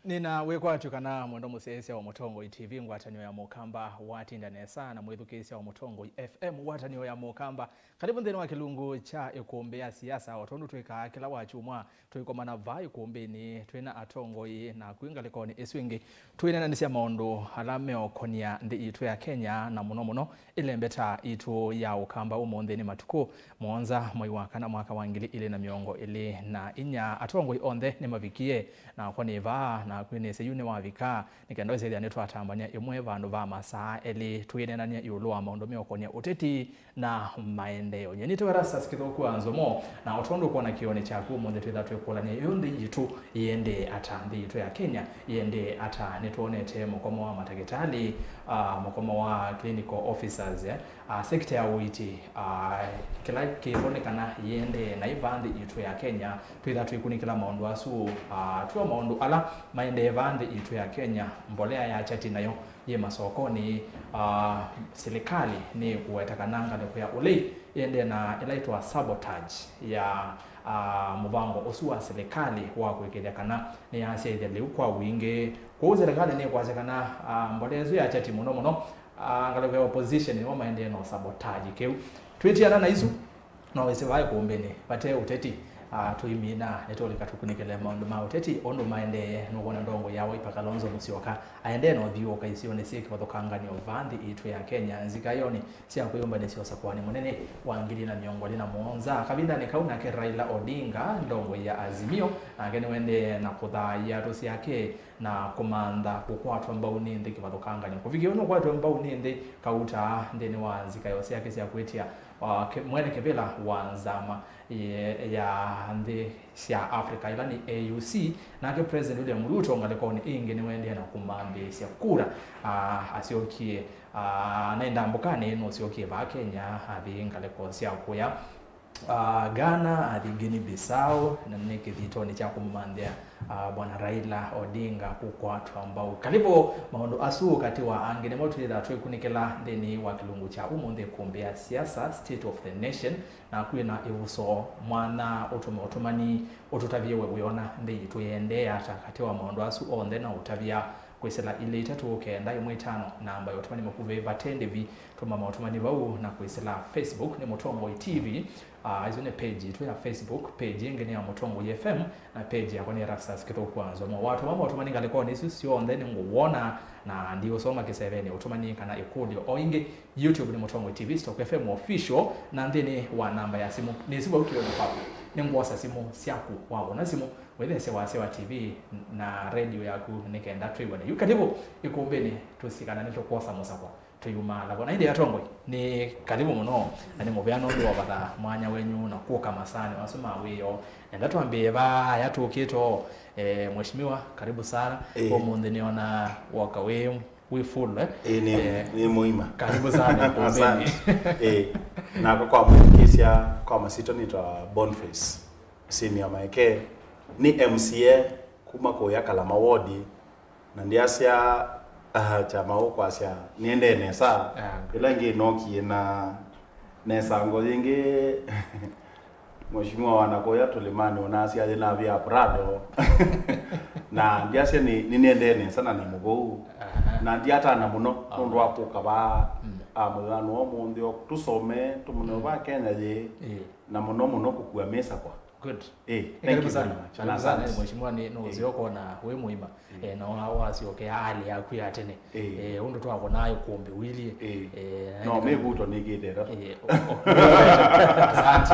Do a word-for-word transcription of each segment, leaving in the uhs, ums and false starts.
Nĩna wĩkwatyo kana mwendo mũsyaĩĩsya wa Mũtongoi T V, ngwatanĩo ya Mũkamba, watinda nesa na mwĩthukĩĩsya wa Mũtongoi F M, ngwatanĩo ya Mũkamba. Karibu nthĩnĩ wa kĩlungu kya ĩkũmbĩ ya siasa, o tondũ twĩkaa kĩla wakyumwa, tũikomana vaa ĩkũmbĩnĩ twĩ na atongoi, naku ngalĩkonĩ ĩsu ĩngĩ twĩneenanĩsya maũndũ ala meũkonia nthĩ itũ ya Kenya, na mũno mũno ĩlembeta itũ ya Ũkamba. Ũmũnthĩ nĩ matukũ mũonza, mwei wa kana, mwaka wa ngili ilĩ na mĩongo ĩlĩ na inya. Atongoi onthe nĩmavikie, nakwa nĩ vaa, naku nĩsĩ yu nĩwavika, nĩ kenda wĩsĩthya nĩtwatambany'a ĩmwe vandũ va masaa elĩ, twĩneenany'a ĩũlũ wa maũndũ meũkonia ũteti na maendeeo. Nyie nĩtawa Erastus Kĩthũku wa Nzomo, na o tondũ ũkwona kĩonĩ kyaku ũmũnthĩ, twĩtha twĩkũlany'a ĩũlũ nthĩ yitũ yĩendee ata, nthĩ yitũ ya Kenya yĩendee ata. Nĩtwonete mũkomo wa matakĩtalĩ, ah, mũkomo wa clinical officers, eh, ah, sekita ya ũiiti, ah, kĩla kĩvo nĩ kana yĩendee na ĩva nthĩ yitũ ya Kenya. Twĩtha twĩkunĩkĩla maũndũ asu, ah, twĩwa maũndũ ala maendee vaa nthĩ yitũ ya Kenya, mbolea ya chati nayo yĩ masokonĩ. Ah, silikalĩ nĩ kũweta kana ngalĩko ya ũlei ĩendee na ĩla ĩtwa sabotage ya, ah, mũvango ũsu wa silikalĩ wa kũĩkĩĩthya kana nĩyasyaĩthya lĩu kwa wingĩ. Kwoou silikalĩ nĩkwasya kana, ah, mbolea ĩsu ya chati mũno mũno, ah, ngalĩko ya opposition nĩmo maendee na sabotage kĩu. Twĩtiana na isu, no wĩsĩ vaa ĩkũmbĩnĩ vate ũteti, ah, tũimina, nĩtũlika tũkunĩkĩle maũndũ ma ũteti ũndũ maendee. Nũkwona ndongoi ya Wiper Kalonzo Musyoka aendee na ũthyũũka isionĩ syĩ kĩvathũkanganyo vaa nthĩ itũ ya Kenya, nzikayonĩ sya kwĩyũmbanĩsya ũsakũanĩ mũnene wa ngili na mĩongo ĩlĩ na mũonza. Kavindanĩ kau nake Raila Odinga, ndongoi ya Azimio, nake nĩwendee na kũthaĩa tũsyake na kũmantha kũkwatwa mbau nĩ nthĩ kĩvathũkanganyo. Kũvikĩa ũu nũkwatwe mbau nĩ nthĩ kauta nthĩnĩ wa nzikayo syake sya kwĩtĩa, uh, ke-, mwene kĩvĩla wa nzama ye-, ya nthĩ sya Africa, ĩla nĩ A U C, nake President William Ruto ngalĩkonĩ ĩngĩ nĩwendee na kũmambĩĩsya kura, ah, asyokie, ah, na ĩndambũkanĩ nũsyokie vaa Kenya, athi ngalĩko sya kũya, ah, Ghana, athi Guinea Bissau, na nĩ kĩthitonĩ kya kũmũmanthĩa, ah, Bwana Raila Odinga kũkwatwa mbau. Kalivo maũndũ asu katĩ wa angĩ nĩmo twĩtha twĩkunĩkĩla nthĩnĩ wa kĩlungu kya ũmũnthĩ, ĩkũmbĩ ya siasa, State of the Nation, na kwĩ na ĩvuso mwanya ũtũme ũtũmani ũtũtavye we wĩona nthĩ yitũ yĩendee ata. Katĩ wa maũndũ asu onthe no ũtavya kwĩsĩla ilĩ itatũ kenda ĩmwe itano, namba ya ũtũmani mũkuvĩ vate ndĩvi. Tũma maũtũmani vau na kwĩsĩla Facebook nĩ Mũtongoi T V. Ah, ĩsu nĩ page yitũ ya Facebook, page ĩngĩ nĩ ya Mũtongoi F M, na page yakwa nĩ Erastus Kĩthũku wa Nzomo. Watũma maũtũmani ngalĩkonĩ isu syonthe nĩngũwona na ndiũsoma kĩsevenĩ ũtũmani kana ĩkũlyo. O ĩngĩ, YouTube nĩ Mũtongoi T V, Stock F M Official, na nthĩnĩ wa namba ya simũ nĩsĩ vau kĩonĩ kwaku. Nĩngwosa simũ syaku, wavũna simũ, wĩthesye wasya wa T V na radio yaku nĩ kenda twĩw'ane yu kalivu ĩkũmbĩnĩ tũsikana nĩtũkwosa mũsakwa tũyumaala vo. Na ĩndĩ atongoi, nĩ kalivu mũno, na nĩ mũvea nũndũ wa vatha mwanya wenyu na kũka masaanĩ asu ma wĩoo. Nenda twambĩĩe vaa aya tũkĩte o, eh, Mheshimiwa, karibu sana. Eh. Ũmũnthĩ nĩona woka wĩ wĩ full, eh? Ĩĩ, nĩ, eh, nĩ mũima. Karibu sana ĩkũmbĩnĩ. Asante. Ĩĩ, nakwa kwa mwĩthukĩĩsya, kwa masito nĩtawa Boniface Senior Maeke. Nĩ M C A kuma kũya Kalama Ward, na ndyasya, ah, kyama ũkwasya nĩendee nesa. Ah. Ĩla ĩngĩ nookie na nesango yĩngĩ. Mheshimiwa wa nakũya tũlĩmanĩ ũnasya yĩnavĩa Prado. Na ndyasya nĩ, nĩnĩendee nesa na nĩ mũvou. Aha. Na ndyatana mũno, aha, nũndũ wa kũka vaa, mm, a mũthenya wa ũmũnthĩ o tũsome, tũmũne, mm, va Kenya yĩ, ĩĩ, na mũno mũno kũkua mĩsakwa. Good. Ĩĩ, eh, thank you very much. Karibu sana. Karibu sana, asante. Mheshimiwa, nĩ, nĩ, ĩĩ, ũseo kona wĩ mũima. Eh, na wa-, wasyokea hali yaku ya tene. Eh. Eh, ũndũ twakũnaa ĩkũmbĩ wĩlĩ. Eh. Eh, no, nĩ mĩvuto nĩkĩte ĩtatũ. Eh, o-, o-, asante.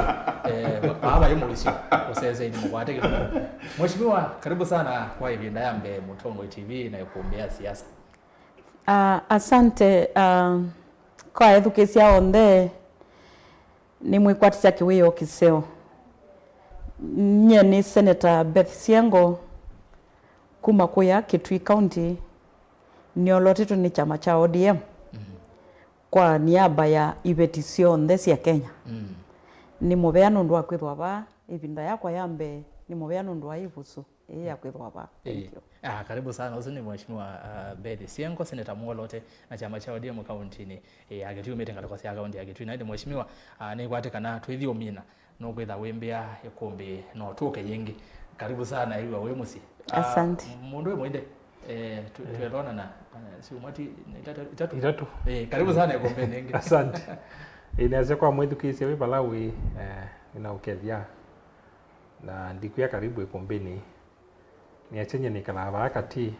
Eh, ba-, baba ĩ mũisyo, ũsesei nĩ mũkwate kĩlungu. Mheshimiwa, karibu sana kwa ĩvinda ya mbee Mũtongoi T V na ĩkũmbĩ ya siasa. Ah, asante, ah, kwa ethukĩsya onthe. Nĩmwĩkwatĩsya kĩwĩoo kĩseo. Nyie nĩ Senator Beth Siengo kuma kũya Kitui County, nĩolotetwe nĩ kyama kya O D M, mm, kwa niaba ya iveti syonthe sya Kenya. Mm. Nĩ mũvea nũndũ wa kwĩthwa vaa ĩvinda yakwa ya mbee, nĩ mũvea nũndũ wa ĩvuso ĩĩ ya kwĩthwa vaa. Thank you. Ah, karibu sana. Ũsu nĩ Mheshimiwa, ah, Beth Siengo, Senator mwolote na kyama kya O D M kauntinĩ, eh, ya Kitui, umĩte ngalĩko sya kaunti ya Kitui. Na ĩndĩ Mheshimiwa, ah, nĩkwatĩ kana twĩthi ũmina, nũkwĩtha wĩmbĩa ĩkũmbĩ no tũke yĩngĩ. Karibu sana, ĩw'a wĩ mũsyĩ. Ah, Asante. Mũndũ wĩ mũinde, eh, tu- Eh. Twelonana, eh, syumwa ti itatũ, itatũ? Itatũ. Eh, karibu sana ĩkombeni ĩngĩ. Asante. Ĩĩ, nĩasya kwa mwĩthukĩĩsya wĩ vala wĩ, eh, nĩnaũkethya. Na ndikwĩa karibu ĩkombeni. Nĩasya nyie nĩkalaa vaa katĩ.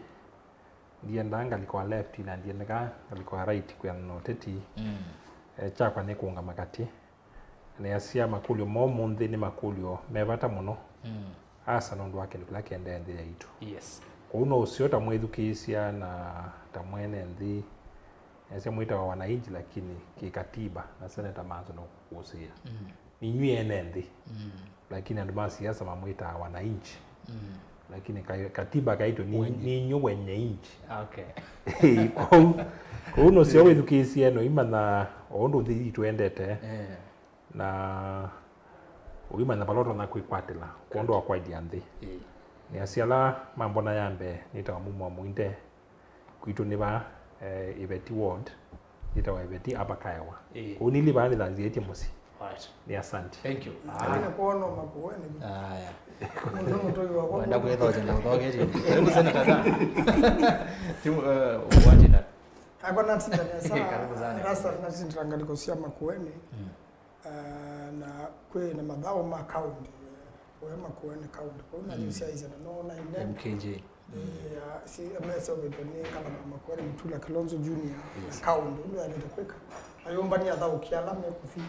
Ndiendaa ngalĩko ya left na ndiendaa ngalĩko ya right kwĩanana na ũteti. Mm. Eh, kyakwa nĩ kũũngama katĩ. Nĩasya makũlyo ma ũmũnthĩ nĩ makũlyo me vata mũno. Mm. Asa nũndũ wa kĩndũ kĩla kĩendee nthĩ yaitũ. Yes. Kwoou no ũseo ta mwĩthukĩĩsya na ta mwene nthĩ. Nĩasya mwĩtawa wananchi, lakini kĩkatiba na seneta manzo no kũkũsĩĩa. Mm. Ninyu ene nthĩ. Mm. Lakini andũ ma siasa mamwĩtaa wananchi. Mm. Lakini ka- katiba kaitũ ni- Wenye. Ninyu wenye nchi. Okay. Kwoou, kwoou nũseo wĩthukĩĩsye no imanya o ũndũ nthĩ yitũ endete. Eh. Na ũimanya vala ũtonya kwĩkwatĩla kwondũ wa kwaĩlya nthĩ. Ĩĩ. Nĩasya ala mambona ya mbee nĩtawa Mumo wa Mũinde, kwitũ nĩ vaa, eh, Iveti Ward, nĩtawa Iveti Apakaewa. Ĩĩ. Kũu nili vaa nĩthanzĩĩtye mũsyĩ. Right. Nĩ asante. Thank you. Lakini kuona Makueni. Aya. Mũndũ mũtoi wakwa. Wenda kwĩthokya na ũthoketye. Karibu Senator Dan. Timu, eh, wajina. Akwa natinda nesa. Karibu sana. Rasta natinda ngalĩko sya Makueni. Mm. Ah, na kwĩ na mathaũ ma kaunti, we Makueni kaunti. Kũu na Mm. nĩsyaisye na nona ine. M K J. Eh, ya, si, ameseũvĩtwe nĩ ngavana wa Makueni, Mutula Kilonzo Junior, na Yes. kaunti, ũndũ yaĩlĩte kwĩka. Ayũmbany'a athaũki ala mekũthi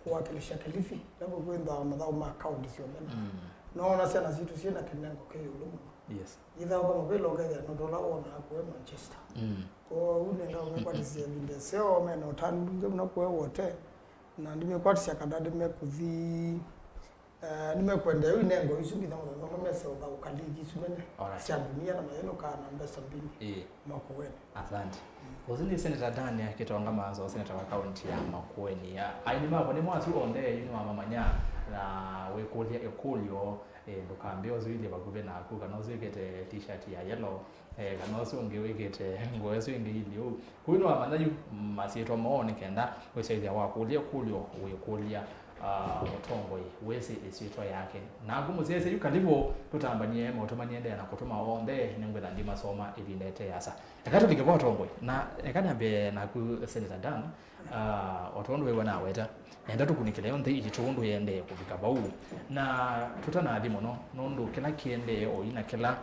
kũwakilisha Kilifi, na kwĩthĩwa mathaũ ma kaunti syonthe. Mm. Noona syana sitũ syĩ na kĩnengo kĩ ĩũlũ mũno. Yes. Ithaũka mũvĩla ũkethĩa nũndũ ũla wonaa kũe Manchester. Mm. Kwoou nenda ũmekwatĩsya ĩvinda ĩseo, mena ũtanu mbingĩ mũno kũe wote, na ndimekwatisya kana ndimekũthi, eh, nimekwendeea yu inengo isu nginya mũthenya ũmwe mese ũthaũka ligi isu nene Alright. sya ndunia na mayĩnũkaa na mbesa mbingĩ Ĩĩ. Makueni. Asante. Ũsu nĩ Senator Dan Kitonga Manzo, Senator wa kaunti ya Makueni. Ya, aini makwa nĩ mwasu onthe yu nĩwamamanya na wĩkũlya ĩkũlyo, eh, ndũkambĩe ũsu ilye vakuvĩ naku, kana ũsu wĩkĩte t-shirt ya yellow, eh, kana ũsu ũngĩ wĩkĩte ngũa ĩsu ĩngĩ ilye ũu. Kũu nĩwamanya yu masyĩtwa moo nĩ kenda wĩsyaĩthya wakũlya ĩkũlyo wĩkũlya, ah, mũtongoi wĩsĩ ĩsyĩtwa yake. Naku mũsyaĩsya yu kalivũ tũtambanie maũtũ maniendee na kũtũma onthe nĩngwĩtha ndimasoma ĩvinda ĩte yasa. Eka tũlike kwa ũtongoi. Na eka nambĩe naku Senator Dan, ah, o tondũ wĩw'a naweta, enda tũkunĩkĩle yo nthĩ itũ ũndũ yĩendee kũvika vau. Na tũtanathi mũno, nũndũ kĩla kĩendee oyu na kĩla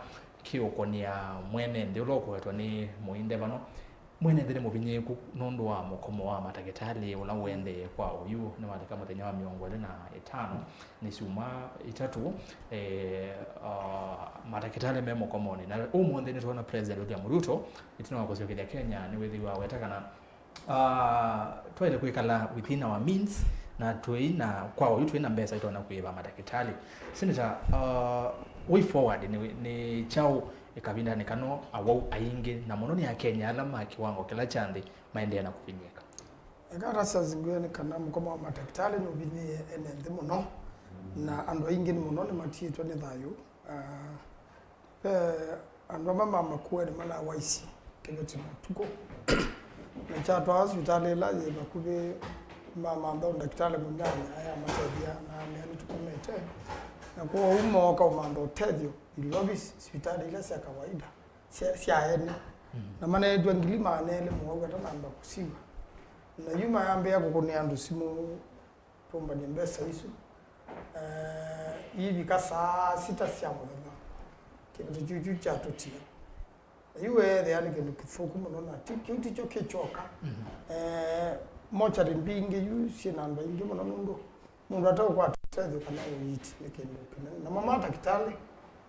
kĩũkũnĩa mwene nthĩ ũla ũkũetwa nĩ mũinde vano. Mwene nthĩ nĩ mũvinyĩĩku nũndũ wa mũkomo wa matakĩtalĩ ũla ũendee kwa oyu nĩwalika mũthenya wa mĩongo ĩlĩ na ĩtano nĩ syumwa itatũ, eh, ah, matakĩtalĩ me mũkomonĩ. Na ũmũnthĩ nĩtwona President William Ruto, ĩtina wa kũsyokethya Kenya, nĩwĩthĩiwe aweta kana Ah, twaĩle kwĩkala within our means, na twĩ na, kwa oyu twĩ na mbesa itonya kũĩva matakĩtalĩ. Senator, uh, way forward nĩ, nĩ kyaũ ĩkavindanĩ kano awau aingĩ, na mũno nĩ Akenya ala ma kĩwango kĩla kya nthĩ maendee na kũvinyĩĩka? Eka ata syazingiwe nĩ kana mũkomo wa matakĩtalĩ nũvinyĩĩe ene nthĩ mũno, na andũ aingĩ nĩ mũno nĩmatiĩtwe nĩ thayũ. Ah, Ve andũ amwe ma Makueni malawaisye kĩveti na ũtukũ. Na kyatwaa sivitalĩ ĩla yĩ vakuvĩ, mamantha ndakĩtalĩ mũnyanya amatethya na amea nĩtũkomete. Na kwoou mooka ũmantha ũtethyo Ilovi, sivitalĩ ila sya kawaida sya, sya ene. Mm. Na maneetw'a ngili maana elĩ mũwau atanamba kũsiw'a. Na yu mayambĩĩa kũkũnĩa andũ simũ tũmbany'e mbesa isu. Eh, iivika saa sita sya mũthenya, kĩveti kyu kyu kyatũtia. Na yu weethĩa nĩ kĩndũ kĩthũku mũno, na ti, kĩu tikyo kĩkyoka. Mhm. Eh, mochari mbingĩ yu syĩ na andũ aingĩ mũno, nũndũ mũndũ ataũkwata ũtethyo kana ũiiti nĩ kĩndũ kĩnene. Namo matakĩtalĩ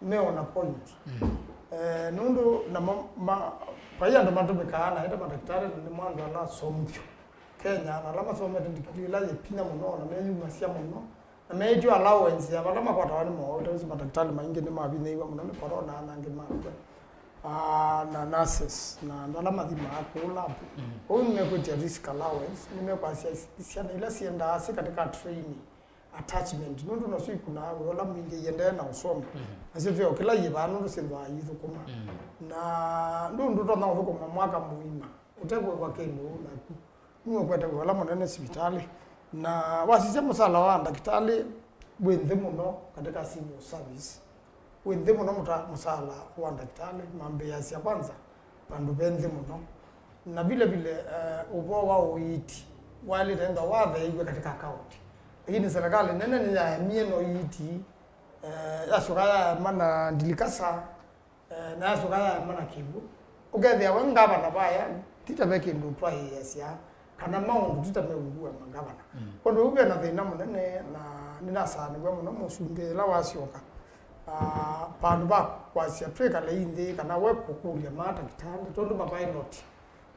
me on a point. Mhm. Eh, nũndũ namo ma, vai andũ matũmĩkaa na ĩta matakĩtalĩ, na nĩmo andũ ala asomu vyũ. Kenya, na ala masomete ndikilii ila yĩ vinya mũno, na meyumasya mũno, na meĩtw'a allowance ya vala makwatawa nĩ mowau, ta wĩsĩ matakĩtalĩ maingĩ nĩmavinyĩĩwe mũno nĩ corona, na angĩ makw'a. Ah, na nurses, na andũ ala mathimaa kũu lab. Mm. Kwoou nĩmekwĩtya risk allowance, nĩmekwasya is-, syana ila siendaa syĩ katika training, attachment, nũndũ nasyo ikunaa wĩa ũla mwingĩ iendee na ũsomo. Mm. Nasyo vyoo kĩla yĩvaa nũndũ syĩthwaa iyĩthũkũma. Mm. Na ndũ ndũtonya ũthũkũma mwaka mũima ũtekũĩvwa kĩndũ naku. Nĩwe ũkwete wĩa ũla mũnene sivitalĩ. Na wasisya mũsala wa ndakĩtalĩ wĩ nthĩ mũno katika civil service. Wĩ nthĩ mũno mũta-, mũsaala wa ndakĩtalĩ, mambĩĩasya kwanza vandũ ve nthĩ mũno. Na vile vile, eh, ũvoo wa ũiiti waĩlĩte enda watheeiw'e katika kaunti. Lakini serikali nene nĩyaemie na ũiiti, eh, yasyoka yaema na ndilikasa, eh, na yasyoka yaema na kĩw'ũ. Ũkethĩa we ngavana vaya, ti ta ve kĩndũ twaĩĩasya, kana maũndũ ti ta meũngua mangavana. Mm. Kwondũ ũu ve na thĩna mũnene, na nĩnasaanĩw'a mũno mũsumbĩ ĩla wasyoka, ah, vandũ va kwasya twĩkalei nthĩ, kana we kũkũlya matakĩtalĩ, tondũ mavailoti,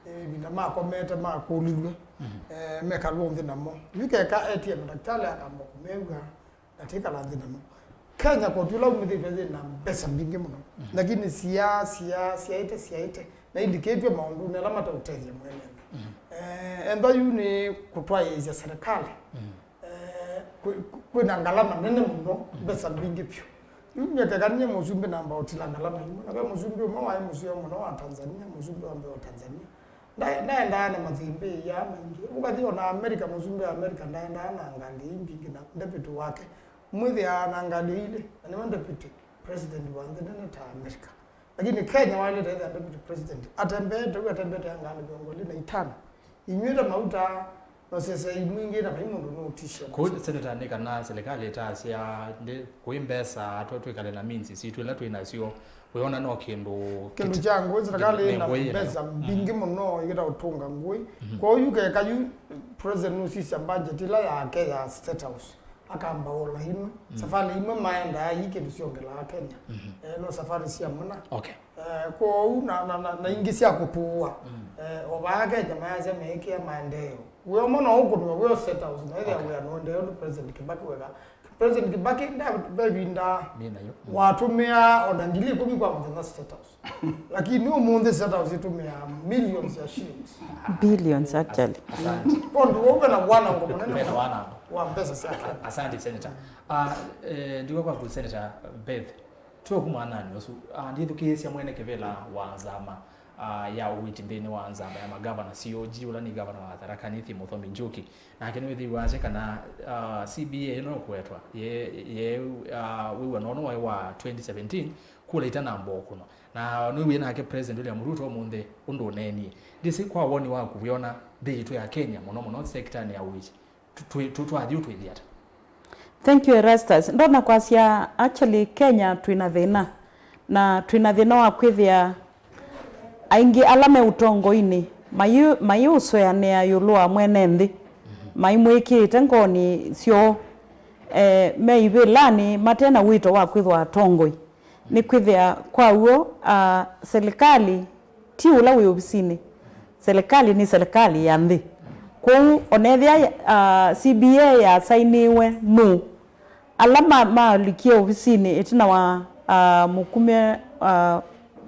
eh, ĩvinda makomete makũlilw'e, mm, eh, mekalwa nthĩ namo. Yu keka etie matakĩtalĩ akamba kũmew'a, na twĩkala nthĩ namo. Kenya koti ũla umĩthĩtwe yĩ na mbesa mbingĩ mũno. Mhm. Lakini sia, sia, siaĩte, siaĩte, na ilikĩtw'e maũndũnĩ ala mataũtethya mwene nthĩ. Mhm. Eh, ethwa yu nĩ kũtwaĩĩsya serikali. Mhm. Eh, kwĩ, kwĩ na ngalama nene mũno, mhm, mbesa mbingĩ vyũ. Yu nyekekanie mũsumbĩ namba ũtila ngalama imwe. Na ve mũsumbĩ ũmwe waĩ mũseo mũno wa Tanzania, mũsumbĩ wa mbee wa Tanzania. Ndae-, ndaendaa na mathĩmbĩĩ aa maingĩ. Ũkathi ona America, mũsumbĩ wa America ndaendaa na ngalĩ ii mbingĩ na deputy wake. Mwĩthĩaa na ngalĩ ilĩ, na nĩwe deputy president wa nthĩ nene ta America. Lakini Kenya waĩlĩte ethĩa deputy president atembete, ũu atembete ya ngalĩ mĩongo ĩlĩ na itano. Inyw'ĩte mauta, na sesei mwingĩ na vai mũndũ nũũtisya. Kũu, Senator, nĩ kana serikali ĩtasya, ndĩ, kũi mbesa, twe-, twĩkale na means sitũ ila twĩ nasyo. Wĩona no kĩndũ kĩndũ kĩt-, kya ngũĩ, serikali ĩna mbesa mbingĩ mũno ĩkĩta ũtũnga ngũĩ. Mhm. Kwoou yu keka yu president nũsisya budget ĩla yake ya State House, akamba ola imwe. Mhm. Safari imwe maendaa ii kĩndũ syongelaa Kenya. Mhm. Eh, no safari sya mũna. Okay. Eh, kwoou na, na, na, na ingĩ sya kũtũũa. Mm. Eh, o vaa Kenya mayasya meĩkĩa maendeeo. Wĩa ũmwe no ũkũnĩwe wĩ o State House, na ĩthĩa, okay, wĩa nũendeeo nĩ President Kibaki weka. President Kibaki nda-, ve ĩvinda watũmĩaa ona ngili ĩkũmi kwa mũthenya State House. Lakini ũmũnthĩ State House ĩtũmĩaa millions ya shillings. Billions, actually. Asante. Kwondũ wau ve na wanango mũnene. Ve na wanango wa mbesa sya Kenya. Asante, Senator. Ah, eh, ndiwa kwaku, Senator Beth. Twe kuma anani ũsu, ah, ndithukĩĩsya mwene kĩvĩla wa nzama, ah, ya ũiiti nthĩnĩ wa nzama ya magavana, C O G, ũla nĩ gavana wa Tharaka Nithi, Mũthomi Njuki. Nake nĩwĩthĩiwe asya kana, ah, C B A ĩno ĩkũetwa, ye, ye, ah, wĩw'ano ũno waĩ wa twenty seventeen, kula itanamba ũkũnwa. Na nĩwĩe nake President William Ruto ũmũnthĩ ũndũ ũneenie. Ndĩsĩ kwa woni waku wĩona nthĩ yitũ ya Kenya, mũno mũno sektanĩ ya ũiiti, tũ-, tũ-, tũ-, twathi ũtwĩthi ata? Thank you, Erastus. Ndona kwasya, actually, Kenya twĩna thĩna. Na twĩna thĩna wa kwĩthĩa aingĩ ala me ũtongoinĩ mayĩ-, mayĩũsũanĩa ĩũlũ wa mwene nthĩ, maimwĩkĩĩte ngoonĩ syoo, eh, me ivĩlanĩ mate na wĩto wa kwĩthwa atongoi. Nĩ kwĩthĩa kwa w'o, ah, serikali ti ũla wĩ ovisinĩ. Serikali nĩ serikali ya nthĩ. Kwoou onethĩa, ah, C B A yasainiwe nũũ? Ala ma-, malikie ovisinĩ ĩtina wa, ah, mũkumya, ah,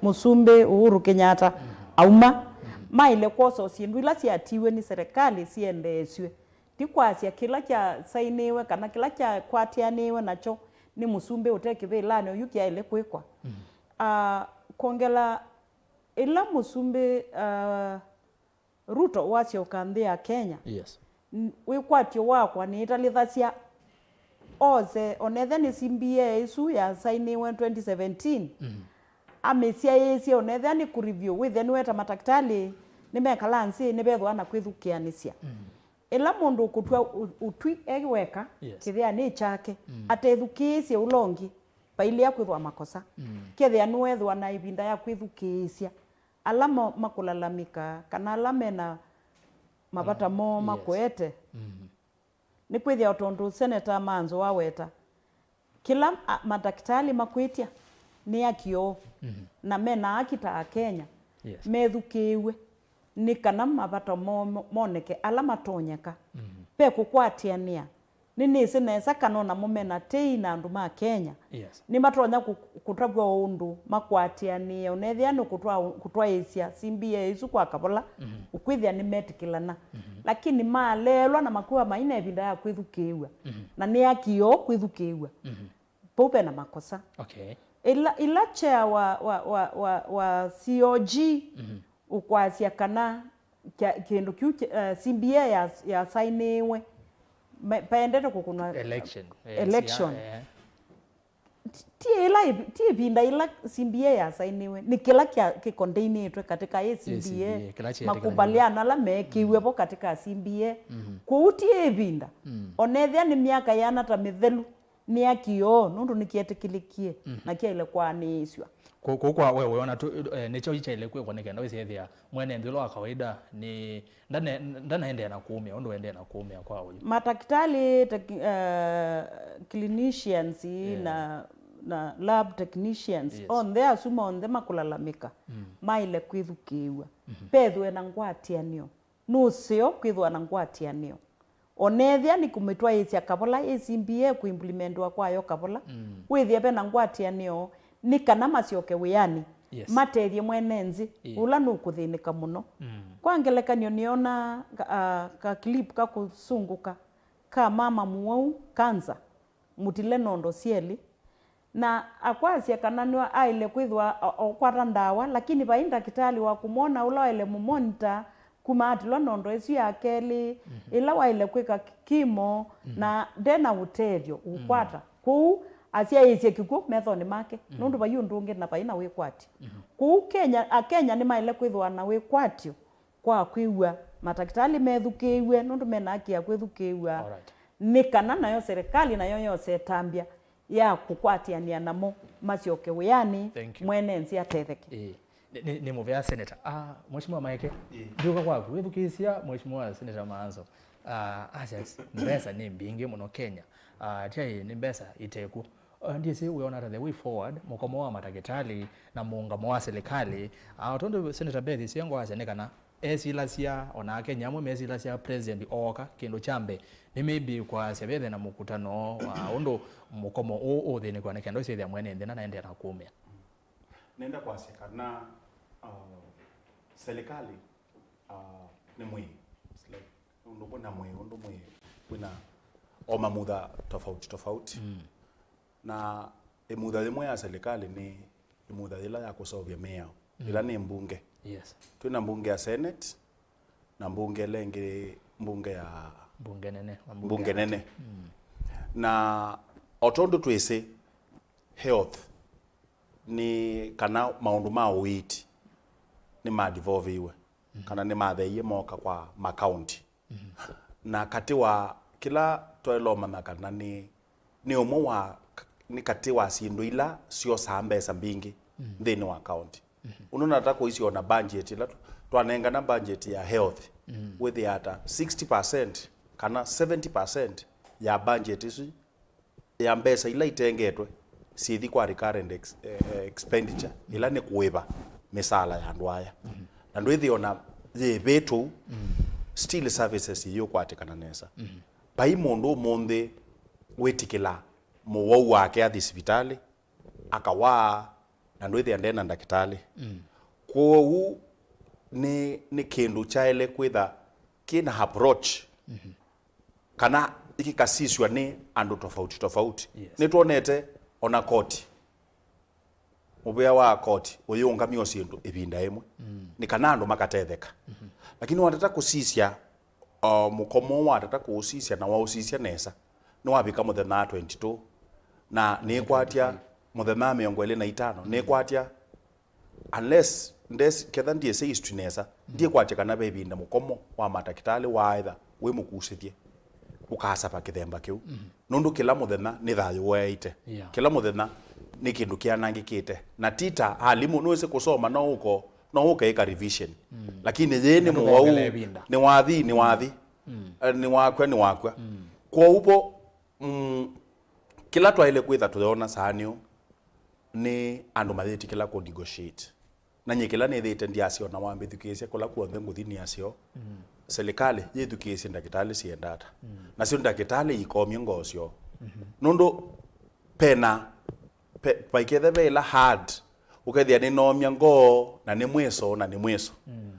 Mũsumbĩ Uhuru Kenyatta auma, maĩle kwosa syĩndũ ila syatiiwe nĩ serikali siendeesw'e. Ti kwasya kĩla kyasainĩĩwe kana kĩla kyakwatĩanĩĩwe nakyo nĩ mũsumbĩ ũte kĩvĩlanĩ ũyu kyaĩle kwĩkwa. Mm. Ah, kwongela, ĩla mũsumbĩ, ah, Ruto wasyoka nthĩ ya Kenya, yes, n-, wĩkwatyo wakwa nĩĩtalĩthasya ose, onethĩa nĩ C B A ĩsu yasainĩĩwe twenty seventeen, mm, amĩsyaĩĩsye, onethĩa nĩ kũreview, wĩthĩa nĩweta matakĩtalĩ nĩmekala nzĩ, nĩvethĩwa na kwĩthukĩanĩsya. Mm. Ĩla mũndũ ũkũtw'a ũ-, ũtwi e weka, yes, kĩthĩanĩ kyake, mm, atethukĩĩsye ũla ũngĩ, vailea kwĩthwa makosa. Mm. Kethĩa nĩweethĩwa na ĩvinda ya kwĩthukĩĩsya ala mo-, makũlalamĩka, kana ala mena mavata, mm, moo, yes, makwete. Mm. Nĩkwĩthĩa o tondũ Seneta Manzo waweta, kĩla, a, matakĩtalĩ makwĩtya nĩ aki oo, mhm, na mena aki ta Akenya, yes, methukĩĩw'e nĩ kana mavata moo mo-, moneke ala matonyeka. Mhm. Ve kũkwatĩanĩa. Nĩnĩsĩ nesa kana o namo mena tei na andũ ma Kenya, yes, nĩmatonya kũ-, kũtavw'a ũndũ makwatĩanĩe, onethĩa nĩ kũtwa-, kũtwaĩĩsya C B A ĩsu kwa kavola, mhm, ũkwĩthĩa nĩmetĩkĩlana. Mhm. Lakini maleelwa na makwĩwa maina ĩvinda ya kwĩthukĩĩw'a. Mhm. Na nĩ aki yoo kwĩthukĩĩw'a. Mhm. Vau ve na makosa. Okay. Ĩla, ĩla chair wa, wa, wa, wa, wa C O G, mhm, ũkwasya kana kya-, kĩndũ kĩu kya, eh, C B A ya, yasainĩĩwe, me-, paendete kũkũnwa election, eh, election. Sia, eh. ti ĩla ĩvi- ti ĩvinda ĩla C B A yasainiwe, nĩ kĩla kya kĩkondeiniĩtwe katika ĩ C B A, Ĩ C B A, kĩla kyeetĩkĩlanĩw'e. Makubaliano ala meekĩiwe vo katika C B A. Mhm. Kwoou ti ĩvinda. Mm. Onethĩa nĩ myaka yana ta mĩthelu, nĩ ya kĩoo, nũndũ nĩkyetĩkĩlĩkie na kyaĩle kwaanĩĩsw'a. Kũ- kũu kwa we wĩona tu, eh, nĩkyo kyaĩle kwĩkwa nĩ kenda wĩsĩthĩa mwene nthĩ ũla wa kawaida nĩ ndane- ndanaendeea na kũũmĩa ũndũ wendeea na kũũmĩa kwa ũyu. Matakitali, teki- eh, clinicians, Yeah. na, na lab technicians, Yes. onthe asu monthe makũlalamĩka, Mm. maĩle kwĩthukĩĩw'a. Mhm. Vethĩwe na ngwatĩanĩo. Nũseo kwĩthĩwa na ngwatĩanĩo. Onethĩa nĩ kũmĩtwaĩĩsya kavola ĩ C B A kũimplementwa kwayo kavola, Mm. wĩthĩe ve na ngwatĩanĩo nĩ kana masyoke wĩanĩ, Yes. matethye mwene nthĩ Ĩĩ. ũla nũkũthĩnĩka mũno. Mm. Kwa ngelekany'o, nĩona ka, a, ka clip kakũsũngũka ka mama mũwau kanza, mũtile nondo syelĩ, na akwasya kana nĩwe aĩle kwĩthĩwa o- okwata ndawa, lakini vai ndakĩtalĩ wa kũmwona ũla waĩle mũmonita kuma atilwa nondo ĩsu ya kelĩ, ĩla waĩle kwĩka kimo, na ndena ũtethyo ũkwata. Kwoou asyaĩĩsye kĩkw'ũ methonĩ make, nũndũ vai ũndũ ũngĩ na vai na wĩkwatyo. Kwoou Kenya, Akenya nĩmaĩle kwĩthĩwa na wĩkwatyo kwa kwĩw'a matakĩtalĩ methukĩĩw'e, nũndũ mena haki ya kwĩthukĩĩw'a, Alright. nĩ kana nayo serikali nayo yose ĩtambya ya kũkwatĩanĩa namo masyoke wĩanĩ, Thank you. mwene nthĩ atetheke. Ĩĩ. Nĩ, nĩ, nĩ mũvea Senator. Ah, Mheshimiwa Maeke, Ĩĩ. ndiũka kwaku. Wĩthukĩĩsya Mheshimiwa Senator Maanzo. Ah, asya mbesa nĩ mbingĩ mũno Kenya. Ah, tyaĩ nĩ mbesa itekw'o. Ah, ndyĩsĩ wĩona ata the way forward, mũkomo wa matakĩtalĩ na mũũngamo wa silikalĩ. Ah, o tondũ Senator Beth Isiengo asya nĩ kana esilasya, o na Akenya amwe mesilasya President ooka, kĩndũ kya mbee nĩ maybe kwasya vethe na mũkutano wa ũndũ mũkomo ũũ ũthĩnĩkwa nĩ kenda ũsĩthĩa mwene nthĩ na naendeea na kũũmĩa. Nenda kwasya kana, uh, serikali, uh, nĩ mwĩĩ. It's like, ũndũ kwĩna mwĩĩ, ũndũ mwĩĩ, kwĩna o mamutha tofauti tofauti. Mm. Na ĩmutha yĩmwe ya serikali nĩ ĩmutha yĩla ya kũseũvya mĩao, Mm. ĩla nĩ mbunge. Yes. Twĩna mbunge ya Senate, na mbunge ĩla ĩngĩ, mbunge ya Mbunge nene, mbunge mbunge ya nene. Mm. Na o tondũ twĩsĩ, health nĩ kana maũndũ ma ũiiti nĩ ma devolviwe, Mhm. kana nĩ matheie moka kwa makaunti. Mhm. Na katĩ wa kĩla twaĩle ũmanya kana nĩ, nĩ ũmwe wa, nĩ katĩ wa syĩndũ ila syosaa mbesa mbingĩ Mhm. nthĩnĩ wa kaunti. Mhm. Ũndũ nata kũisya ona budget ĩla tw- twanengana budget ya health, Mhm. wĩthĩa ata sixty percent kana seventy percent ya budget isu ya mbesa ila itengetwe syĩthi kwa recurrent ex, eh, eh, expenditure, ila nĩ kũĩva mĩsaala ya andũ aya. Mhm. Na ndwĩthĩa ona yĩvĩtũ, Mhm. still services iyũkwatĩkana nesa. Mhm. Vai mũndũ ũmũnthĩ wĩtĩkĩla mũwau wake athi sivitalĩ, akawaa, na ndwĩthĩa ndena ndakĩtalĩ. Mm. Kwoou nĩ, nĩ kĩndũ kyaĩle kwĩtha kĩna approach, Mhm. kana ĩkĩkasisw'a nĩ andũ tofauti tofauti. Yes. Nĩtwonete ona koti, mũvĩa wa koti ũyĩũngamya syĩndũ ĩvinda ĩmwe, Mm. nĩ kana andũ makatetheka. Mhm. Lakini watata kũsisya, o, mũkomo watata kũũsisya na waũsisya nesa, nĩwavika mũthenya wa twenty-two, na nĩkwatya mũthenya wa mĩongo ĩlĩ na itano, nĩkwatya, unless ndes, ketha ndyĩsĩ history nesa, ndyĩkwatya kana ve ĩvinda mũkomo wa matakĩtalĩ waaĩtha wĩ mũkusĩthye ũkasava kĩthemba kĩu. Mhm. Nũndũ kĩla mũthenya nĩ thayũ ũeaĩte. Yeah. Kĩla mũthenya nĩ kĩndũ kĩanangĩkĩte. Na ti ta alimũ, nĩwĩsĩ kũsoma no ũko, no ũkeĩka revision. Mm. Lakini yĩĩ nĩ mũwau, nĩ wathi, nĩ wathi. Mm. Eh, nĩ wakw'a, nĩ wakw'a. Mm. Kwoou vo, mm, kĩla twaĩle kwĩtha tũyona saa nĩũ nĩ andũ mayĩtĩkĩla kũ negotiate. Na nyie kĩla nĩthĩĩte ndyasya ona wambĩthukĩĩsya kũla kw'onthe ngũthi nĩasyo, Mm. silikalĩ yĩthukĩĩsye ndakĩtalĩ syĩenda ata. Mm. Nasyo ndakĩtalĩ ikomye ngoo syoo. Mhm. Nũndũ pena, pe, vaikethe ve ĩla hard, ũkethĩa nĩnoomya ngoo, na nĩ mwĩso, na nĩ mwĩso. Mm.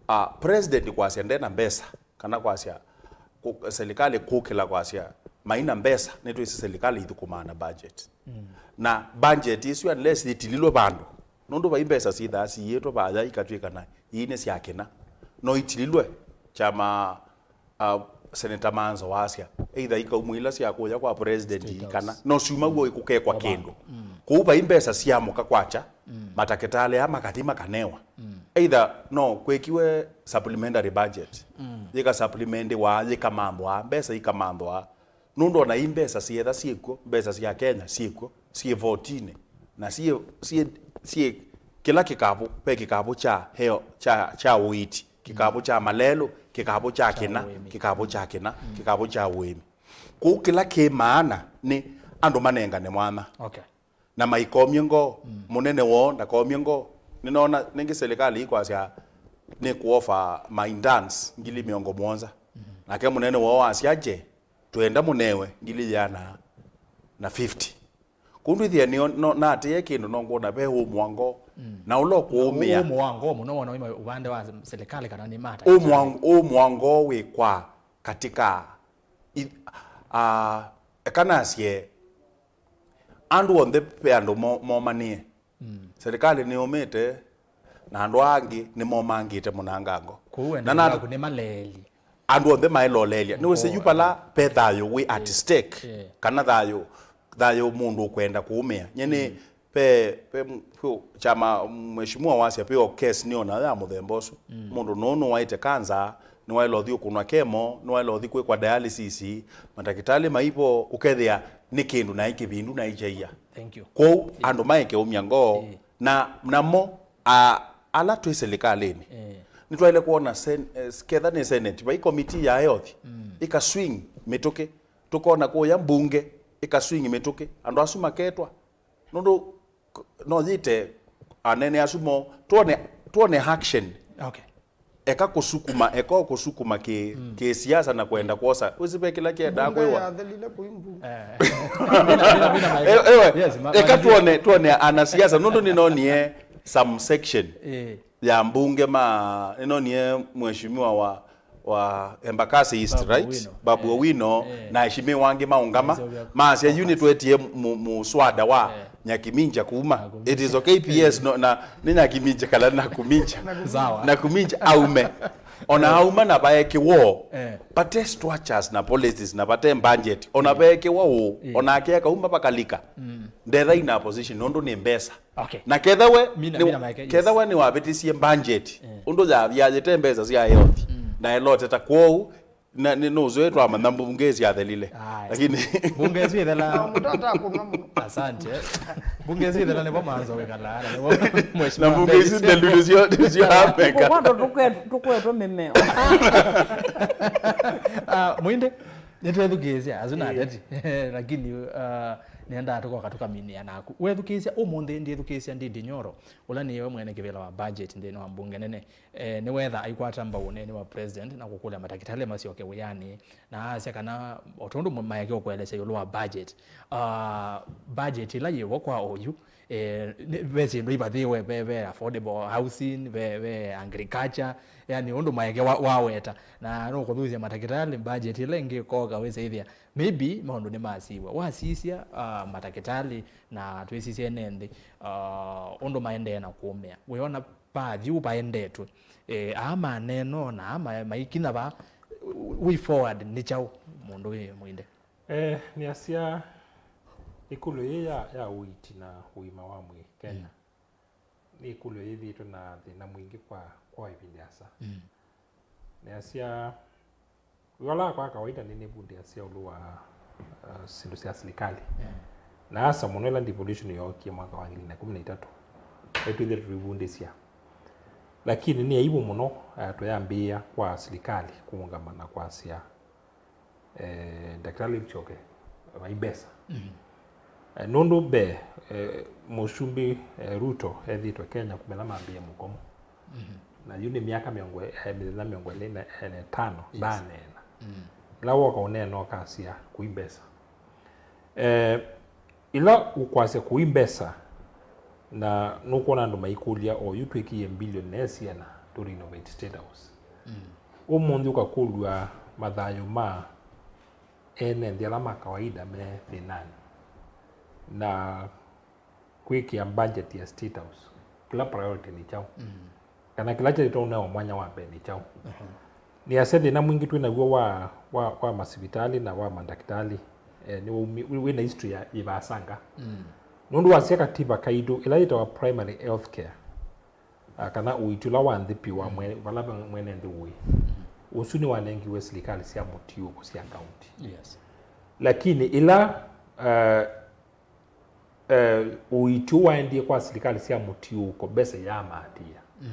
Ah, president kwasya ndena mbesa, kana kwasya kũ-, serikali kũkĩla kwasya maina mbesa, nĩtwĩsĩ serikali ithũkũmaa na budget. Mm. Na budget ĩsu unless yĩtililwe vandũ, nũndũ vai mbesa syĩthaa siĩtwe vaya ikatw'ĩkana ii nĩ sya kĩna, no itililwe kyama, uh, Senator Manzo wasya, either ikaumwa ila sya kũya kwa president State House. Kana no syuma w'o ikũkekwa kĩndũ. Kũu vai mbesa syamũka kwakya, matakĩtalĩ aa makathi makanewa. Either no kwĩkiwe supplementary budget, yĩka supplementiwa, yĩkamanthwa, mbesa ikamanthwa. Nũndũ ona i mbesa syetha syĩkw'o, mbesa sya Kenya syĩkw'o, syĩ votinĩ, na syĩ, syĩ, syĩ kĩla kĩkavũ, ve kĩkavũ kya heo, kya, kya ũiiti, kĩkavũ kya malelũ, kĩkavũ kya kĩna, kĩkavũ kya kĩna, kĩkavũ kya ũĩmi. Kũu kĩla kĩ maana nĩ andũ manengane mwanya. Okay. Na maikomye ngoo, mũnene woo ndakomye ngoo. Nĩnoona nĩngĩ serikali ikwasya nĩ kuofa my dance ngili mĩongo mũonza. Nake mũnene woo wasya, "Je, twenda mũnewe ngili yĩana na fifty." Kũu ndwĩthĩa nĩo, no, natĩĩe kĩndũ no ngwona ve ũmũa ngoo. Na ũla ũkũũmĩa. Ũmũa ngoo mũno wona wĩ uvande wa serikali kana nĩ mata. Ũmũa, ũmũa ngoo wĩ kwa katika i-, a, eka nasye, andũ onthe ve andũ mo-, momanĩe. Serikali nĩyũmĩte, na andũ angĩ nĩmomangĩte mũnangango. Kũu na endeea na- naku nĩ maleeli. Andũ onthe maĩloleelya. Nĩwĩsĩ yu vala ve thayũ wĩ at stake, yeah, kana thayũ, thayũ mũndũ ũkwenda kũũmĩa. Nye nĩ ve, ve m-, ve kyama mheshimiwa wasya ve o case nĩona ya mũthemba ũsu. Mũndũ nũũ nũwaĩte kanza, nĩwaĩla ũthi ũkũnwa kemo, nĩwaĩla ũthi kwĩkwa dialysis, matakĩtalĩ maivo, ũkethĩa nĩ kĩndũ naĩ kĩvindu naĩ kyaia. Thank you. Kwoou andũ maeke ũmya ngoo, na namo, a, ala twĩ silikalĩnĩ, nĩtwaĩle kwona sen-, eh, ketha nĩ senate, vai committee ya health, ĩka swing mĩtũkĩ, tũkona kũya mbunge, ĩka swing mĩtũkĩ, andũ asu maketwa. Nũndũ k-, no yĩte anene asu mo, tuone, tuone action. Okay. Eka kũsukuma, eka o kũsukuma kĩ, kĩ siasa na kwenda kwosa. Wĩsĩ ve kĩla kĩendaa kwĩwa. Mbunge yathelile kũi mbunge. Eh. Mina, mina, mina, mina. Eh, ewe, yes, ma-, eka ma-, tuone, tuone anasiasa. Nũndũ nĩnonie some section, eh, ya mbunge ma, nĩnonie mheshimiwa wa, wa Embakasi East, Babu right? Owino. Babu Owino, eh, na aheshimiwa angĩ maũngama, masya yu nĩtwetie mu-, muswada wa Nyakiminja kuma. It is okay, P S, no, na nĩ Nyakiminja kana Nakuminja. Sawa. Nakuminja aume. Ona auma na vaeke woo. Eh. Vate structures na policies na vate budget. Ona vaeke wa ũ. Ona ake akauma vakalika. Ndetha ina position, nũndũ nĩ mbesa. Okay. Na ketha we, mina, nĩ, mina maeke, yes, ketha we nĩwavĩtisye budget, ũndũ ya, yayĩte mbesa sya health, na eloteta kwoou, na nĩ nũzoe twamanya mbunge syathelile. Aye. Lakini mbunge isu ithela. Ah, mũtata kũnwa mũno. Asante. Mbunge isu ithela nĩvo manzo wĩkala, na nĩvo mheshimiwa na mbunge isu mbei ndelulu syo, syo ameka. Kwa ndo tukwe-, tukwetwe mĩmeo. Ah, Mwindi, nĩtwethukĩĩsya asu na ateti. Lakini, ah, nĩendaa tũkoka tũkaminĩa naku. Wethukĩĩsya ũmũnthĩ, ndĩthukĩĩsya Ndindi Nyoro, ũla nĩwe mwene kĩvĩla wa budget nthĩnĩ wa mbunge nene. Eh, nĩwetha aikwata mbau ũneenĩ wa president na kũkũlya matakĩtalĩ masyoke wĩanĩ, na asya kana o tondũ maeke ũkũelesya ĩũlũ wa budget. Ah, budget ĩla yĩvo kwa oyu, eh, nĩ, ve syĩndũ ivathĩwe, ve, ve affordable housing, ve, ve agriculture, yani ũndũ maeke wa, waweta. Na nũkũthusya matakĩtalĩ, budget ĩla ĩngĩ ĩkoka wĩsaĩthĩa maybe maũndũ nĩmasiwa. Wasisya, ah, matakĩtalĩ na twĩsisya ene nthĩ, ah, ũndũ maendee na kũũmĩa. Wĩona pathi ũu vaendetwe. Eh, aa maneno na aa ma-, maikinya va, way forward nĩ kyaũ mũndũ wĩ Mwinde? Eh, nĩasya ĩkũlyo yĩĩ ya, ya ũiiti na ũima wa mwĩĩ Kenya, mm, nĩ ĩkũlyo yĩthĩĩtwe na thĩna mwingĩ kwa, kwa ĩvinda ĩasa. Mm. Nĩasya Wĩw'aa kwa kawaida nĩnĩvundĩasya ĩũlũ wa, uh, syĩndũ sya silikalĩ. Yeah. Na asa mũno ĩla devolution yookie mwaka wa ngili na ikũmi na itatũ, nĩtwĩthĩĩtwe tũivundĩsya. Lakini nĩ aibu mũno, uh, tũyambĩĩa kwa silikalĩ kũũngama na kwasya, eh, Daktari Mchoke, vai mbesa. Mm. Eh, nũndũ mbee, eh, Mũsumbĩ, eh, Ruto ethĩĩtwe Kenya kuma ĩla mambĩĩe mũkomo. Mhm. Na yu nĩ myaka mĩongo, eh, mĩthenya mĩongo ĩlĩ na, eh, na ĩtano, yes, ndaaneena. Mm. Ĩla woka ũneena ũkasya kũi mbesa. Eh, ĩla ũkwasya kũi mbesa, na nũkwona andũ maikũlya, "O yu twĩkĩie mbilioni ne siana tũ renovate State House." Mm. Ũmũnthĩ ũkakũlw'a mathayũ ma ene nthĩ ala ma kawaida me thĩnanĩ na kwĩkĩa budget ya State House, kĩla priority nĩ kyaũ? Mm. Kana kĩla kyaĩtwe ũnewa mwanya wa mbee nĩ kyaũ? Mhm. Nĩasya thĩna mwingĩ twĩ naw'o wa, wa, wa masivitalĩ na wa mandakĩtalĩ, eh, nĩ waumi-, wĩ, wĩ na history ya yĩvasanga. Mm. Nũndũ wasya katiba kaitũ ĩla yĩtawa primary health care, ah, kana ũiiti ũla wa nthĩ piũ wa mwene, vala ve-, mwene nthĩ ũĩ, ũsu nĩwanengiwe silikalĩ sya mũtiũko sya kaunti. Yes. Lakini ĩla, eh, eh, ũiiti ũũ waendie kwa silikalĩ sya mũtiũko, mbesa yaamaatĩĩa. Mm.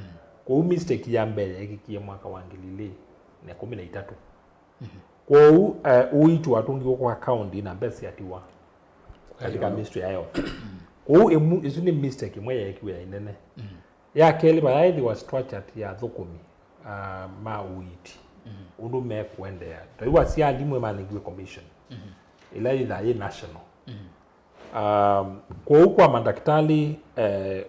Kwoou mistake ya mbee yeekĩkie mwaka wa ngili ilĩ na ĩkũmi na itatũ. Mhm. Kwoou, eh, ũiiti watũngiwe kwa kaunti na mbesa syatiwa katika ministry ya health. Kwoou ĩmu, ĩsu nĩ mistake ĩmwe yeekiwe ya ĩnene. Mm. Ya kelĩ, vayaĩthĩwa structure ya athũkũmi, ah, ma ũiiti, ũndũ mekũendeea. Twaiwa sya alimũ manengiwe commission, ĩla yĩthaa yĩ national. Um, kwoou kwa mandakĩtalĩ, eh,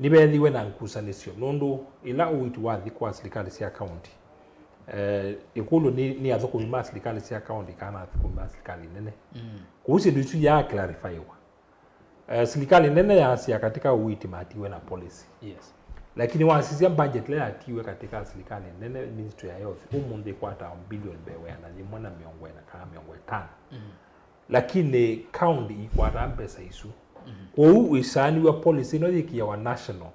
nĩveethiwe na ngusanĩsyo, nũndũ ĩla ũiiti wathi kwa silikalĩ sya kaunti, eh, ĩkũlyo nĩ, nĩ athũkũmi ma silikalĩ sya kaunti kana athũkũmi ma silikalĩ nene. Mm. Kwoou syĩndũ isu yaa clarifywa. Eh, silikalĩ nene yaasya katika ũiiti matiwe na policy. Yes. Lakini wasisya budget ĩla yatiwe katika silikalĩ nene, Ministry ya Health, ũmũnthĩ ĩkwataa bilioni mbee wa ĩana yĩmwe na mĩongo ĩna kana mĩongo ĩtano. Mm. Lakini county ikwataa mbesa isu. Mm. Kwoou ĩsaanĩw'a policy ĩno yĩkĩawa national,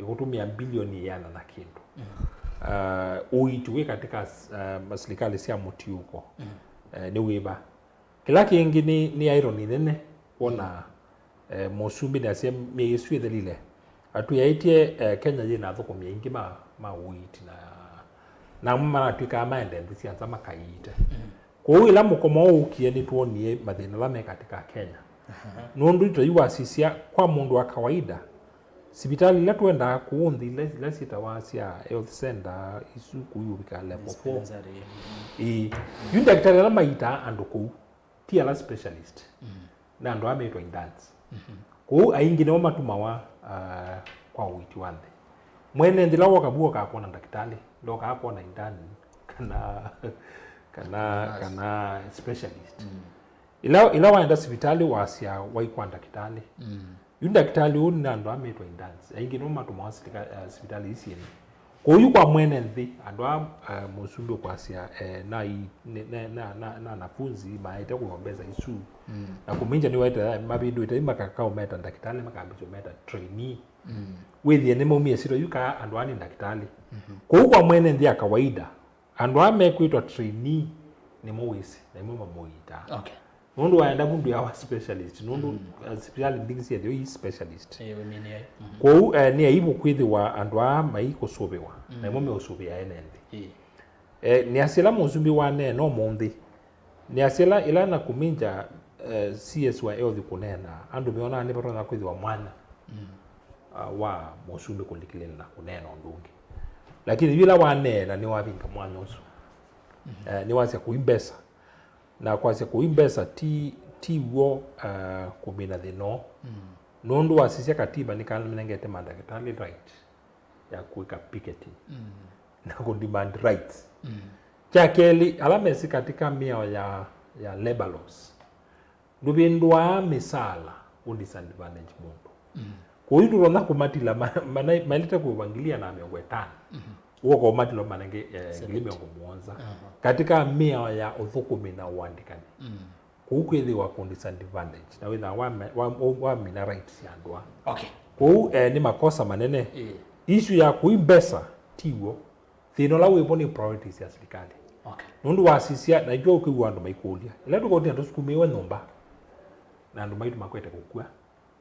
ĩkũtũmĩa bilioni ĩana na kĩndũ. Mm. Ah, ũiiti wĩ katika, ah, silikalĩ sya mũtiũko, mm, eh, nĩ wĩva? Kĩla kĩngĩ nĩ, nĩ irony nene kwona, eh, mũsumbĩ nĩasya myei ĩsu ĩthelile, atwĩaĩtye, eh, Kenya yĩ na athũkũmi aingĩ ma, ma ũiiti na, na amwe maratw'ĩkaa maende nthĩ sya nza makaiite. Mm. Kwoou ĩla mũkomo ũũ ũkie, nĩtwonie mathĩna ala me katika Kenya. Aha. Nũndũ twaiwasisya kwa mũndũ wa kawaida, sivitalĩ ila twendaa kũũ nthĩ, ila, ila syĩtawa sya health center, isu kũu ũvika level four. Dispensary. Ĩĩ. Yu ndakĩtalĩ ala maitaa andũ kũu, ti ala specialist. Mm. Na andũ aa metwa interns. Mhm. Kũu aingĩ nĩmo matumawa, ah, kwa ũiiti wa nthĩ. Mwene nthĩ ĩla woka vu okaa kwona ndakĩtalĩ, ndokaa kwona intern kana, kana, kana specialist. Mm. Ĩla, ĩla waenda sivitalĩ wasya wai kwa ndakĩtalĩ. Mm. Yu ndakĩtalĩ ũũ nĩ andũ aa metwa interns. Aingĩ nĩmo matũmawa silika-, eh, sivitalĩ ii syĩna. Kwoou yu kwa mwene nthĩ, andũ aa, eh, mũsumbĩ ũkwasya, eh, na i-, ne-, ne-, na, na, na anafunzi maete kũĩwa mbesa isu. Mm. Na kũminja nĩwaĩte mavĩndũĩte yu makakao meta ndakĩtalĩ, makambĩsya meta trainee. Mm. Wĩthĩe nĩmaumie sito yu kaa andũ aa nĩ ndakĩtalĩ. Mhm. Kwoou kwa mwene nthĩ ya kawaida, andũ aa mekwĩtwa trainee nĩmo wĩsĩ, na nĩmo mamũiitaa. Okay. Nũndũ waenda vu ndwĩawa specialist, nũndũ, mm, uh, sivitalĩ mbingĩ syethĩwa i specialist. Ĩĩ, wĩmĩnĩe. Mhm. Kwoou, eh, nĩ aibu kwĩthĩwa andũ aa maikũsũvĩwa, mm, na nĩmo meũsũvĩa ene nthĩ. Ĩĩ. Eh, nĩasya ĩla mũsumbĩ waneena ũmũnthĩ, nĩasya ĩla, ĩla na kũminja, eh, C S wa health kũneena, andũ meonaa nĩvatonya kwĩthĩwa mwanya, mm, uh, wa mũsumbĩ kũlikĩlĩla na kũneena ũndũ ũngĩ. Lakini yu ĩla waneena nĩwavinga mwanya ũsu. Mhm. Eh, nĩwasya kũi mbesa. Na kwasya kũi mbesa ti, ti w'o, uh, kũmina thĩna ũũ. Mm. Nũndũ wasisya katiba nĩkanengete mandakĩtalĩ right ya kwĩka picketing, mm, na kũ demand rights. Mm. Kya kelĩ, ala mesĩ katika mĩao ya, ya labor laws, ndũvĩndũaa mĩsaala ũ disadvantage mũndũ. Mm. Kwoou ndũtonya kũmatila ma-, mana-, maĩlĩte kũĩva ngili ĩana na mĩongo ĩtano. Mhm. Ũkomatila manenge, eh, ngili mĩongo mũonza. Aha. Katika mĩao ya ũthũkũmi na ũandĩkani. Mm. Kũu kwĩthĩwa kũ disadvantage, na wĩthaa wame-, wa-, wa-, wamina rights sya andũ aa. Okay. Kũu, eh, nĩ makosa manene. Ĩĩ. Issue ya kũi mbesa, ti w'o. Thĩna ũla wĩvo nĩ priorities sya silikalĩ. Okay. Nũndũ wasisya, na ithyĩ ũkĩw'a andũ maikũlya. Ĩla tũkotĩa tũsukumĩwe nyũmba, na andũ maitũ makwete kũkw'a,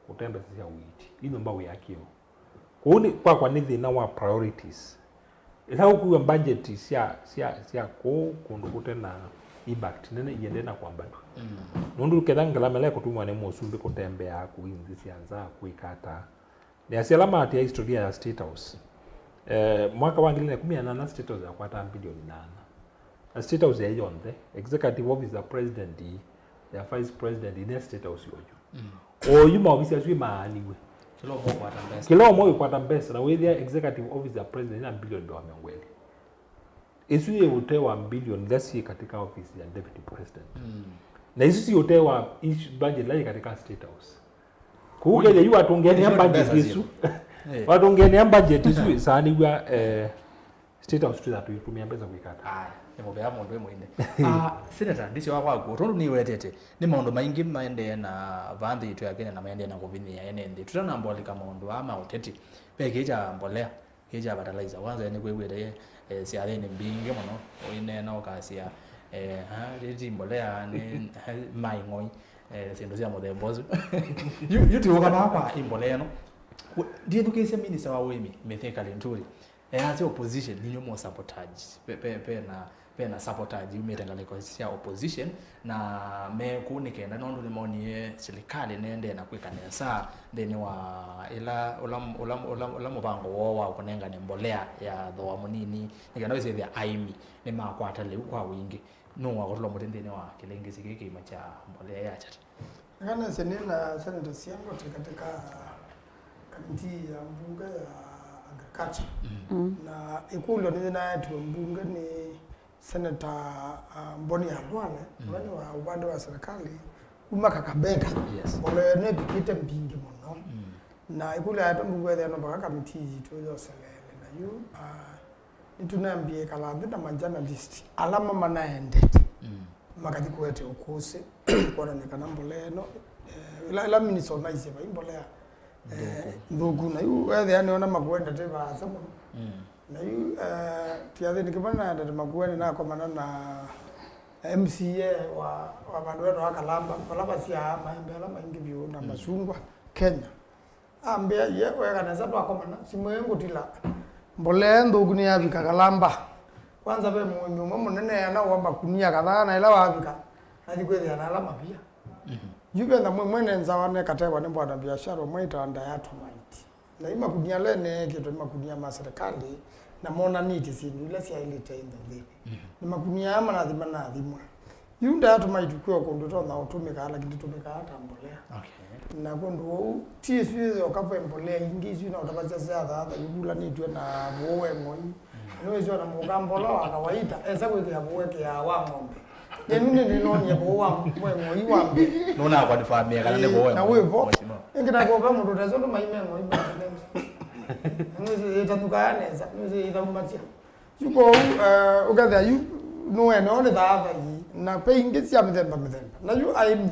kũte mbesa sya ũiiti. Ĩ nyũmba wĩakĩe ũ? Kũu nĩ, kwakwa nĩ thĩna wa priorities. Ĩla ũkwĩw'a budget sya, sya, sya kũũ kũndũ kũte na impact nene iendee na kwambatw'a. Mm. Nũndũ ketha ngalama ĩla ĩkũtũmĩwa nĩ mũsumbĩ kũtembeaa kũi nthĩ sya nza, kwĩka ata? Nĩasya ala maatĩĩa historia ya State House. Eh, mwaka wa ngili na ĩkũmi na nana State House yakwataa bilioni nana. Na State House yaĩ yonthe, executive office ya president, ya vice president, ĩne State House yoyu. Mm. Oyu maovisi asu maaniwe. Kĩla ũmwe ũkwata mbesa. Kĩla ũmwe ũkwata mbesa, na wĩthĩa executive office ya president ĩna bilioni mbee wa mĩongo ĩlĩ. Ĩsu yĩ ũtee wa bilioni ila syĩ katika office ya deputy president. Mm. Na isu syĩ ũtee wa isu budget ila yĩ katika State House. Kũu Kenya yu watũngĩanĩa budget isu. Eh. Watũngĩanĩa budget isu ĩsaanĩw'a, eh, State House twĩtha tũitumĩa mbesa kwĩka ata? Aya, nĩ mũvea mũndũ wĩ mũini. Ah, Senator, ndisyo wakwa kuo, tondũ nĩwetete, nĩ maũndũ maingĩ maendee na vaa nthĩ yitũ ya Kenya na maendee na kũvinyĩĩa ene nthĩ. Tũtanamba ũlika maũndũ aa ma ũteti, ve kĩĩ kya mbolea, kĩĩ kya fertilizer. Kwanza nĩkwĩw'ĩte, eh, syathĩnĩ mbingĩ mũno ũineena ũkasya, eh, ah, ti mbolea, nĩ maĩ ng'oi, eh, syĩndũ sya mũthemba ũsu. Yu, yu tũũka vaa kwa ĩ mbolea ĩno. Ndiĩthukĩĩsya minister wa ũĩmi, Mithika Linturi, easya opposition, ninyu mo sabotage. Pe, pe, pena, pena sabotage yumĩte ngalĩko sya opposition, na me kũu nĩ kenda nũndũ nĩmonie silikalĩ nĩendee na kwĩka nesa nthĩnĩ wa ĩla, ũla, ũla, ũla, ũla mũvango woo wa kũnengane mbolea ya thooa mũnini, nĩ kenda wĩsĩthĩa aĩmi nĩmakwata lĩu kwa wingĩ. Nũũ wakũtũla mũtĩ nthĩnĩ wa kĩlĩngĩsĩ kĩĩ kĩima kya mbolea ya kyata? Nĩkanasye nĩ na Senator Siango twĩ katĩ ka kamitii ya mbunge ya agriculture. Mm. Na ĩkũlyo nĩyĩnaetwe mbunge nĩ Senator, ah, Mboni ya Lwale, mm, ũla nĩ wa ũvande wa serikali, kuma Kakamega. Yes. Mbolea ĩno ĩvikĩte mbingĩ mũno. Mm. Na ĩkũlyo yaetwe mbunge ethĩa no mpaka kamitii yitũ yoseleele. Na yu, ah, nĩtũnambie ĩkala nthĩ na ma journalist ala ma manaendete, mm, makathi kũete ũkũsĩ kwonany'a kana mbolea ĩno, eh, ĩla, ĩla minister onaisye vai mbolea, eh, nthũku. Nthũku. Na yu wethĩa nĩona Makueni ndatĩ vaasa mũno. Mm. Na yu, eh, kĩathĩnĩ kĩmwe naendete Makueni nakomana na M C A wa, wa vandũ vetwa Kalamba, vala vasyaa maembe ala maingĩ vyũ na, mm, masungwa Kenya. Ambĩa, ye, weka nesa twakomana, simũ ĩ ngũtila. Mbolea nthũku nĩyavika Kalamba. Kwanza ve mũĩmi ũmwe mũnene ana wa makunia kadhaa, na ĩla wavika, nathi kwĩthĩa na ala mavia. Mhm. Yu ve nyamũ ĩmwe nĩ nzawa nĩkatewa nĩ bwana biashara ũmwe ĩtawa Diatomite. Na yu makunia ala eneekĩtwe nĩ makunia ma serikali, na monanĩtye syĩndũ ila syaĩlĩte ĩndũ nthĩnĩ. Mhm. Nĩ makunia aa manathi manathimwa. Yu Diatomite kwĩ o kũndũ ĩtonya ũtũmĩkaa, lakini ndĩtũmĩkaa ta mbolea. Okay. Na kũndũ ũu, ti ĩsu yoka, ve mbolea ingĩ isu inaũtavasya sya thatha ivulanĩtw'e na vũũ we ng'oi. Mm. Nĩwĩsĩ ona mũkamba ũla wa kawaida, esa kwĩkĩa vũũ ekĩaa wa ng'ombe. Nenu nĩnĩnonie vũũ wa, we ng'oi wa mbee. Nũnakonfamĩa kana nĩ vũũ we ng'oi. Ĩĩ, na wĩ vo. Mheshimiwa. Ĩngĩ nakwova mũndũ ũtesũ ndũmaime ng'oi mbaa nene. Nĩwĩsĩ ĩtanyũkaa nesa, nĩwĩsĩ ĩthaumasya. Yu kwoou, eh, ũkethĩa yu nũene o nĩ thatha ii, na ve ingĩ sya mĩthemba mĩthemba. Na yu aĩmi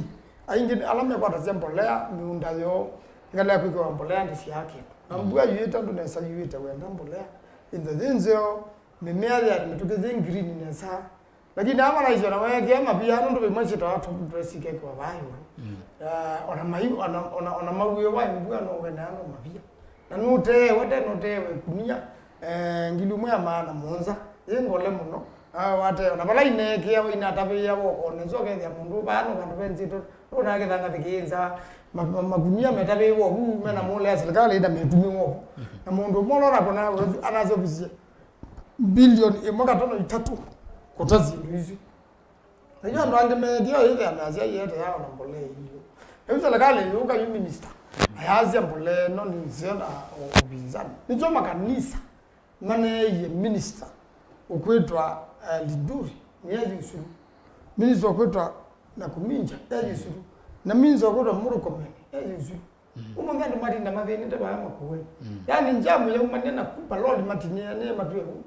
aingĩ ala mekwatasya mbolea mĩũnda yoo ĩkalea kwĩkĩwa mbolea ndĩsyaa kĩndũ. Na, mm, mbua yuĩte, andũ nesa yuĩte wenda mbolea ĩnthe yĩ nzeo, mĩmea yĩ mĩtũkĩ yĩ ngirini nesa. Lakini aa manaisye ona weekĩa mavia nũndũ vĩmwe syĩtawa top dress ikekĩwa vaa ĩũlũ. Mm. Eh, ona mai, ona, ona, ona mawĩo wa mbua no wenea no mavia. Na nũteewe, te nũteewe ĩkunia, eh, ngili ũmwe ya maana mũonza, yĩ ngole mũno. Ah, wateewa. Na vala ineekĩawa, inatavĩĩawa ũkone, nzĩ ũkethĩa mũndũ vaa no vandũ ve nzito, nũnakĩtha ngathikĩĩnza, ma-, ma-, makunia metavĩĩwa vu, mena mũle ya serikali, ĩna metumĩwa vu. Mhm. Na mũndũ ũmwe ũla ũnakonaa anasyovisye bilioni ĩmwe katono itatũ kũta syĩndũ isu. Na yu andũ angĩ meethĩa ĩthĩa measya iete yao na mbolea iyo. Rĩu serikali yũka yu minister ayasya mbolea ĩno nĩ nzeo na ũvinzani. Nĩkyo makanisa maneeie minister ũkwĩtwa, eh, Linturi nĩyathi ũsulu. Minister ũkwĩtwa Nakuminja yathi ũsulu. Na minister ũkwĩtwa Murkomen yathi ũsulu. Mm. Ũmũnthĩ andũ matinda mathĩnĩte vaa Makueni. Mm. Yaani njamu yaumanie na ku maloli matinĩanĩe matw'e vu.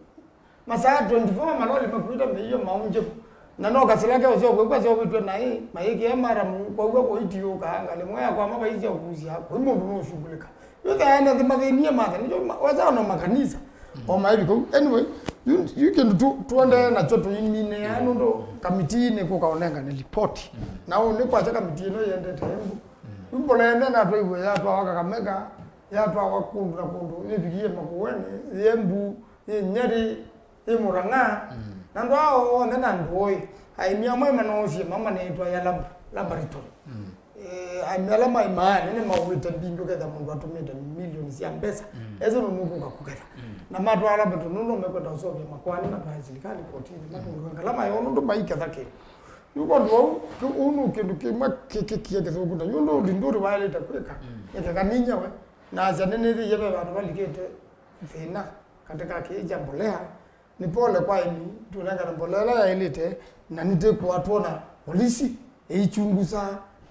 Masaa twenty-four maloli makuĩte mĩio maũngyĩku. Na no kasila ke ũseo kwĩkw'a seũvĩtw'e naĩ, mayĩkĩe maramu, kwaw'a kũitiũkaa, ngalĩ mwe ya kwama vaisya ũkusya, kũi mũndũ nũshughulika. Yu thaene thĩ mathĩnie matha, nĩkyo ma-, wesa no makanisa. Mm. O maĩvi kũu. Anyway, yu, yu kĩndũ tu, tuendee nakyo tũiminĩaa, nũndũ kamitii nĩkũka ũnengane lipoti. Mm. Na ũũ nĩ kwakya kamitii ĩno yendete Embu. Mm. Yu mbolea ĩno natwaiwe yatwawa Kakamega, yatwawa kũndũ na kũndũ, yĩvikie Makueni, yĩ Embu, yĩ Nyeri, yĩ Murang'a. Mm. Na andũ aa onthe na ndũĩ, aĩmi amwe manosie mama nĩtwaĩa lab-, laboratory. Mm. Eh, aĩmi ala maĩmaa nĩ maũĩte mbingĩ, ũketha mũndũ atũmĩte milioni sya mbesa, mm, ese nũnũkũka kũketha. Mm. Na matwaa laboratory nũndũ mekwenda ũseũvya makoani, matwae silikali kotini, mm, matũngĩwe ngalama yoo nũndũ maiketha kĩndũ. Yu kwondũ wau, kĩ-, ũu nĩ kĩndũ kĩmwe kĩkĩkie kĩthũku, na yu ndũri ndũri waĩlĩte kwĩka, mm, ĩkeka ninyawe. Na asya nĩnĩthĩie ve vandũ valikĩte thĩna katĩ ka kĩĩ kya mbolea. Nĩ pole kwa aĩmi, tũnengane mbolea ĩla yaĩlĩte, na nĩtĩkũatwona polisi ĩichungusa,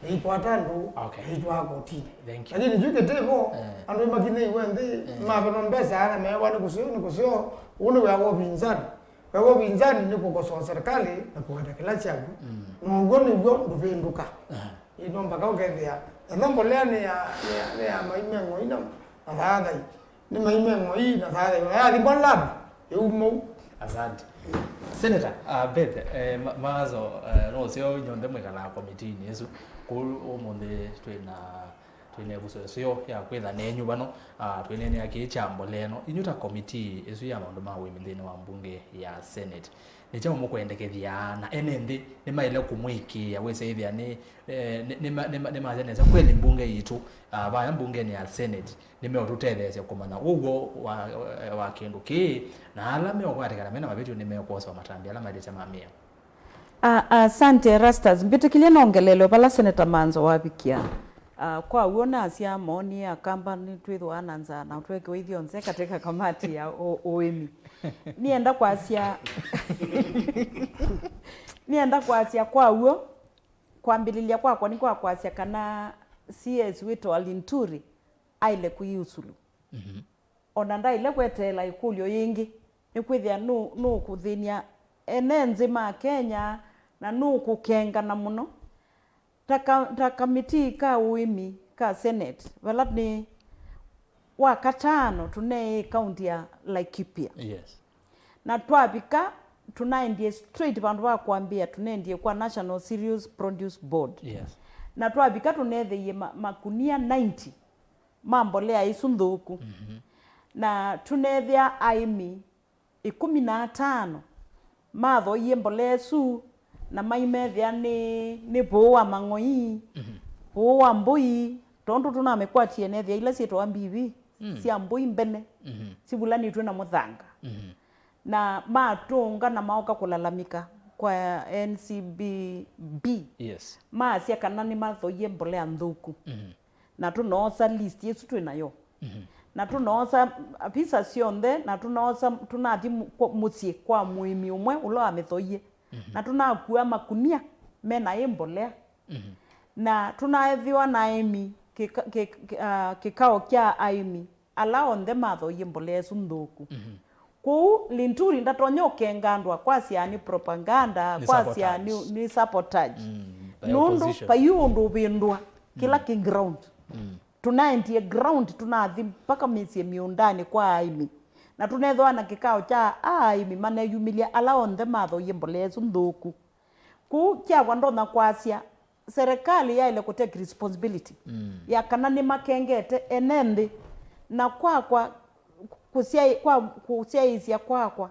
Ĩikwata andũ, okay, ĩitwaa kotinĩ. Thank you. Lakini kyu kĩtĩvo, eh, andũ makinyĩiwe nthĩ, eh, mavenwa mbesa na mewa nĩ kũseo, nĩ kũseo, ũu nĩ wĩa wa ũvinzani. Wĩa wa ũvinzani nĩ kũkosoa serikali na kũweta kĩla kyaku. Mm. Na ũw'o nĩw'o ndũvĩndũka. Aha. Ĩno mpaka ũkethĩa. Ĩno mbolea nĩ ya, nĩ ya, nĩ ya maimeng'oi na, na thaathai. Nĩ maimeng'oi na thaathai. Yathimwa lab, ĩumou. Asante. Senator, uh, Beth, eh, ma-, mawazo, eh, no seo nyonthe mwĩkalaa komitiinĩ ĩsu. Kũu ũmũnthĩ twĩ na, twĩ na ĩvuso ĩseo ya kwĩtha nenyu vano, ah, twĩneenea kĩĩ kya mbolea ĩno. Inyu ta komitii ĩsu ya maũndũ ma ũĩmi nthĩnĩ wa mbunge ya Senate, nĩ kyaũ mũkwendekethya, na ene nthĩ nĩmaĩle kũmwĩkĩĩa wĩsĩ ĩthĩa nĩ, eh, nĩ, nĩma-, nĩma-, nĩmasya nesa kweli mbunge yitũ, ah, vaya mbungenĩ ya Senate nĩmeũtũtetheesya kũmanya ũw'o wa, wa kĩndũ kĩĩ, na ala meũkwatĩkana mena mavĩtyo nĩmekwosewa matambya ala maĩlĩte ma mĩao. A-, asante Erastus. Mbĩtĩkĩlye nongelele o vala Seneta Manzo wavikĩa. Ah, kwa w'o nasya maoni ya kamba nĩtwĩthĩwa na nzaa na twekiwa ithyonthe katika kamati ya ũ-, ũĩmi. Nienda kwasya, nienda kwasya kwa w'o, kwambĩlĩlya kwakwa nĩ kwa kwasya kana C S wĩtawa Linturi aĩle kũiusulu. Mhm. O na ndaĩle kweteela ĩkũlyo yĩngĩ, nĩkwĩthĩa nũ-, nũkũthĩny'a ene nthĩ ma Kenya na nũkũkengana mũno. Ta ka-, ta kamitii ka ũĩmi ka Senate, vala nĩ wa katano tũneĩ kaunti ya Laikipia. Yes. Na twavika, tũnaendie straight vandũ va kwambĩa, tũnendie kwa National Cereals Produce Board. Yes. Na twavika tũneethĩie ma-, makunia ninety ma mbolea ĩsu nthũku. Mhm. Na tũneethĩa aĩmi ĩkũmi na atano mathoie mbolea ĩsu, na maimethĩa nĩ, nĩ vũũ wa mang'oi, mhm, vũũ wa mbũi, tondũ tũnamĩkwatie nethĩa ila syĩtawa mbivi, mm, sya mbũi mbene, mhm, sivulanĩtw'e na mũthanga. Mhm. Na matũnga na maoka kũlalamika kwa N C B B. Yes. Maasya kana nĩmathoie mbolea nthũku. Mhm. Na tũnoosa list ĩsu twĩ nayo. Mhm. Na tũnoosa visa syonthe, na tũnoosa, tũnathi mu-, kwa, mũsyĩ kwa mũĩmi ũmwe ũla wamĩthoie. Mhm. Na tũnakua makunia mena ĩ mbolea. Mhm. Na tũnaethĩwa na aĩmi kĩka-, kĩ-, kĩ-, ah, kĩkao kya aĩmi ala onthe mathoie mbolea ĩsu nthũku. Mhm. Kwoou Linturi ndatonya ũkenga andũ akwasya nĩ propaganda, nĩ akwasya nĩ, sabotage, nĩ sabotage. Mm, by nũndũ opposition. Vai ũndũ ũvĩndũa kĩla, mm, kĩ ground. Mm. Tũnaendie ground, tũnathi mpaka mĩsyĩ mĩũndanĩ kwa aĩmi. Na tũneethĩwa na kĩkao kya aĩmi maneyumĩlya ala onthe mathoie mbolea ĩsu nthũku. Kũu kyakwa ndonya kwasya, serikali yaĩle kũtake responsibility, mm, ya kana nĩmakengete ene nthĩ. Na kwakwa, kũsyaĩ-, kwa kũsyaĩĩsya kwakwa,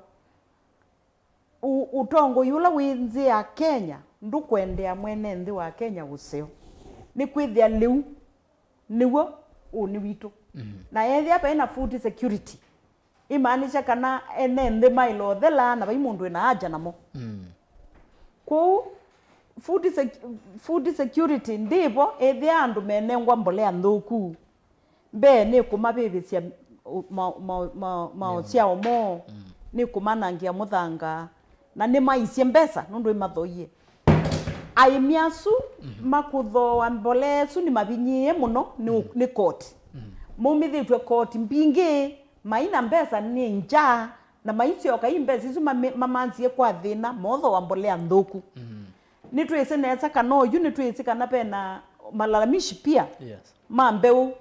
ũ-, ũtongoi ũla wĩ nthĩ ya Kenya ndũkwendea mwene nthĩ wa Kenya ũseo. Nĩkwĩthĩa lĩu nĩw'o ũnĩ witũ. Mm. Na ethĩa vaĩ na food security, imaanisha kana ene nthĩ maĩle ũthela na vai mũndũ wĩ na haja namo. Mm. Kwoou food sec-, food security ndĩvo ethĩa andũ menengwa mbolea nthũku. Mbee nĩkũmavĩvĩsya ma-, ma-, ma-, maũsyao moo, mm, nĩkũmanangĩa mũthanga, na nĩmaisye mbesa nũndũ ĩmathoie. Aĩmi asu, mhm, makũthooa mbolea ĩsu nĩmavinyĩĩe mũno nĩ, mhm, nĩ koti. Mhm. Maumĩthĩtw'e koti mbingĩ, mai na mbesa nĩ ngya, na maisyoka i mbesa isu mame-, mamanzie kwa thĩna, moothooa mbolea nthũku. Mhm. Nĩtwĩsĩ nesa kana oyu, nĩtwĩsĩ kana vena malalamishi pia, yes, ma mbeũ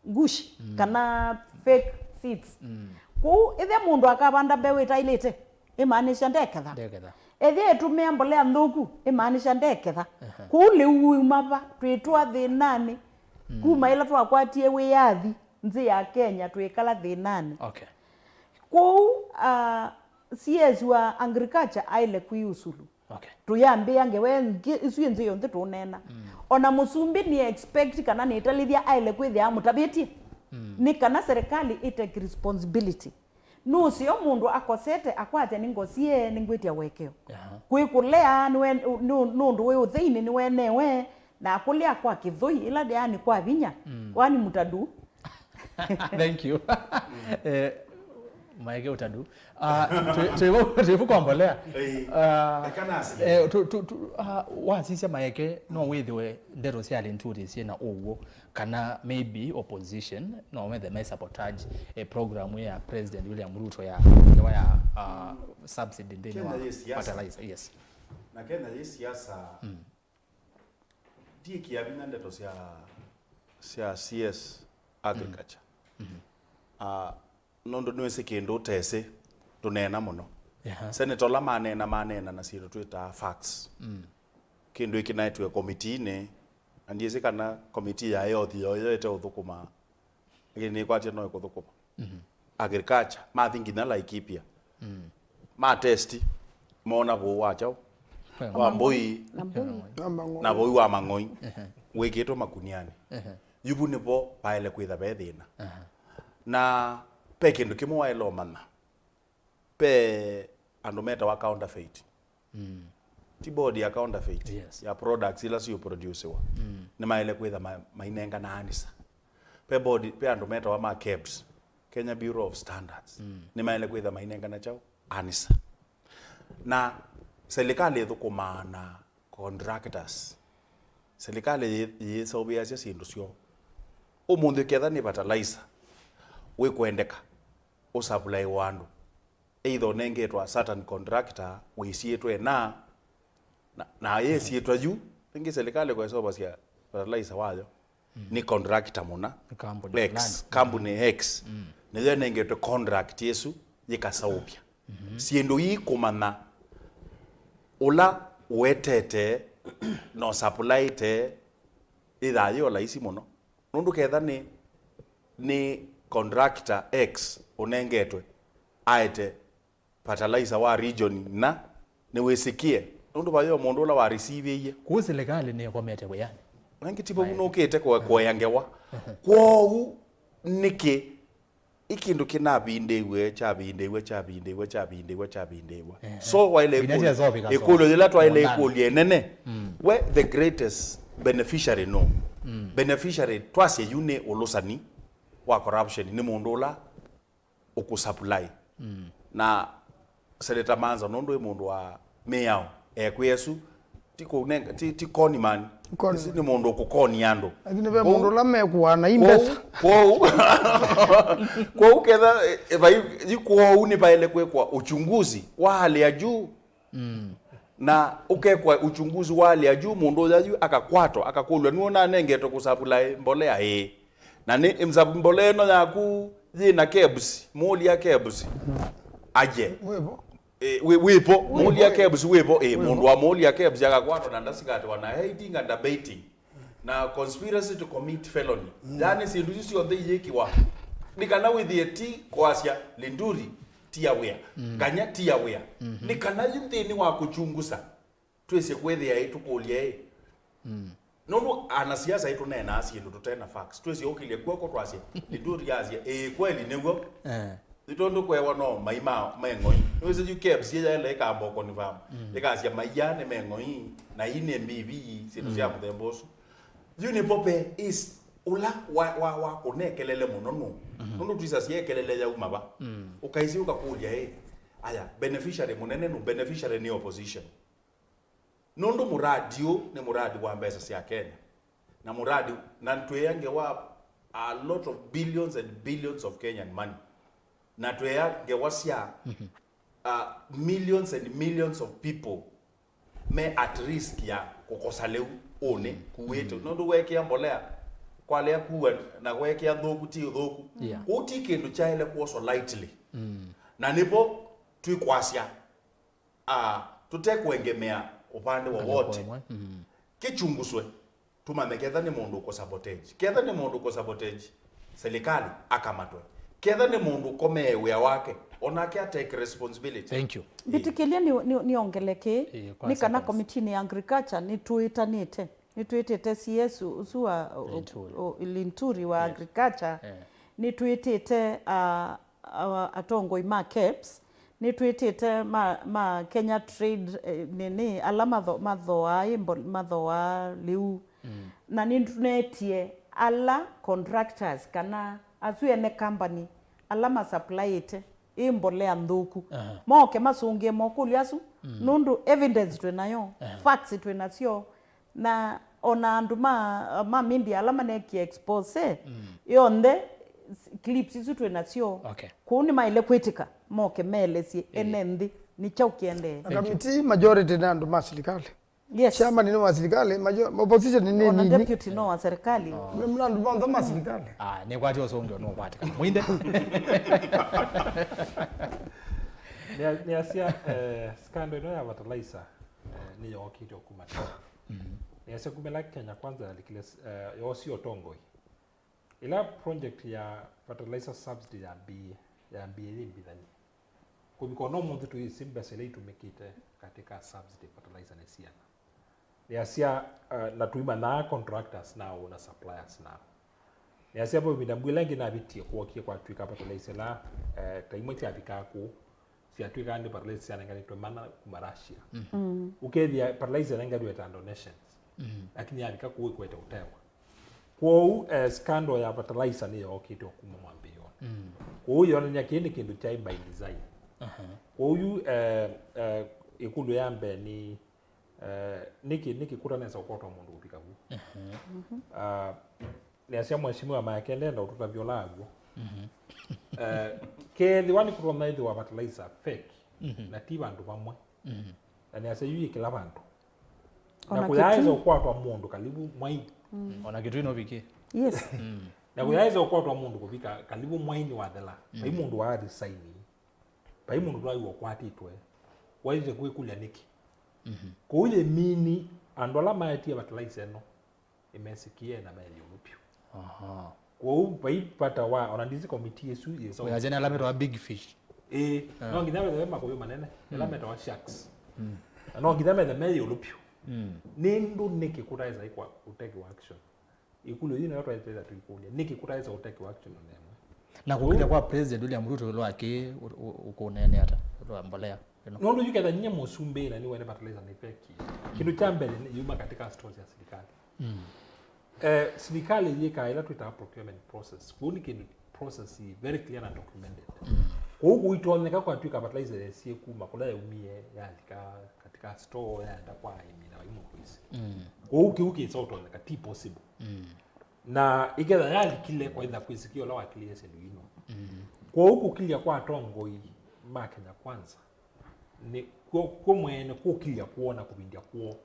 ngushi, mm, kana fake seeds. Mm. Kwoou ĩthĩa mũndũ akavanda mbeũ ĩtaĩlĩte, ĩmaanisha ndeketha. Ndeketha. Ĩthĩa ĩtũmĩa mbolea nthũku, ĩmaanisha ndeketha. Aha. Kwoou lĩu wuma va? Twĩtwa thĩnanĩ, mm, kuma ĩla twakwatie wĩyathi nthĩ ya Kenya, twĩkala thĩnanĩ. Okay. Kwoou, ah, C S wa agriculture aĩle kwiusulu. Okay. Tũyambĩĩa ngewa ĩngĩ, ĩsu ĩngĩ yonthe tũũneena. Mm. Ona mũsumbĩ nĩ expect kana nĩtalĩthya aĩle kwĩthĩa amũtavĩtye. Mm. Nĩ kana serikali ĩtake responsibility. Nũseo mũndũ akosete akwasya nĩngosie, nĩngwĩtya ũekeo. Aha. Kwĩ kũlea, nĩwe-, nũ-, nũndũ wĩ ũtheinĩ nĩwenewe, na akũlea kwa kĩthũi, ĩla ndĩanĩ kwa vinya, mm, kwani mutadu. Thank you. Eh, Maeke ũtanu. Ah, twĩ- twĩ vo- twĩ vo kwa mbolea. Ĩĩ. Ah, Eka nasi. Eh, tu- tu- tu- ah, wasisya maeke no wĩthĩwe ndeto sya Linturi syĩ na ũw'o, kana maybe opposition no methe me sabotage eh, program ya President William Ruto ya ya uh, subsidy nthĩnĩ Kenya wa yĩ siasa. Fertilizer. Yes. Na Kenya yĩ siasa. Ndiĩkĩa vinya ndeto sya sya C S agriculture. Ah, nũndũ nĩwĩsĩ kĩndũ ũtesĩ ndũneena mũno. Yeah. Seneta ũla maneena maneena na syĩndũ twĩtaa facts. Kĩndũ ĩkĩnaĩtwe komitiinĩ, na ndiĩsĩ kana komitii ya ĩothi yoyo ĩteũthũkũma, lakini nĩkwatya no ĩkũthũkũma. Agriculture, mathi nginya Laikipia. Ma test, mona vũũ wa kyaũ, wa mbũi, Na mbũi. Na mang'oa. na vũi wa mang'oi wĩkĩtwe makunianĩ. Yu vu nĩvo vaĩle kwĩtha ve thĩna. Na ve kĩndũ kĩmwe waĩle ũmanya, ve andũ metawa counterfeit. Ti board ya counterfeit, Yes. ya products ila siũproduciwa. Nĩmaĩle kwĩtha ma- mainengana anisa. Ve board, ve andũ metawa ma kebs, Kenya Bureau of Standards. Nĩmaĩle kwĩtha mainengana kyaũ, anisa. Na serikali ĩthũkũmaa na contractors. Serikali yĩ- yĩseũvĩasya syĩndũ syoo. Ũmũnthĩ ketha nĩ fertilizer wĩkwendeka ũsupply wa andũ, either ũnengetwe a certain contractor wĩsiĩtwe na na, na yĩsiĩtwa yu, ĩngĩ serikali kwesovasya fertilizer wayo nĩ contractor mũna, Nĩ kambuni X, fulani. Kambuni X nĩyo ĩnengetwe contract ĩsu yĩkaseũvya syĩndũ ii, kũmanya ũla ũetete na ũsupplyĩte ĩthaa yĩ o laisi mũno. Nũndũ ketha nĩ nĩ contractor X ũnengetwe aete fertilizer wa region na nĩwĩsĩkĩe, nũndũ vayo mũndũ ũla wa receiveie. Kũu serikali nĩkomete wĩanĩ. Nangĩ ti vau nũkĩte kwe- kuea ngewa. Kwoou nĩkĩ ĩ kĩndũ kĩnavindĩiwe, kyavindĩiwe, kyavindĩiwe, kyavindĩiwe, kyavindĩiwe? So waĩle Nginya ĩkũlyo- syaseũvĩka ĩkũlyo yĩla twaĩle Mũnana. Ĩkũlyo ĩnene, we the greatest beneficiary no? Beneficiary twasye yu nĩ ũlũsani wa corruption nĩ mũndũ ũla ũkũsupply. Na Senator Manza, nũndũ wĩ mũndũ wa mĩao, ekwĩa ĩsu ti kũnenga, ti, ti con man. Con Ĩsu nĩ mũndũ ũkũkonia andũ. Lakini ve mũndũ ũla mekuana i mbesa. Kwoou, kwoou ketha eh, vai- yu kwoou nĩ vaĩle kwĩkwa uchunguzi wa hali ya juu. Na ũkekwa uchunguzi wa hali ya juu, mũndũ ũya yu akakwatwa, akakũlw'a, nĩwe ũnanengetwe kũsupply mbolea ĩĩ? Na nĩ msa- mbolea ĩno yaku yĩ na kebs, mũũlya kebs aje. Wĩvo. Eh, wĩ- wĩvo, mũũlya kebs wĩvo, eh, mũndũ wa mũũlya kebs akakwatwa na ndasikatĩwa na aiding and abetting na conspiracy to commit felony. Yaani syĩndũ isu syonthe iyĩkiwa nĩ kana wĩthĩe ti kwasya Linturi ti ya wĩa, Nganya ti ya wĩa, nĩ kana yu nthĩnĩ wa kũchunguza twĩsĩ kwĩthĩa ĩ tũkũlye ĩ. Nũndũ anasiasa ĩ tũneenaa syĩndũ tũte na facts. Twĩsĩ ũkĩlye kw'oko twasye Linturi asye ĩĩ kweli nĩw'o. Eh. Nĩ tondũ kwewa no mai ma me ng'oi. Nĩwĩsĩ yu kebs yaĩle ĩkamba confirm. Ĩkasya maia nĩ me ng'oi na ii nĩ mbivi syĩndũ sya mũthemba ũsu. Yu nĩ pope is ũla wa, wa, wa kũnekelele mũno nũ. Nũndũ twĩsasya ekelele yauma va. Ũkaisĩ ũkakũlya ĩ, aya, beneficiary mũnene nũ? Beneficiary nĩ opposition. Nũndũ mũradi ũũ nĩ mũradi wa mbesa sya Kenya. Na mũradi, na twĩea ngewa a lot of billions and billions of Kenyan money. Na twĩea ngewa sya uh, millions and millions of people me at risk ya kũkosa lĩu ũnĩ kuĩte. Nũndũ weekĩa mbolea, kwalea kuwa na weekĩa nthũku ti nthũku. Yeah. Kũu ti kĩndũ kyaĩle kuoswa lightly. Na nĩvo twĩkwasya, ah, tũtekũengemea ũvande wowote. Ũmwe. Mm. Kĩchunguswe, tũmanye ketha nĩ mũndũ ũkũsabotage. Ketha nĩ mũndũ ũkũsabotage serikali, akamatwe. Ketha nĩ mũndũ ũkomee wĩa wake, onake atake responsibility. Thank you. Mbĩtĩkĩlya nĩ- nĩ- nĩongele kĩĩ, Ĩĩ, kwa nĩ kana seconds. Komitinĩ ya Agriculture nĩtwĩtanĩte, nĩtwĩtĩte C S ũsu wa o- Linturi. o- Linturi wa Yes. Agriculture, Eh. nĩtwĩtĩte ah, ah, atongoi ma kebs, nĩtwĩtĩte ma, ma Kenya Trade, eh, nini, ala matho- mathoaa ĩ mbo- mathoaa lĩu. Na nĩtũnetie ala contractors kana asu ene company ala masupplyaĩte ĩ mbolea nthũku. Aha. Moke masũngĩe mokũlyo asu, mm, nũndũ evidence twĩ nayo, aha, facts twĩ nasyo, na ona andũ ma, ma media ala manekie expose, mm, yonthe, s-, clips isu twĩ nasyo. Okay. Kwoou nĩmaĩle kwĩtĩka, moke meelesye, ĩĩ, ene nthĩ nĩ kyaũ kĩendee. Akamiti majority nĩ andũ ma silikalĩ. Yes. Chairman nĩ wa silikalĩ, majo-, opposition nĩ nini? Ona deputy no wa serikali. Mna, mna andũ monthe ma silikalĩ. Ah, nĩ kwati ũsũngĩo no kwati. Mwinde. Nĩa-, nĩasya, eh, scandal ĩno ya fertilizer, eh, nĩ yookĩte o kuma tene. Mhm. Nĩasya kumĩla Kenya Kwanza yalikile, eh, yoosie ũtongoi. Ĩla project ya fertilizer subsidy yambĩĩe, yambĩĩe yĩ mbithany'a. Kũvika ona ũmũnthĩ tũyĩsĩ mbesa ila itũmĩkĩte katika subsidy fertilizer nĩ siana. Nĩasya, eh, na tũimanyaa contractors nao na suppliers nao. Nĩasya vo ĩvinda mbwĩ ĩla ĩngĩ navĩtie kwokie kwatw'ĩka fertilizer ila, eh, ta imwe syavikaa kũu, syatw'ĩkaa nĩ fertilizer syanenganĩtwe mana kuma Russia. Mm. Ũkethĩa fertilizer ĩnenganĩtwe ta donations, mm, lakini yavika kũu ĩkwete ũtewa. Kwoou, eh, scandal ya fertilizer nĩyookĩte o kuma mwambĩĩonĩ. Mm. Kwoou yonany'a kĩĩ nĩ kĩndũ kyaĩ by design. Aha. Kwoou yu, eh, eh, ĩkũlyo ya mbee nĩ, eh, nĩkĩ, nĩkĩ kũtanesa ũkwatwa mũndũ kũvika vu? Aha. Ah, nĩasya mheshimiwa Mayake ndenda ũtũtavya ũla aw'o. Mhm. Eh, kethĩwa nĩkũtonya ĩthĩwa fertilizer fake, mhm, na ti vandũ vamwe. Mhm. Na nĩasya yu yĩ kĩla vandũ. Na ona kũyaĩsa Kitui ũkwatwa mũndũ kalivu mwaini. Mm. Ona Kitui no vikie. Yes. Mm. Na kũyaĩsa ũkwatwa mũndũ kũvika kalivu mwaini wathela. Mm. Vai mũndũ wa resign. Vai mũndũ twaiwa ũkwatĩtwe. Waĩle kwĩkũlya nĩkĩ? Mhm. Kwoou yĩ mini andũ ala maetie fertilizer ĩno nĩmesĩkĩe na me ĩũlũ vyũ. Aha. Kwoou vai vata wa, ona ndisi committee ĩsu yĩsa ũyasya nĩ ala metawa big fish. Ĩĩ, ah, no nginya methe ve makũyũ manene, ala, mm, metawa sharks. Mm. Na no nginya methe me ĩũlũ vyũ. Mm. Nĩ ndũ nĩkĩ kũtaĩsa kwa kũtekiwa action? Ĩkũlyo yĩu nĩyo twaĩlĩte twĩkũlya, nĩkĩ kũtaĩsa kũtekiwa action ona ĩmwe? Na kũkĩlya kwa President William Ruto ĩũlũ wa kĩĩ ũ-, ũ-, ũkũneene ata ĩũlũ wa mbolea ĩno? Nũndũ yu ketha nyie mũsumbĩ na nĩwene fertilizer nĩ fake. Kĩndũ kya mbele nĩ yuma katika store sya silikalĩ. Mm. Eh, silikalĩ yĩkaa ĩla twĩtaa procurement process. Kũu nĩ kĩndũ process ĩ very clear na documented. Mm. Kũu kũitonyeka kwatw'ĩka fertilizer yesie kuma kũla yaumie yalika katika store yaenda kwa aĩmi na vai mũndũ ĩsi. Mm. Kũu kĩu kĩsa ũtonyeka, ti possible. Mm. Na ĩketha yalikile kwaitha kwĩsĩkĩa ũla wakilie syĩndũ ino. Mm. Kwoou kũkilya kwa atongoi ma Kenya Kwanza nĩ kw'o, kw'o mwene kũkilya kwona kũvindya kw'o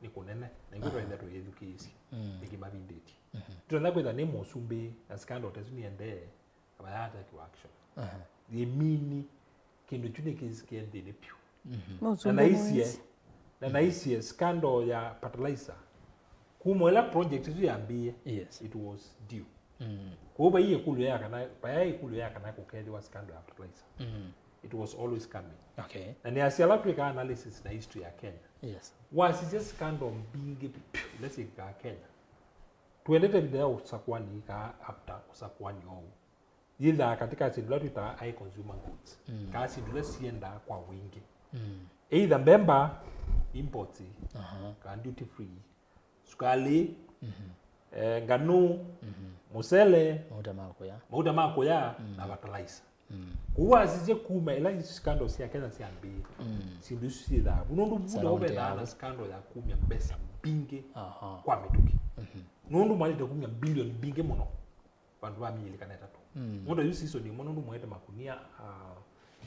nĩ kũnene, na ithyĩ, aha, twaenda twĩyĩthukĩĩsye, mm, nĩkĩ mavindĩtye. Mhm. Tũtonya kwĩtha nĩ mũsumbĩ na scandal ta ĩsu nĩendee, na mayatakiwa action. Aha. Yĩ mini, kĩndũ kyu nĩkĩsĩkĩe nthĩnĩ vyũ. Mhm. Na mũsumbĩ naisye, mũĩsĩ, na, mhm, naisye scandal ya fertilizer, kuma ĩla project ĩsu yambĩĩe, yes, it was due. Mm. Kwoou vai ĩkũlyo ya kana, vaya ĩkũlyo ya kana kũkethĩwa scandal ya fertilizer. Mm. It was always coming. Okay. Na nĩasya ala twĩkaa analysis na history ya Kenya. Yes. Wasisya scandal mbingĩ vyũ ila syĩkĩkaa Kenya. Tũendete ĩvinda ya ũsakũani kaa after ũsakũani oou. Yĩthaa katika syĩndũ ila twĩtaa high consumer goods. Mm. Kaa syĩndũ ila siendaa kwa wingĩ. Mm. Either mbemba, imports, aha, kana duty free, sukalĩ, mhm, eh, nganũ, mhm, mũsele, mauta ma kũya, mauta ma kũya, mm, na fertilizer. Mm. Kũu wasisye kuma ĩla scandal sya Kenya syambĩĩe, mm, syĩndũ isu syĩthaa vu. Nũndũ vu nĩvo vethaa na scandal ya kumya mbesa mbingĩ, aha, kwa mĩtũkĩ. Mhm. Nũndũ mwaĩlĩte kumya bilioni mbingĩ mũno vandũ va myei ĩlĩ kana ĩtatũ. Mm. Mũndũ yu season ĩmwe nũndũ mwaĩte makunia, ah,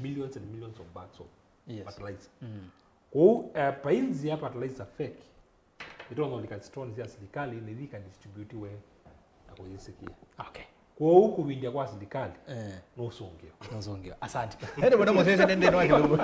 millions and millions of bags of, yes, fertilizer. Mm. Kwoou, eh, vai nzĩa fertilizer fake ĩtonya ũlika sitoni sya silikalĩ nĩthi ĩkadistributiwe na kũyĩsĩkĩa. Okay. Kwoou kũvindya kwa silikalĩ, eh, nũsũngĩo. Nũsũngĩo. Asante. Ende mwene mũsese nĩ nthĩnĩ wa kĩlungu.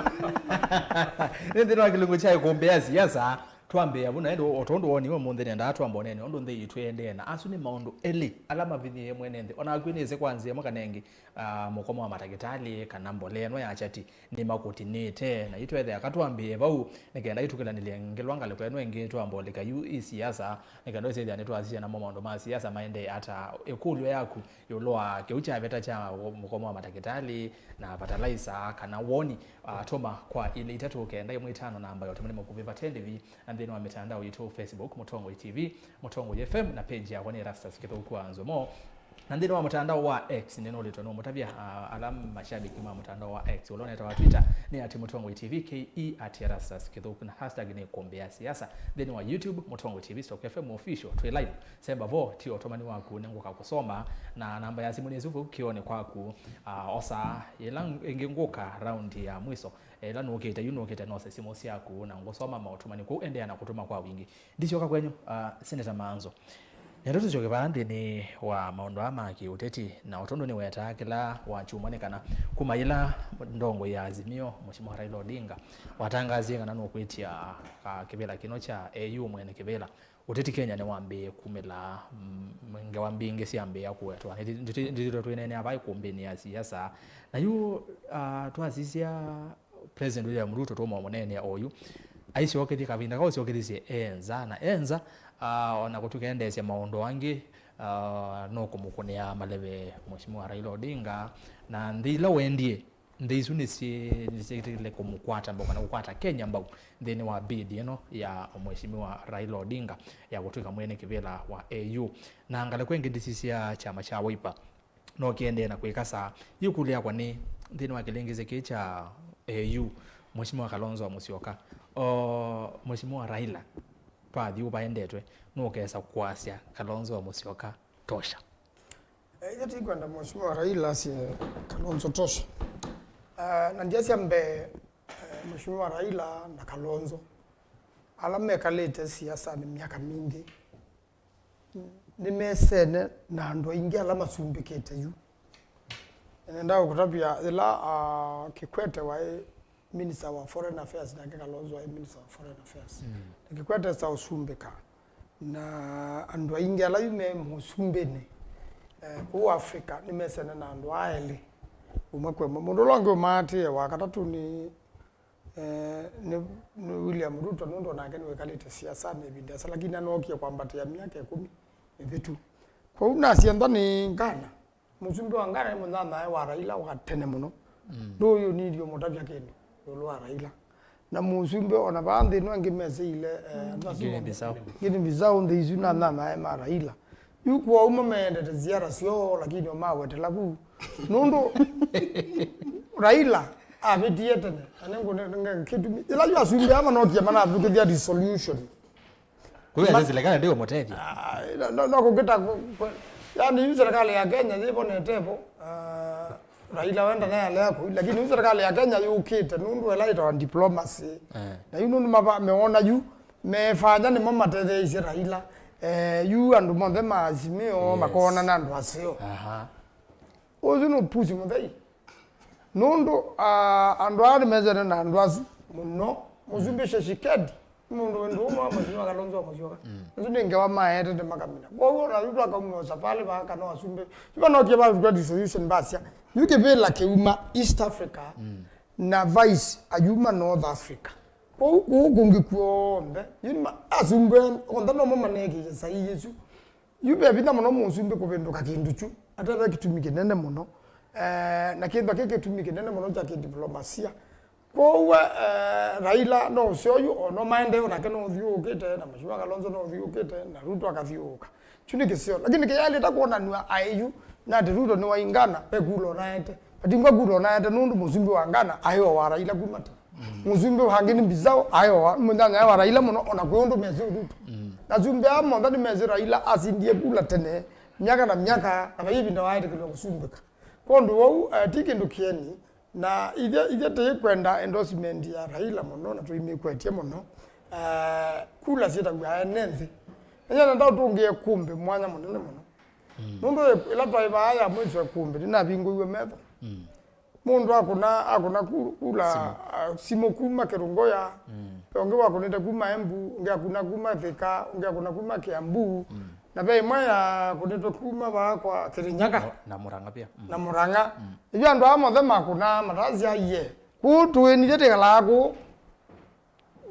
Nĩ nthĩnĩ wa kĩlungu kya ĩkũmbĩ ya siasa. Twambĩĩa vau na ende o tondũ woniwe ũmũnthĩ nĩendaa twamba ũnene ũndũ nthĩ yitũ ĩendee na asu nĩ maũndũ elĩ ala mavinyĩĩe mwene nthĩ. Ona akw'ĩ nĩsĩ kwa nzĩa ĩmwe kana ĩngĩ, ah, mũkomo wa matakĩtalĩ kana mbolea ĩno ya chati nĩmakũtinĩte. Na yu tweethĩa katwambĩĩe vau, nĩ kenda yu tũkĩlanĩlye ngelwa ngalĩko ĩno ĩngĩ twamba ũlika yu ĩ siasa, nĩ kenda ũsyĩthĩa nĩtwasisya namo maũndũ ma siasa maendee ata. Ĩkũlyo yaku ĩũlũ wa kĩu kyaveta kya mũkomo wa matakĩtalĩ na fertilizer kana woni, ah, tũma kwa ilĩ itatũ kenda ĩmwe itano namba ya ũtũmani mũkuvĩ vate ndĩvi, na nthĩnĩ wa mĩtandao yitũ, Facebook, Mũtongoi T V, Mũtongoi F M, na page yakwa nĩ Erastus Kĩthũku wa Nzomo. Na nthĩnĩ wa mũtandao wa X, nĩnũlĩtwe nũmũtavya, ah, ala mashabiki ma mũtandao wa X, ũla ũnetawa Twitter, nĩ at Mũtongoi T V, K E at Erastus Kĩthũku, na hashtag nĩ Kũmbĩ ya Siasa. Nthĩnĩ wa YouTube, Mũtongoi T V stroke F M Official, twĩ live. Semba vo, ti ũtũmani waku nĩngũka kũsoma, na namba ya simũ nĩ ĩsu vau kĩonĩ kwaku. Ah, osa ĩla ĩngĩ ngũka raundi ya mwiso, ĩla nũkĩte yu, nũkĩte nose simũ syaku, na ngũsoma maũtũmani kũu, endeea na kũtũma kwa wingĩ. Ndisyoka kwenyu, ah, Seneta Maanzo. Nĩenda tũsyoke vaa nthĩnĩ wa maũndũ aa ma kĩũteti, na o tondũ nĩwetaa kĩla wakyumwa nĩ kana kuma yĩla ndongoi ya Azimio, Mheshimiwa Raila Odinga, watangasie kana nũkwĩtya, ah, kĩvĩla kĩno kya A U mwene kĩvĩla, ũteti Kenya nĩwambĩĩe kumĩla, mm, ngewa mbingĩ syambĩĩa kũwetwa. Nĩthi-, ndĩthi-, ndĩthĩtwe twĩneenea vaa ikumbĩnĩ ya siasa. Na yu, ah, twasisya President William Ruto tũmũmũneenea oyu, aisyokethye kavinda kau ũsyokethisye e nza na e nza, ah, ona kũtw'ĩka endeesya maũndũ angĩ, ah, nũkũmũkũnĩa maleve Mheshimiwa Raila Odinga, na nthĩ ila wendie, nthĩ isu nĩsyĩ-, nĩsyĩtĩkĩle kũmũkwata mbau kana kũkwata Kenya mbau nthĩnĩ wa bid ĩno ya Mheshimiwa Raila Odinga ya kũtw'ĩka mwene kĩvĩla wa A U. Na ngalĩko ĩngĩ ndĩsisya kyama kya Wiper no kĩendee na kwĩkasa. Yu ĩkũlyo yakwa nĩ, nthĩnĩ wa kĩlĩngĩsĩ kĩĩ kya A U, Mheshimiwa Kalonzo wa Musyoka, o, Mheshimiwa Raila, twathi ũvaendetwe, nũkesa kwasya Kalonzo wa Musyoka tosha? Eh, ĩthe tikwenda Mheshimiwa Raila asye Kalonzo tosha. Eh, na ndiasya mbee, eh, Mheshimiwa Raila na Kalonzo, ala mekalĩte siasanĩ myaka mingĩ, nĩmesene na andũ aingĩ ala masumbĩkĩte yu. Nenda kũkũtavya yĩla, ah, Kikwete waĩ Minister wa Foreign Affairs, nake Kalonzo waĩ Minister wa Foreign Affairs. Mm. Na Kikwete esa ũsumbĩka na andũ aingĩ ala yu me mũsumbĩnĩ, eh, kũu Africa, nĩmesene na andũ aa elĩ ũmwe kwa ũmwe. Mũndũ ũla ũngĩ ũmaatĩĩe wa katatũ nĩ Eh, nĩ, nĩ William Ruto, nũndũ onake nĩwĩkalĩte siasanĩ ĩvinda ĩsa, lakini anookie kwambatĩa myaka ĩkũmi mĩvĩtu. Kwoou nasya nthĩ nĩ Ghana, mũsumbĩ wa Ghana nĩ mũnyanyae wa Raila wa tene mũno. Mm. Ndũyũ nĩthiĩ ũmũtavya kĩndũ ĩũlũ wa Raila. Na mũsumbĩ ona vaa nthĩ ĩno angĩ mesĩile, eh, andũ asu Guinea Bissau. Guinea Bissau, nthĩ isu na nyanyae ma Raila. Yu kwoou mo meendete ziara syoo, lakini omawetela vu. Nũndũ Raila avĩtie tene, na nĩngũnenga kĩtumi. Ĩla yu asumbĩ aa manokie manavĩtũkĩthya resolution. Kwĩw'a nĩ serikali ndĩũmũtethya. Ah, no, no, no kũkĩta kũ-, kũ-, yani, yu serikali ya Kenya yĩvonete vo, ah, Raila wenda naye alea kũu, lakini yu serikali ya Kenya yũkĩte nũndũ ĩla ĩtawa diplomacy. Eh. Na yu nũndũ mava-, meona yu, mefanya nĩmo matetheeisye Raila. Eh, yu andũ monthe ma Azimio, yes, makoona na andũ aseo. Aha. Ũsu nĩ ũpusi mũthei. Nũndũ, ah, andũ aa nĩmesene na andũ asu mũno. Mũsumbĩ Tshisekedi, nĩ mũndũ wĩ ndũũ wa Mheshimiwa Kalonzo wa Musyoka. Mm. Asu nĩ ngewa maetete makamina. Kwoou ona yu twakaumia ũsavalĩ vaa kana wasumbĩ. Yu vanokie vavĩtwa dissolution vasya. Yu kĩvĩla kĩuma East Africa, mm, na vice ayuma North Africa. Kwoou kũu kũngĩ kw'onthe, yu nĩma-, asumbĩ onthe nomo manekĩie saii ĩsu. Yu ve vinya mũno mũsumbĩ kũvĩndũka kĩndũ kyu, ateve kĩtumi kĩnene mũno. Eh, na kĩthwa kĩ kĩtumi kĩnene mũno kya kĩdiplomasia. Kwoou, eh, Raila no ũseo yu, o no maendeeo nake no ũthiũũkĩte, na Mheshimiwa Kalonzo no ũthiũũkĩte, na Ruto akathiũũka. Kyu nĩ kĩseo. Lakini kĩyaĩlĩte kwonanw'a aĩ yu, na atĩ Ruto nĩwaĩ Ghana, ve kula ũnaete. Vatingwa kula ũnaete nũndũ mũsumbĩ wa Ghana aĩ o wa Raila kuma tene. Mm. Mũsumbĩ wangĩ nĩ Bissau, aĩ o wa, mũnyanyae wa Raila mũno, ona kwĩ ũndũ mesĩ Ruto. Mm. Na asumbĩ aa monthe nĩmesĩ Raila asindie kula tene, myaka na myaka, na vai ĩvinda waetĩkĩlw'a kũsumbĩka. Kwondũ wou, eh, ti kĩndũ kĩeni, na ithe, ithe tĩkwenda endorsement ya Raila mũno, na tũimĩkwetye mũno, eh, kula syĩtaw'a ene nthĩ. Enya nenda ũtũngĩe kumbi mwanya mũnene mũno. Mm. Nũndũ ĩ-, ĩla twaĩ vaa ya mwiso ĩkumbi, nĩnavingũiwe metho. Mm. Mũndũ akũna, akũna ku-, kula, simũ, ah, simũ kuma Kĩrũngũya, mm, ve ũngĩ wakũnĩte kuma Embu, ũngĩ akũna kuma Thika, ũngĩ akũna kuma Kiambu, mm, na ve ĩmwe yakũnĩtwe kuma vaa kwa Kĩrĩnyaga. Na, na Mũrang'a pia. Mm. Na Mũrang'a. Mm. Ĩvyo andũ aa monthe makũnaa matasya, ye. Kũu tũĩ nithe tĩkalaa kũu.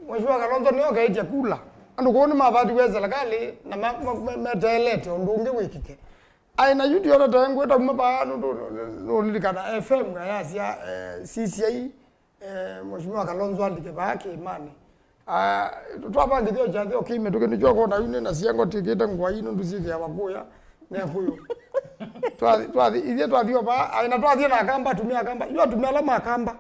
Mheshimiwa Kalonzo nĩokeĩtye kula. Andũ kũu nĩmathatiwe serikali na ma-, ma-, ma-, meteelete ũndũ ũngĩ wĩkĩke. Aĩ na yu ndiona ta ngwĩta uma vaa nũndũ nũlilikana F M ayasya, eh, C C I, eh, Mheshimiwa Kalonzo alike vaa kĩĩmanĩ. Ah, twavangĩthya kyathĩ o kĩmĩtũkĩ nĩkyo kona yu nĩ na syengo tikĩte ngũa ii nũndũ syĩthĩawa kũya. Nĩ Kĩkũyũ. Twathi, twathi, ithyĩ twathi o vaa, aĩ na twathi na Akamba, atumĩa Akamba. Yu atumĩa ala ma Akamba.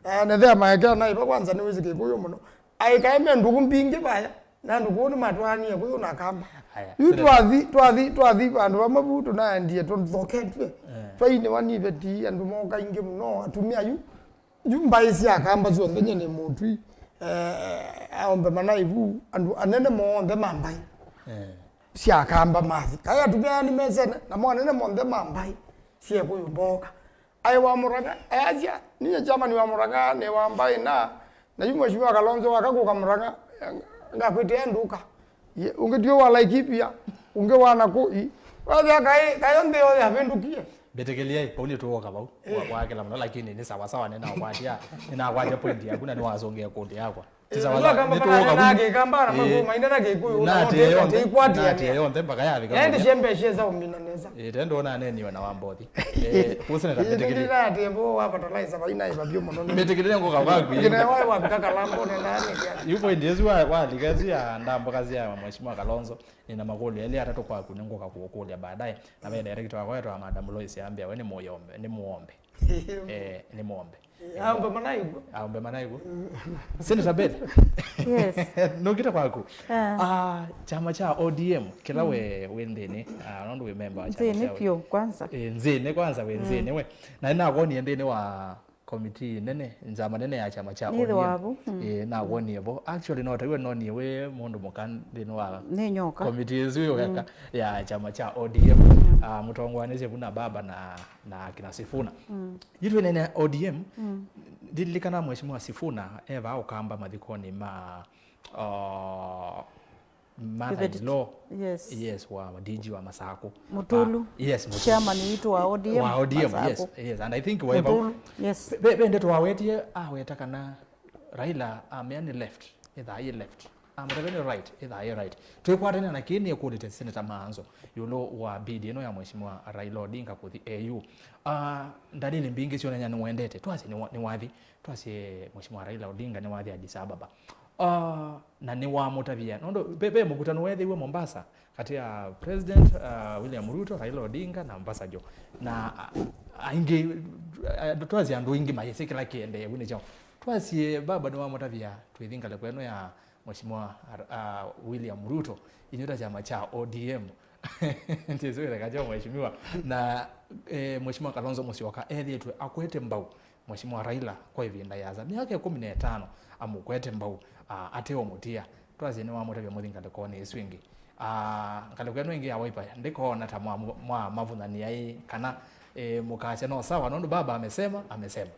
Eh, nethea maekea naiva kwanza nĩwĩsĩ Kĩkũyũ mũno. Aĩ kaĩ me ndũkũ mbingĩ vaya. Na ndũkũ nĩmatwaanie Kĩkũyũ na Akamba. Aya, yu sile- twathi, twathi, twathi vandũ vamwe vu tũnaendie tũthoketw'e. Eh. Twainĩwa nĩ iveti, andũ moka aingĩ mũno, atumĩa yu. Yu mbaĩ sya Akamba syonthe, nyie nĩ Mũtwi, eh, aombe manaivu, andũ anene monthe ma mbaĩ Eh. sya Akamba mathi. Kaĩ atumĩa nĩmesene, namo anene monthe ma mbaĩ sya Kĩkũyũ mooka. Aĩ wa Mũrang'a, ayasya, ninyie chairman wa Mũrang'a, nĩ wa mbaĩ na, na yu Mheshimiwa Kalonzo waka kũka Mũrang'a, ngakwĩtĩa nduka. Ye, ũngĩ tiyo wa Laikipia, ũngĩ wa nakũ, i. Wethĩa kaĩ, kaĩ nthĩ yo yavĩndũkie. Mbĩtĩkĩliai, vau nĩtũwoka vau. Wa- Eh. Wakĩla mũno, lakini nĩ sawa sawa, nĩnakwatia, nĩnakwatia point yaku na nĩwasũngĩa kũndĩ yakwa. Ti sawa sawa, nĩtũwoka vau. Kĩkamba na Eh. Makuũ maina na Kĩkũyũ, na Natie yonthe, ikwatĩanĩa. Natie yonthe mpaka yavika Yaani kũndĩ. Shembe sheza umina nesa. Eh, tendo na neni wana wa mbothi. Eh, kusene ta Ĩĩ, mbĩtĩkĩliai. Nĩndĩna ati mbo wa fertilizer vaina ĩva vyũ mũno. Mbĩtĩkĩliai ngoka vaku. Ngina wa wa kaka lambo nenda nĩ. Yu point ĩsu wa, wa likazi ya ndamboka ya Mheshimiwa Kalonzo. Nĩna makũlyo elĩ atatũ kwaku, nĩngũka kũkũlya baadaye. Na ve director wakwa wetwa Madam Lois Ambia, we nĩ mũyombe, nĩ mũombe. Eh, nĩ mũombe. Aombe manaigua. Aombe manaigua. Senator Beth. Yes. Nũkĩte kwaku. Ah. Ah, chama cha O D M, kĩla Mm. we, wĩ nthĩnĩ, ah, nũndũ wĩ member wa chama Nthĩnĩ cha vyũ kwanza. Eh, nthĩnĩ kwanza, wĩ Mm. nthĩnĩ we. Na nĩnakonie nthĩnĩ wa committee nene, njama nene ya chama cha Nĩthĩ O D M. Wavu. Mm. Eh, nawonie vo. Actually, no taiwe nonie wĩ mũndũ mũka nthĩnĩ wa Nĩ nyoka. Committee ĩsu yũeka Mm. ya chama cha O D M. Mm. Ah, mũtongoanĩsye vu na baba na, na kina Sifuna. Mm. Yu twĩnene O D M, Mm. ndilikana Mheshimiwa Sifuna e vaa Ũkamba mathikonĩ ma, ah, mother-in-law. Yes. Yes, wa D G wa Masakũ. Mũtũlu. Ah, yes, Mũtũlu. Chairman witũ wa O D M. Wa O D M, yes, Masakũ. Yes. And I think wa Mũtũlu, yes. Ve, ve ndeto wawetie, aweta kana Raila amea nĩ left, ĩthaa yĩ left. Amũtavya nĩ right, ĩthaa yĩ right. Twĩkwatene na kĩĩ nĩkũlĩte Senator Maanzo ĩũlũ wa bid ĩno ya Mheshimiwa Raila Odinga kũthi A U. Ah, ndalili mbingĩ syonany'a nĩwendete. Twasye nĩwa-, nĩwathi. Twasye Mheshimiwa Raila Odinga nĩwathi Addis Ababa. Ah, na nĩwamũtavya. Nũndũ ve, ve mũkutano weethĩiwe Mombasa katĩ ya President, ah, William Ruto, Raila Odinga na Obasanjo. Na, ah, aingĩ, ah, twasye andũ aingĩ mayĩsĩ kĩla kĩendee vu nĩ kyaũ. Twasye baba nĩwamũtavya twĩthi ngalĩko ĩno ya Mheshimiwa, ah, William Ruto, inyw'ĩ ta kyama kya O D M. Ndyĩsĩ wĩtheka kya Mheshimiwa. Na, eh, Mheshimiwa Kalonzo Musyoka ethĩĩtwe akwete mbau Mheshimiwa Raila kwa ĩvinda yĩasa, myaka ĩkũmi na ĩtano, amũkwete mbau, ah, ate ũmũtia. Twasye nĩwamũtavya mũthi ngalĩkonĩ ĩsu ĩngĩ. Ah, ngalĩko ĩno ĩngĩ ya Wiper ndĩkoona ta mwa, mwa mavunany'a ĩ kana, eh, mũkasya no sawa, nũndũ baba amesema, amesema.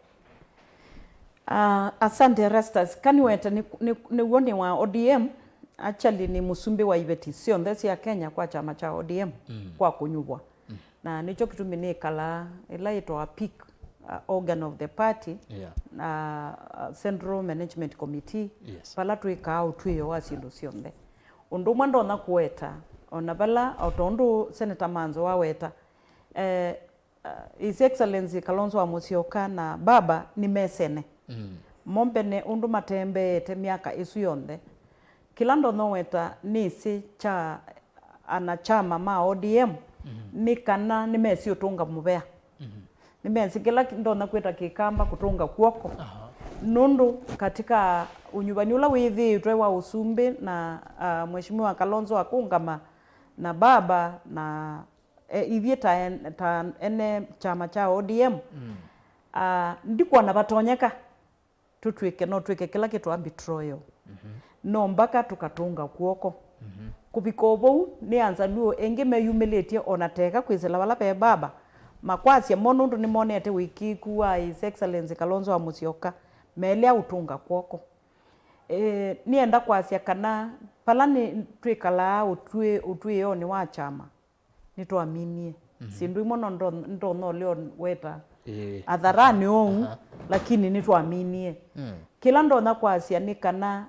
Ah, asante Erastus. Kaniwete nĩ, nĩ, nĩ woni wa O D M, actually nĩ mũsumbĩ wa iveti syonthe sya Kenya kwa kyama kya O D M Mm. kwa kũnyuvwa. Mm. Na nĩkyo kĩtumi nĩkalaa ĩla yĩtawa peak, uh, organ of the party, Yeah. na, uh, Central Management Committee, Yes. vala twĩkaa ũtwĩo wa syĩndũ syonthe. Ũndũ ũmwe ndonya kũweta, o na vala, o tondũ Senator Manzo waweta, eh, uh, His Excellency Kalonzo wa Musyoka na baba nĩmesene. Mm. Mo mbene ũndũ matembeete myaka ĩsu yonthe. Kĩla ndonya weta nĩsĩ kya anachama ma O D M Mm-hmm. nĩ kana nĩmesĩ ũtũnga mũvea. Mm-hmm. Nĩmesĩ kĩla ki-, ndonya kwĩta Kĩkamba kũtũnga kw'oko. Aha. Nũndũ katika ũnyuvani ũla wĩthĩĩtwe wa ũsumbĩ na, uh, Mheshimiwa Kalonzo akũngama na baba na e, ithyĩ ta en-, ta ene kyama kya O D M, Mm. ah, ndikwona vatonyeka tũtw'ĩke, no twĩke kĩla kĩtwa betrayal. Mhm. No mbaka tũkatũnga kw'oko. Mhm. Kũvika o vau, nĩ Anzaluo engĩ meyumĩlĩtye o na teka kwĩsĩla vala ve baba, makwasya mo nũndũ nĩmonete wĩkĩĩku wa His Excellency Kalonzo wa Musyoka, melea ũtũnga kw'oko. E, nĩenda kwasya kana vala nĩ twĩkalaa ũtwĩ-, ũtwĩonĩ wa kyama, nĩtwaminie. Mhm. Syĩndũ imwe no ndo-, ndonya ũlea weta Ĩĩ. atharanĩ ũu, Aha. lakini nĩtwaminie. Mm. Kĩla ndonya kwasya nĩ kana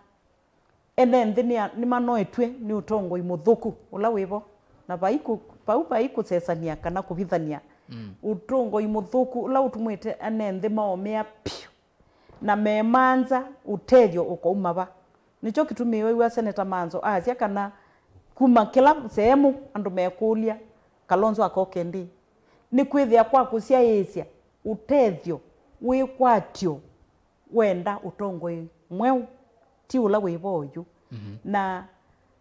ene nthĩ nĩa-, nĩmanoetw'e nĩ ũtongoi mũthũku ũla wĩvo, na vai kũ-, vau vai kũsesania kana kũvithania. Mm. Ũtongoi mũthũku ũla ũtumĩte ene nthĩ maũmĩa piũ. Na memanza ũtethyo ũkauma va. Nĩkyo kĩtumi wĩw'a Seneta Manzo asya kana kuma kĩla sehemu andũ mekũlya, Kalonzo akoke ndĩ, nĩ kwĩthĩa kwa kũsyaĩĩsya ũtethyo, wĩkwatyo, wenda ũtongoi mweũ, ti ũla wĩ vo oyu. Mhm. Na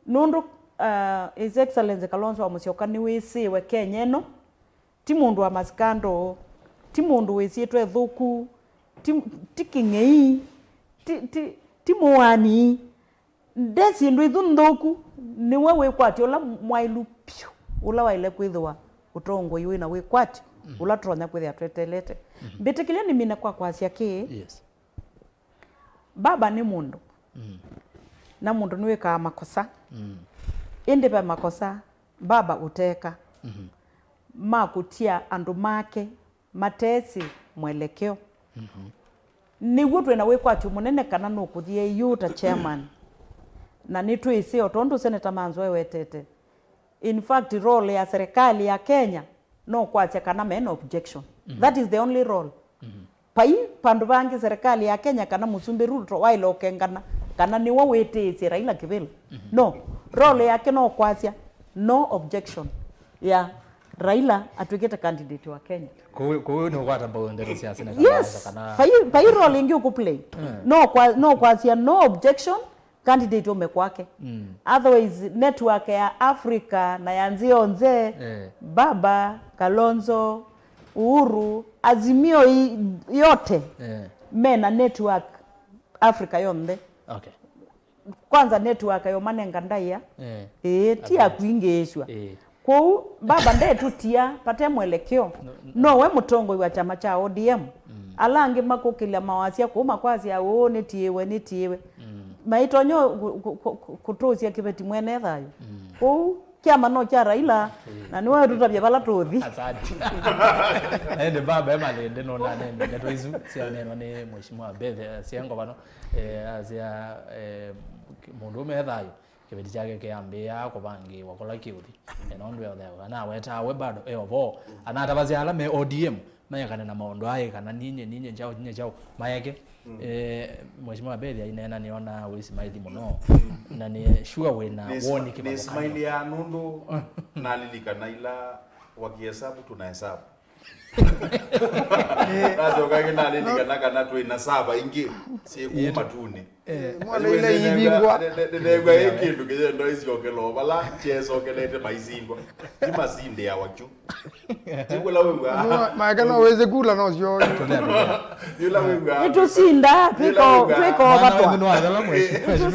nũndũ, uh, His Excellency Kalonzo wa Musyoka nĩwĩsĩwe Kenya ĩno, ti mũndũ wa masikando, ti mũndũ wĩsyĩtwa ĩthũku, ti, ti kĩng'ei, ti, ti, ti mũaani, nde syĩndũ ithu nthũku, nĩwe wĩkwatyo ũla mwaĩlu vyũ, ũla waĩle kwĩthĩwa ũtongoi wĩ na wĩkwatyo, mhm, ũla tũtonya kwĩthĩa tweteelete. Mhm. Mbĩtĩkĩlya nĩmine kwa kwasya kĩĩ, yes, baba nĩ mũndũ. Mm. Na mũndũ nĩwĩkaa makosa. Mm. Ĩndĩ ve makosa baba ũteka, mhm, ma kũtia andũ make matesĩ mwelekeo. Mhm. Nĩw'o twĩ na wĩkwatyo mũnene kana nũkũthi yu ta chairman. Na nĩtwĩsĩ, o tondũ Senator Manzo ewetete, in fact, role ya serikali ya Kenya no kwasya kana mena objection. Mhm. That is the only role. Mhm. Vai vandũ vangĩ serikali ya Kenya kana Mũsumbĩ Ruto waĩle ũkengana kana nĩwe wĩtĩĩsye Raila kĩvĩla. Mhm. No, role yake no kwasya no objection ya Raila atw'ĩkĩte candidate wa Kenya. Kũu, kũu nĩ ũkwata mbau ndeto sya Senator, yes, Mwanza kana vai, vai role ĩngĩ ũkũplay. Mm. No kwa, no kwasya no objection, candidate ume kwake. Mm. Otherwise, network ya Africa na ya nthĩ yonthe, eh, baba, Kalonzo, Uhuru, Azimio i-, yote, eh, mena network Africa yonthe. Okay. Kwanza network yo manenga ndaĩa. Eh. Ĩĩ, ti ya kwingĩĩsw'a. Eh. Kwoou, baba ndetũtia vate mwelekeo. No, no. Nowe mũtongoi wa kyama kya O D M. Mm. Ala angĩ makũkĩlya mawasya kũu makwasya, "Ũũ nĩtiĩwe, nĩtiĩwe." Mm. Maitonya kũ-, kũ-, kũ-, kũ-, kũtũsya kĩveti mwene thayũ. Mm. Kwoou, kyama no kya Raila, mm, na nĩwe ũtũtavya vala tũthi. Asante. Na ĩndĩ baba e malĩndĩ nũna nene ndeto isu syanenwa nĩ Mheshimiwa Beth, eh, Siango vano, eh, asya, eh, mũndũ ũme e thayũ. Kĩveti kyake kĩambĩĩaa kũvangĩĩwa kũla kĩũthi. E, nũndũ e ũtheo, anawetaa we bado e o vo. Anatavasya ala me O D M maekane na maũndũ aĩ kana ninye, ninye njaũ, ninye njaũ, maeke. Mm. Eh, Mheshimiwa Beth aineena nĩona wĩ smile mũno. Mm. Na nĩ sure wĩ na woni kĩvathũkany'o. Nĩ smile ya nũndũ nalilikana ila wakihesabu tunahesabu. Nacoka ĩngĩ nalĩlikana kana twĩ na sava ingĩ syĩ kũu matunĩ. Eh. Mwana ila ivingwa. Nĩnegwa ĩ kĩndũ kĩyenda isyokelo vala kyesokelete maisindwa. Ti masindĩawa kyu. Ti kũla wĩw'a. Maeke no wĩsĩ kula no syo. Yũla wĩw'a. Nĩtũsinda, twĩko, twĩko vatwa.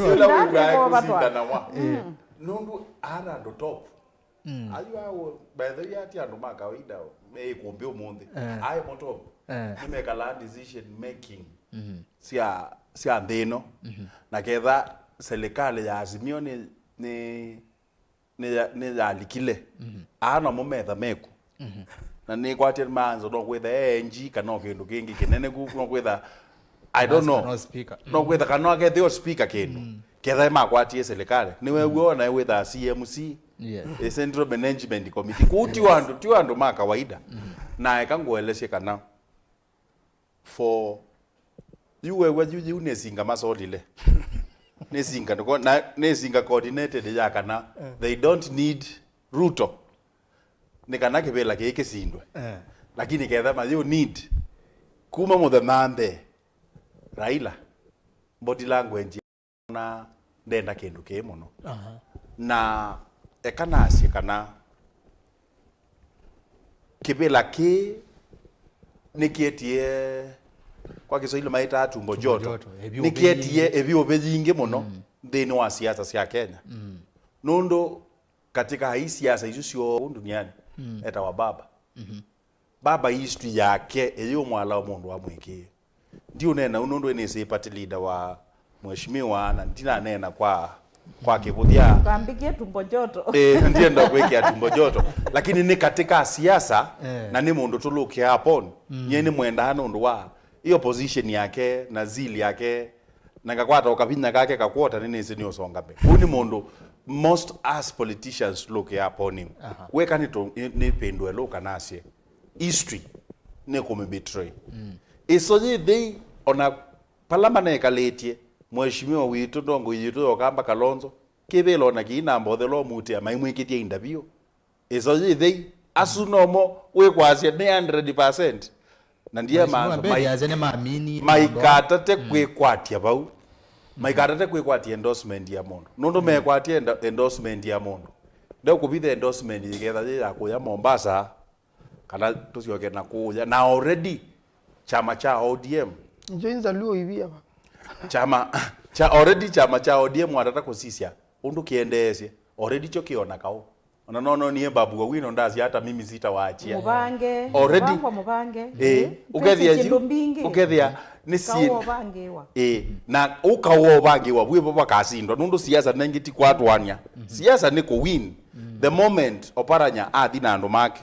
Yũla wĩw'a kũsindanawa. Mm. Nũndũ ara andũ top. Mm. Ayu ao, by the way, ati andũ ma kawaida me ĩkũmbĩ ũmũnthĩ. Eh. Aĩ moto. Eh. Nĩmekalaa decision making, mhm, sya, sya nthĩ ĩno. Mhm. Na ketha serikali ya Azimio nĩ, nĩ, nĩ ya, nĩ yalikile. Mhm. Aa namo metha meku. Mhm. Na nĩkwatie maanzo no kwĩtha e N G kana o kĩndũ kĩngĩ kĩnene ku, no kwĩtha, I don't know. Kana speaker. No kwĩtha kana akethĩwa speaker kĩndũ. Mm. Ketha makwatie serikali. Nĩwe w'o na wĩtha C M C. Yes. Eh, Central Management Committee. Kũu ti andũ, ti andũ ma kawaida. Mm. Na eka ngũelesye kana for yu wewe yu, yu nĩ singa masolile. Nĩ singa ndiko-, na nĩ singa coordinated ya kana, eh, they don't need Ruto. Nĩ kana kĩvĩla kĩĩ kĩsindwe. Eh. Lakini ketha mayũ need kuma mũthenya mbee, Raila, body language na ndenda kĩndũ kĩĩ mũno. Aha. Na eka nasye kana kĩvĩla kĩĩ nĩkĩetie, kwa Kiswahili maĩtaa tumbo joto. Tumbo joto, ĩvyũvĩ yingĩ. Nĩkĩetie ĩvyũvĩ yingĩ mũno, mm, nthĩnĩ wa siasa sya Kenya. Mm. Nũndũ katika hii siasa isu syonthe duniani, mm, etawa baba. Mhm. Baba history yake ĩyĩ ũmwalao mũndũ amwĩkĩe. Ndiũneena ũu nũndũ nĩsĩ party leader wa mheshimiwa, na ndinaneena kwa, kwa kĩvũthya. Twambĩkie tumbo joto. Eh, ndienda kwĩkĩa tumbo joto. Lakini nĩ katika siasa, eh, na nĩ mũndũ tũlũkĩa upon. Mm. Nyie nĩmwendaa nũndũ wa ĩyo position yake na zeal yake, na ngakwata o kavinya kake kakwota, nĩnĩsĩ nĩũsonga mbee. Ũu nĩ mũndũ most us politicians look upon him. Aha. Weka nĩ tũ-, nĩ, nĩ pĩndũ elũka nasye. History nĩ kũmĩ betray. Mm. Ĩso yĩthei, ona pala manekalĩtye, mheshimiwa witũ, ndongo yitũ yokamba Kalonzo, kĩvĩla ona kĩi namba ũthela ũmutĩa, maimwĩkĩthya interview. Ĩso yĩthei, Asu nomo wĩkwasya nĩ hundred percent. Na ndiye Mheshimiwa maanzo, Mbedi mai-, asya nĩ mamini maikatate kwĩkwatya vau. Maikatate kwĩkwatya endorsement ya mũndũ. Nũndũ mekwatya endo-, endorsement ya mũndũ. Ndeũkũvitha endorsement yĩketha yĩ ya kũya Mombasa, kana tũsyoke na kũya. Na already kyama kya O D M. Njo inzaluo ivia va. Kyama, kya, already kyama kya O D M watata kũsisya ũndũ kĩendeesye. Already kyo kĩona kaũ. Ona nono niĩ Babu Owino ndasya hata mimi sitawaachia. Mũvange. Already. Mũvangwa mũvange. Eh, ũkethĩa syĩndũ mbingĩ. Ũkethĩa nĩ syĩ- Kaũ ũvangĩwa. Eh, na ũkawa ũvangĩwa, vwĩ vo vakasindwa, nũndũ siasa nengĩ ti kwatwania. Siasa nĩ kũ win. The moment Oparanya athi na andũ make,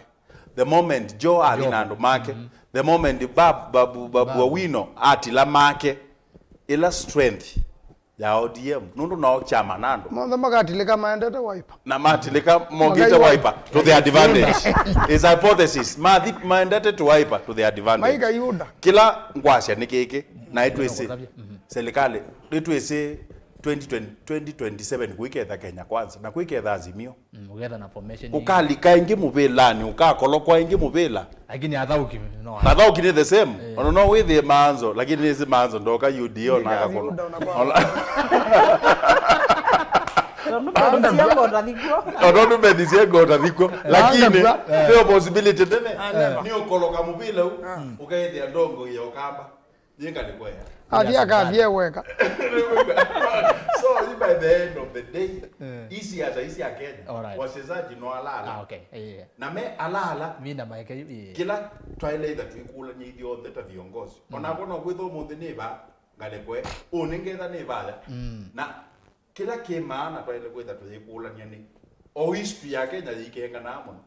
the moment Joho athi na andũ make, the moment Bab-, Babu, Babu Owino atila make, ĩla strength ya O D M, nũndũ nao kyama na andũ. Monthe makatilĩka maendete Wiper. Na matilĩka mokĩte Wiper to their advantage. Is hypothesis. Mathi maendete to Wiper to their advantage. Maika Yuda. Kĩla ngwasya nĩ kĩkĩ, na ĩtwĩsĩ serikali, ĩtwĩsĩ twenty twenty, twenty twenty-seven kwĩketha Kenya Kwanza, na kwĩketha Azimio. Mm, ũketha na formation. Ũkalika ĩngĩ mũvĩlanĩ, ũkakolokwa ĩngĩ mũvĩla. Lakini athaũki no. Athaũki nĩ the same. Eh. Ona no wĩthĩe Maanzo, lakini nĩsĩ Maanzo ndoka U D A ona akakono. Ona nũmethisye ngota thikw'o. Ona nũmethisye ngota thikw'o. Lakini ndio possibility nene. Nĩ ũkoloka mũvĩla u, ũkaĩthĩa ndongo ya Ũkamba. Yĩka nĩ kwea. Athi akavie weka. So, by the end of the day, isi hata isi ya Kenya, wachezaji no alala. Ah, okay. Yeah. Na me alala. Mina maeke, yeah. Kila twaile itha tuikulanya ithyonthe ta viongozi. Ona kono kwitha ũmũnthĩ nĩ va, ngalekwe, ũnĩ ngetha nĩ vaya. Na kĩla kĩ maana twaile kwitha tuyikũlany'a nĩ o history ya Kenya yĩkenganaa mũno.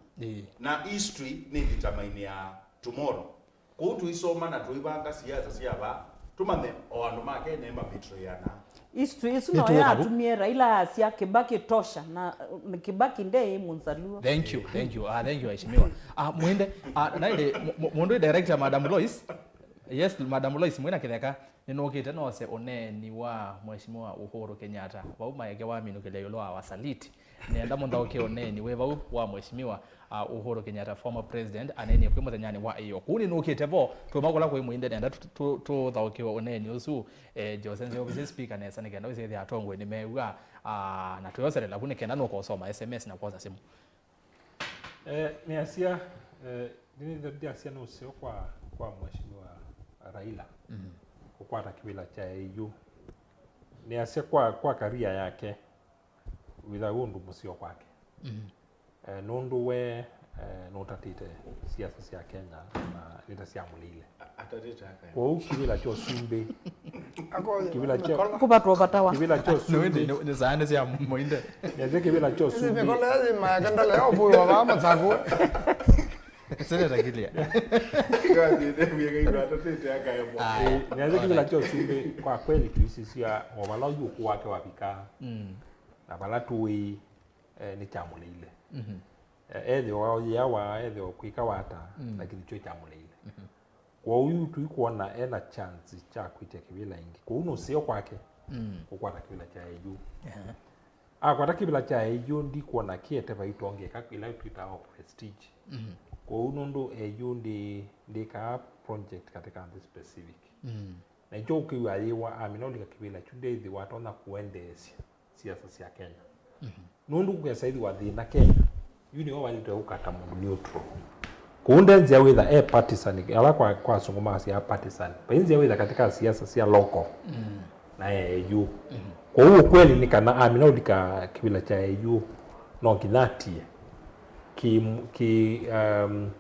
Na history nĩ determine ya tomorrow. Kwoou tũisoma na tũivanga siasa sya vaa, tũmanye o andũ ma Kenya nĩmabetrayana. History ĩsu no yatumie Raila asya Kibaki tosha, na, uh, Kibaki nde ĩ Mũnzaluo. Thank you, thank you. Ah, thank you, Waheshimiwa. Ah, mwende, ah, na ile, mu-, mu-, mũndũ director, Madam Lois. Yes, Madam Lois, mwĩna kĩtheka. Nĩnũkĩte nose ũneeni wa Mheshimiwa Uhuru Kenyatta. Vau maeke waminũkĩlya ĩũlũ wa wasaliti. Nĩenda mũthaũkĩe ũneeni wĩ vau wa Mheshimiwa, uh, Uhuru Kenyatta, former president, aneenie kwĩ mũthenyanĩ wa ĩyo. Kũu nĩnũkĩte vo, tũma kũla kwĩ mũinde nĩenda tũ-, tũ-, tũthaũkĩwe ũneeni ũsu, eh, Jose Nzeo, Mister Speaker, nesa nĩ kenda wĩsĩthĩa atongoi nĩmew'a, uh, na twĩoselela vu nĩ kenda nũkosoma S M S na kwosa simũ. Eh, nĩasya, eh, nĩ, nĩ, nĩasya nĩ ũseo kwa, kwa Mheshimiwa Raila kũkwata kĩvĩla kya A U. Nĩasya kwa, kwa career yake, wĩtha wĩ ũndũ mũseo kwake. Eh, nũndũ we, eh, nũtatĩte siasa sya Kenya na nĩtasyamũlĩile. Atatĩte akaya. Kwoou kĩvĩla kya ũsumbĩ, kĩvĩla kya, kũvatwa vata wa kĩvĩla kya ũsumbĩ, nĩ, nĩ saa nĩ sya mũinde. Nĩasya kĩvĩla kya ũsumbĩ. Mĩkola ya yĩma yake ndalea ũvũĩwa vaa mathakũ. Seneta Kilia. Ĩĩ, nĩasya kĩvĩla kya ũsumbĩ, kwa kweli tũisisya o vala ũthyũkũ wake wavikaa, na vala tũĩ, eh, nĩkyamũlĩile. Eh, ethĩwa yĩawa, ethĩwa kwĩka wata, lakini kyo kyamũlĩile. Kwoou yu tũikwona ena chance kya kwĩtya kĩvĩla ĩngĩ. Kwoou nũseo kwake kũkwata kĩvĩla kya A U. Akwata kĩvĩla kya A U, ndikwona kĩete vaitongeka ĩla twĩtaa o prestige. Kwoou nũndũ A U ndĩ, ndĩkaa project katika nthĩ specific. Na ikyo ũkĩw'a yĩwa amina ũlika kĩvĩla kyu ndĩthĩwa atonya kũendeesya siasa sya Kenya. Nũndũ kũkesa ĩthĩwa thĩna Kenya, yu nĩwe waĩlĩte ũkata mũndũ neutral. Kũu nde nzĩa wĩtha e partisan, ala kwa, kwa asũngũ makasya partisan. Vai nzĩa wĩtha katika siasa sya local na e A U. Kwoou ũkweli nĩ kana amina ũlika kĩvĩla kya A U, no nginya atie ki, ki, um,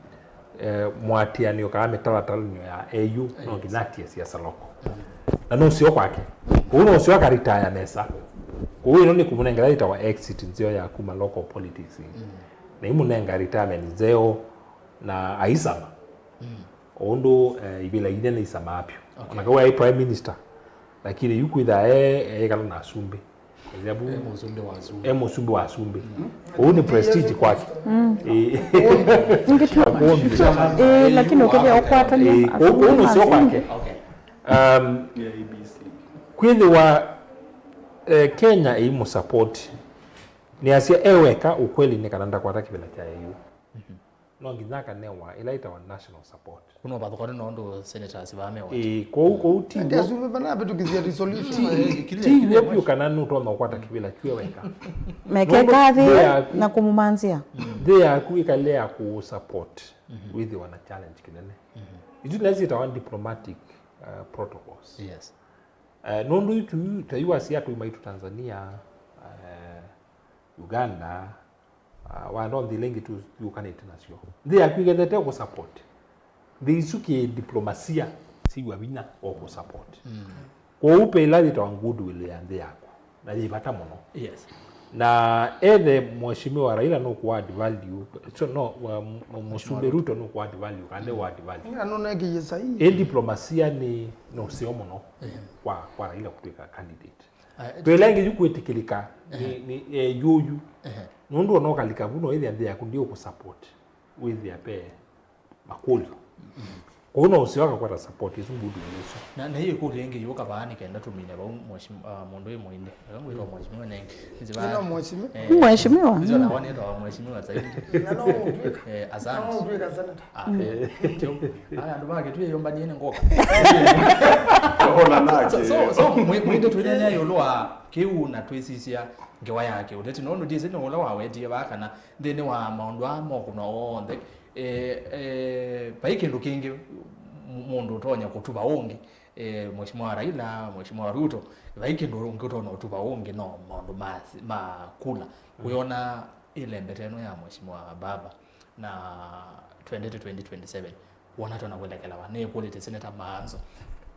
eh, mũatĩanĩo kana mĩtalatalĩnyo ya A U, no nginya atie siasa local. Na nũseo kwake. Kũu nũseo akaritaya nesa. Kũu ĩno nĩ kũmũnengera yĩtawa exit nzeo ya kuma local politics. Na imũnenga retirement nzeo na aisama. O ũndũ, eh, ivĩla inene isamaa vyũ. Ona kau aĩ prime minister, lakini yu kwĩthaa e, e, ekala na asumbĩ. Ethĩa vu e mũsumbĩ wa asumbĩ. E mũsumbĩ wa asumbĩ. Ũu nĩ prestige kwake. Ĩĩ. Nĩ kĩtuma. Ĩĩ, lakini ũkethĩa ũkwatany'a asumbĩ na asumbĩ. Ũu nũseo kwake. Um, kwĩthĩwa, eh, Kenya ĩimũsupport. Nĩasya e weka, ũkweli nĩ kana ndakwata kĩvĩla kya A U. no nginya akanewa ĩla ĩtawa national support. Kuno vathũkano nũndũ senators vaa me wati. Ĩĩ, kwoou kwoou ti Ati w'o- asumbĩ manavĩtũkĩthya resolution. Ĩĩ, kĩlĩ- ti kĩlĩ w'o vyũ kana nũtonya ũkwata kĩvĩla kyu we weka. Meke Nũndũ kathi nthĩ yaku- na kũmũmanzĩa. Nthĩ yaku ĩkale ya kũ support wĩthĩwa na challenge kĩnene. Isu nĩsyo syĩtawa diplomatic uh, protocols. Yes. Eh, nũndũ itu ta yu asia atũi maitũ Tanzania, eh, Uganda, ah, waenda nthĩ ila ingĩ tũthiũkanĩte nasyo, nthĩ yaku ĩkethete kũsupport nthĩ isu kĩdiplomasia, siw'a vinya o kũsupport. Kwoou pe ĩla yĩtawa goodwill ya nthĩ yaku na yĩ vata mũno. Yes. Na ethe Mheshimiwa Raila nũkũ add value, so no, wa- m- Mũsumbĩ Ruto nũkũ add value kana nĩ add value. Ĩla nũnekie sahihi. Ĩ diplomasia nĩ nĩ ũseo mũno kwa kwa Raila kũtwĩka candidate. Twĩla ĩngĩ yu kwĩtĩkĩlĩka nĩ nĩ eh, yuyu. Nũndũ ona ũkalika vu no ĩthĩa nthĩ yaku ndiũkũsupport wĩthĩa pe makũlyo. Kwoou no ũseo akakwata support ĩsu mbundu ĩsu. Na na hiyo kũlyo ĩngĩ yũka vaa nĩ kenda tũmine vau mheshimiwa, ah, mũndũ wĩ mũini. Eka ngwĩtwa mheshimiwa nenge. Nĩ no mheshimiwa. Mheshimiwa. Ndio na wani ndo mheshimiwa zaidi. Na no ũtwĩka. Eh, asante. No ũtwĩka senator. Ah, eh. Tio. Aya andũ vake tu yomba nĩ ngoka. Ona nake. So so, so mwi- mwĩndĩ twĩnene yũlũ wa kĩu na twĩsisya ngewa yake. Ũteti no ndĩsĩ no ũla wawetie vaa kana nthĩnĩ wa maũndũ aa mokũna onthe. Eh, eh, vai kĩndũ kĩngĩ m- mũndũ ũtonya kũtuva ũngĩ. Eh, Mheshimiwa Raila, Mheshimiwa Ruto, vai kĩndũ ũngĩ ũtonya ũtuva ũngĩ no maũndũ ma, ma kula. Wĩona ĩlembete ĩno ya Mheshimiwa Baba na twendete twenty twenty-seven, wona tona kwelekelawa? Nĩkũlĩte Senator Maanzo.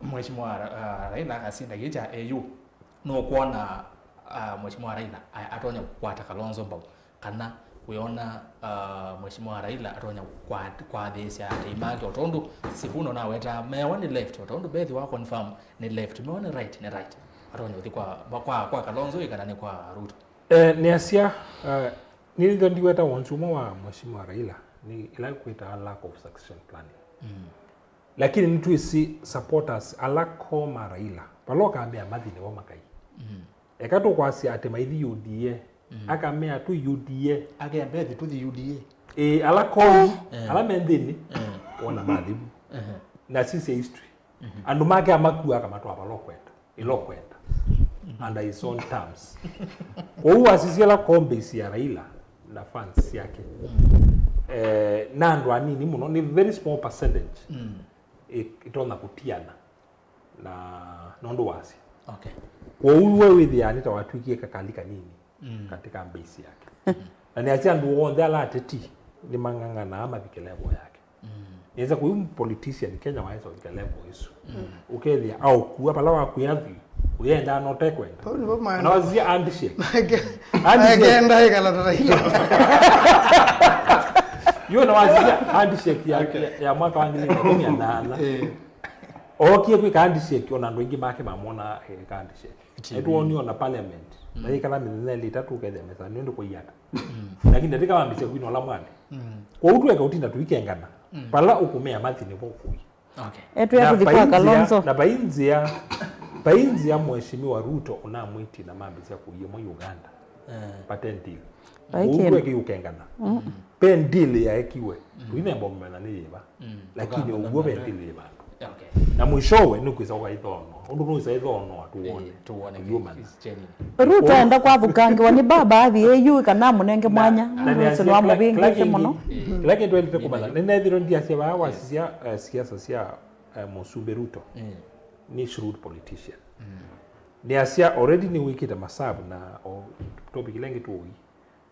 Mheshimiwa Ra- ah, Raila akasinda kĩĩ kya A U, nũkwona ah, Mheshimiwa Raila a- atonya kũkwata Kalonzo mbau? Kana wĩona uh, Mheshimiwa Raila atonya kwa- kwathĩĩsya atei make o tondũ Sifuna nawetaa mewa nĩ left, o tondũ Beth wa confirm nĩ left, mewa nĩ right, nĩ right, atonya ũthi kwa, kwa, kwa Kalonzo ĩ kana nĩ kwa Ruto? Eh, nĩasya uh, nĩthyo ndiweta wonzu ũmwe wa Mheshimiwa Raila nĩ ĩla kwĩtaa lack of succession planning. Lakini nĩtwĩsĩ supporters ala koo ma Raila vala ũkamea mathi nĩvo makai. Eka tũkwasya atĩ maithi U D A, akamea tũi U D A. Akea Beth tũthi U D A. Ĩĩ, ala koo, ala me nthĩnĩ, wona mathi vu. Na sisya history. Andũ make amakua akamatwaa vala ũkwenda, ĩla ũkwenda. Under his own terms. Kwoou wasisya ala koo base ya Raila na fans syake. Eh, na andũ anini mũno, nĩ very small percentage ĩ- ĩtonya kũtiana na nũndũ wasya. Okay. Kwoou we wĩthĩaa nĩ ta watw'ĩkie kakali kanini katika base yake. Na nĩasya andũ onthe ala ateti nĩmang'ang'anaa mavike level yake. Nĩasya kũu politician Kenya waesa ũvika level ĩsu. Ũkethĩa aũkua vala wakwĩa thi, ũyendaa note kwenda. Vau nĩvo maenda. Na wasisya handshake. Handshake. Maeke- maekenda ĩkala tata ila. Yu na wasisya handshake ya, ya, ya mwaka wa ngili ĩmwe na magana kenda na ĩkũmi na nana. Eh. Ookie kwĩka handshake, ona andũ aingĩ make mamwona eka handshake. Nĩtwonie ona parliament. Mayĩkala mĩthenya ĩlĩ ĩtatũ ũkethĩa mesa nĩ ũndũ kwa iana. Lakini ndatĩka wambĩsya kwina ũla mwande. Kwoou tweka ũtinda tũikengana. Vala ũkũmea mathi nĩvo ũkũi. Okay. Etwĩa Na tũthi kwa vai nzĩa- Kalonzo. Na vai nzĩa, vai nzĩa Mheshimiwa Ruto ũnamwĩtie na mambĩsya kũia mwa Uganda. Eh. Pate deal. Vai kĩndũ. Ũu kwekĩ ũkengana. Pe deal yaekiwe. Tũinemba ũmena nĩ yĩva. Lakini ũguo ve deal yĩ vandũ. Okay. Na mwishowe nĩkwĩsa ũkaithoonoa. Ũndũ nũĩsa ithoonoa tuone. Eh, tuone. Tuiũmana. Ruto enda kwathũkangĩwa nĩ baba athi ĩyu kana amũnenge mwanya. Na nũndũ nĩasya ũsĩ nĩwamũvĩngĩte mũno. Kĩla kĩndũ endete kũmanya. Nĩnethirwe ndiasya vaa wasisya eh, siasa sya eh, Mũsumbĩ Ruto. Nĩ shrewd politician. Nĩasya already nĩwĩkĩte masavu na o topic ĩla ĩngĩ tũũi.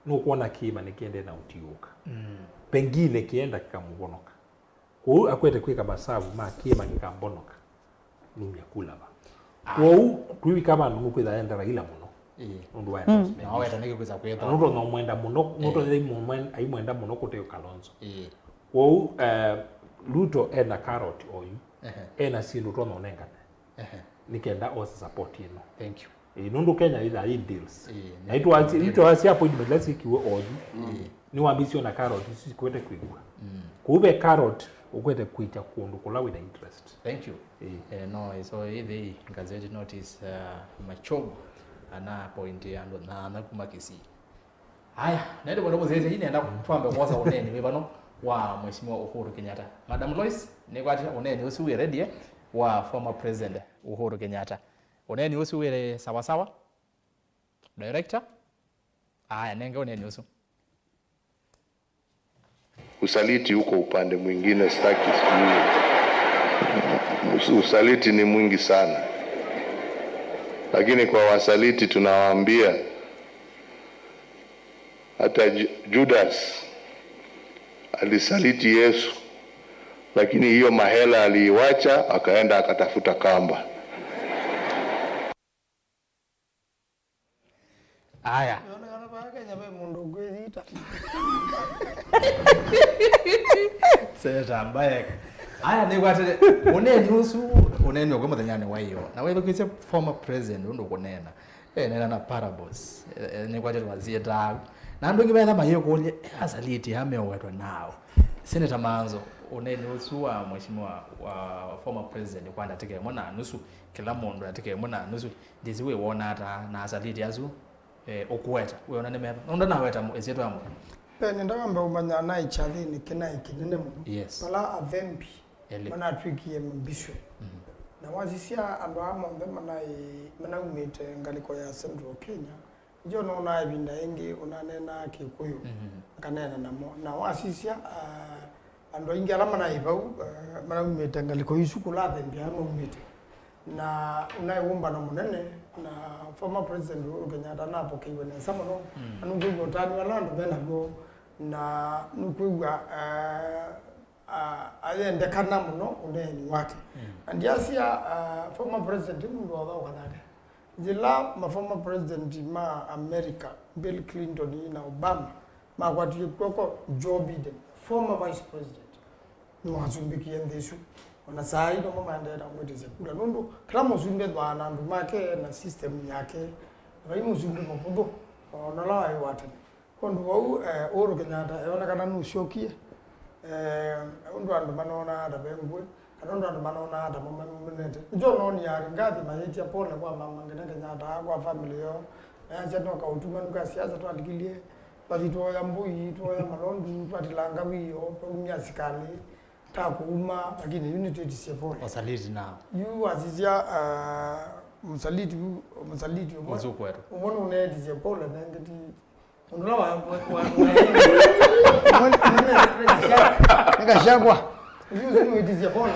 Nũkwona kĩĩma nĩkĩendee na ũtiũũka. Pengine kĩenda kĩkamũvonoka. Kwoou akwete kwĩka masavu ma kĩĩma kĩkambonoka, numya kula va. Kwoou twĩwika vandũ nũkwĩtha enda Raila mũno. Ĩĩ. Nũndũ wa endorsement. Na waweta nĩkĩ kwĩsa kwĩtha. Nũtonya ũmwenda mũno, nũtonya aimwe- aimwenda mũno kũte Kalonzo. Ĩĩ. Kwoou eh, Ruto ena carrot oyu. Ehe. Ena syĩndũ tonya ũnengane. Ehe. Nĩ kenda ose support ĩno. Thank you. Ĩĩ, nũndũ Kenya ĩthaa yĩ deals. Ĩĩ, na itwasya appointment ila syĩkiwe oyu. Nĩwambĩsyo na carrot isu sikwete kwĩw'a. Kũu ve carrot ũkwete kwĩkya kũndũ kũla wĩna interest. Thank you. Ĩĩ. Eh, no, so ĩthĩ gazette notice uh, Machogu ana appoint andũ na ana kuma Kisii. Aya, nende mwendo mũthĩĩthya ii nenda twambe kwosa ũneeni wĩ vano. wa Mheshimiwa Uhuru Kenyatta. Madam Lois, nĩkwatya ũneeni ũsu wĩ ready, eh, wa former President Uhuru Kenyatta. Ũneeni ũsu wĩ sawa sawa? Director? Aya, nenge ũneeni ũsu. Usaliti uko upande mwingine, sitaki sijui. Us- Usaliti ni mwingi sana, lakini kwa wasaliti tunawaambia, hata Ju- Judas alisaliti Yesu, lakini hiyo mahela aliiwacha, akaenda akatafuta kamba. Aya. Nĩonekana vaa Kenya ve mũndũ ũkwĩyita. Senator Mbaek. Aya, nĩkwatĩte ũneeni ũsu, ũneeni ũkwĩ mũthenyanĩ wa ĩyo. Na wĩthukĩĩsye former president ũndũ ũkũneena. Eneena na parables. E, e, nĩkwatĩte waziĩtaa. Na andũ aingĩ metha mayĩkũlya, "E, asaliti aa meũwetwe naaũ?" Senator Manzo, ũneeni ũsu wa mheshimiwa wa former president kwa ndatĩka ĩmwe na nusu, kĩla mũndũ ndatĩka ĩmwe na nusu, ndĩsĩ wĩwona ata na asaliti asu? Eh, ũkũweta wĩona nĩ meva? Nũndũ naweta ĩsyĩtwa ya mũndũ. Ve nĩnda wambe ũmanya naĩ kyathĩnĩ kĩnaĩ kĩnene mũno. Yes. Vala athembi elĩ manatw'ĩkie mabishop. Na wasisya andũ aa monthe manaĩ manaumĩte ngalĩko ya Central Kenya, nĩkyo nonaa ĩvinda yĩngĩ ũnaneenaa Kĩkũyũ, nganeena namo. Na wasisya, ah, andũ aingĩ ala manaĩ vau, ah, manaumĩte ngalĩko isu kũla athembi aa maumĩte. Na ũnaĩ wũmbano mũnene, na former president Uhuru Kenyatta anapokeiwe nesa mũno, na nũkwĩw'a ũtanu ala andũ me naw'o, na nũkwĩw'a, ah, ah, ayendekana mũno ũneeni wake. Na ndiasya, ah, former president nĩ mũndũ wathaũka nake. Yĩla ma former president ma America, Bill Clinton na Obama, makwatie kw'oko Joe Biden, former vice president, nĩwasumbĩkie nthĩ ĩsu. O na saa ii nomo maendee na mwĩtĩsya kula, nũndũ kĩla mũsumbĩ ethwaa na andũ make na system yake. Vai mũsumbĩ mũvũthũ o na ũla waĩ wa tene. Kwondũ vau, eh, Uhuru Kenyatta eonekana nũsyokie, eh, ũndũ andũ manonaa ta ve ngũĩ, kana ũndũ andũ manonaa ta mamenete. Nĩkyo noonie Rigathi mayĩtya pole kwa Mama Ngina Kenyatta, kwa family yoo, mayasya no kaũtumanu ka siasa twalikilye, twathi twoya mbũi, twoya malondu, twatilanga wĩoo, twaumya asikalĩ ta kũuma, lakini yu nĩtwĩtisye pole. Wasaliti nao. Yu wasisya, ah, mũsaliti ũ- mũsaliti ũmwe Ũsu kwetu. Ũmwe nũneetisye pole, na ĩngĩ ti ũndũ ũla wa- wa- wa- wa- Nĩ Gachagua. Yu ũsu nĩwĩtisye pole.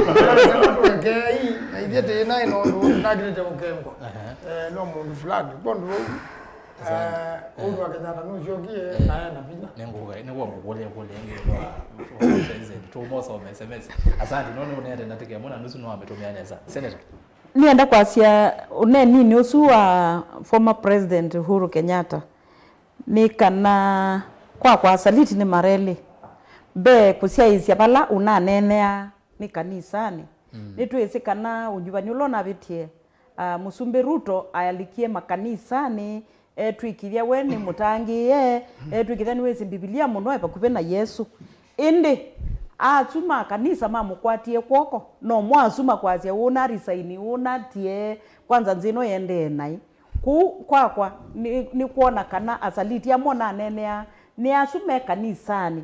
Nasema tuwekei, na ithyĩ tĩĩ naĩ nũndũ ndakĩlĩte ũkengwa. Eh, no mũndũ fulani. Kwondũ vau, eh, ũndũ wa Kenyatta nũsyokie, na ena vinya. Nĩngũka- nĩngũkũkũlya ĩkũlyo ĩngĩ kwa president. Tũmosome S M S. Asante, no nĩũneete ndatĩka ĩmwe na nusu, no amĩtũmĩa nesa. Senator. Nĩenda kwasya ũneeninĩ ũsu wa former president Uhuru Kenyatta, nĩ kana kwakwa asaliti nĩ marelĩ. Mbee, kũsyaĩĩsya vala ũnaneenea nĩ kanisanĩ. Nĩtwĩsĩ kana ũnyuvani ũla ũnavĩtie, ah, Mũsumbĩ Ruto ayalikie makanisanĩ, etw'ĩkĩthya we nĩ mũtangĩĩe, etw'ĩkĩthya nĩwĩsĩ Mbivilia mũno, e vakuvĩ na Yesũ. Ĩndĩ asu ma kanisa mamũkwatie kw'oko, no mo asu makwasya ũna risaini, ũna tie, kwanza nthĩ ĩno yendee naĩ. Kũu kwakwa nĩ, nĩ kwona kana asaliti amwe naneeneaa nĩ asu me kanisanĩ,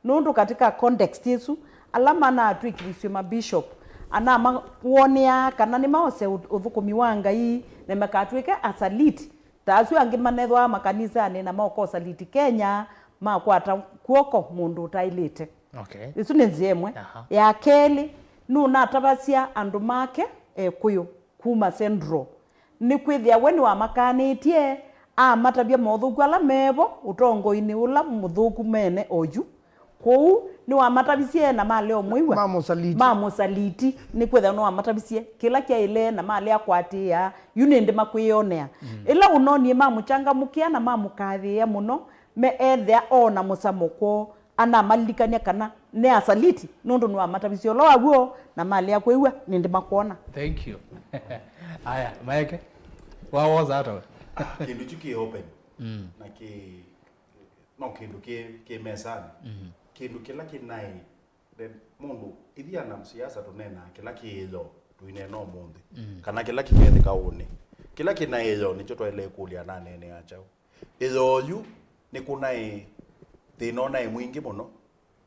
nũndũ katika context ĩsu, ala manatw'ĩkĩthisye mabishop anamawonea kana nĩmaose ũ- ũthũkũmi wa Ngai na makatw'ĩke asaliti ta asu angĩ manethwaa makanisanĩ na maoka ũsaliti Kenya, makwata kw'oko mũndũ ũtaĩlĩte. Okay. Ĩsu nĩ nzĩa ĩmwe. Aha. Ya kelĩ, nũnatavasya andũ make Ekũyũ kuma Central. Nĩkwĩthĩa we nĩwamakanĩtye, amatavya mothũku ala mevo ũtongoinĩ ũla mũthũku mene oyu. Kwoou nĩwamatavisye na malea ũmwĩw'a. Ma mũsaliti. Ma mũsaliti, nĩkwĩthĩa nĩwamatavisye kĩla kyaĩle na malea kũatĩĩa, yu nĩndĩ makwĩyonea. Ĩla ũnonie mamũchangamũkĩa na mamũkathĩĩa mũno, me ethĩa oona mũsamo kwoo, anamalilikany'a kana nĩ asaliti, nũndũ nĩwamatavisye ũla wa w'o, na malea kwĩw'a, nĩndĩ makwona. Thank you. Aya, Maeke, wawoza ata we? Ah, kĩndũ kyu kĩ open. Mm. Na kĩ, no kĩndũ kĩ, kĩ mesanĩ. Mm. Kĩndũ kĩla kĩnaĩ, then mũndũ, ithyĩ ana siasa tũneenaa kĩla kĩ ĩyoo, tũineena ũmũnthĩ. Mm. Kana kĩla kĩkethĩka ũnĩ. Kĩla kĩnaĩ ĩyoo nĩkyo twaĩle kũlya ananeenea kyaũ. Ĩyoo yu nĩkũnaĩ thĩna ũnaĩ mwingĩ mũno,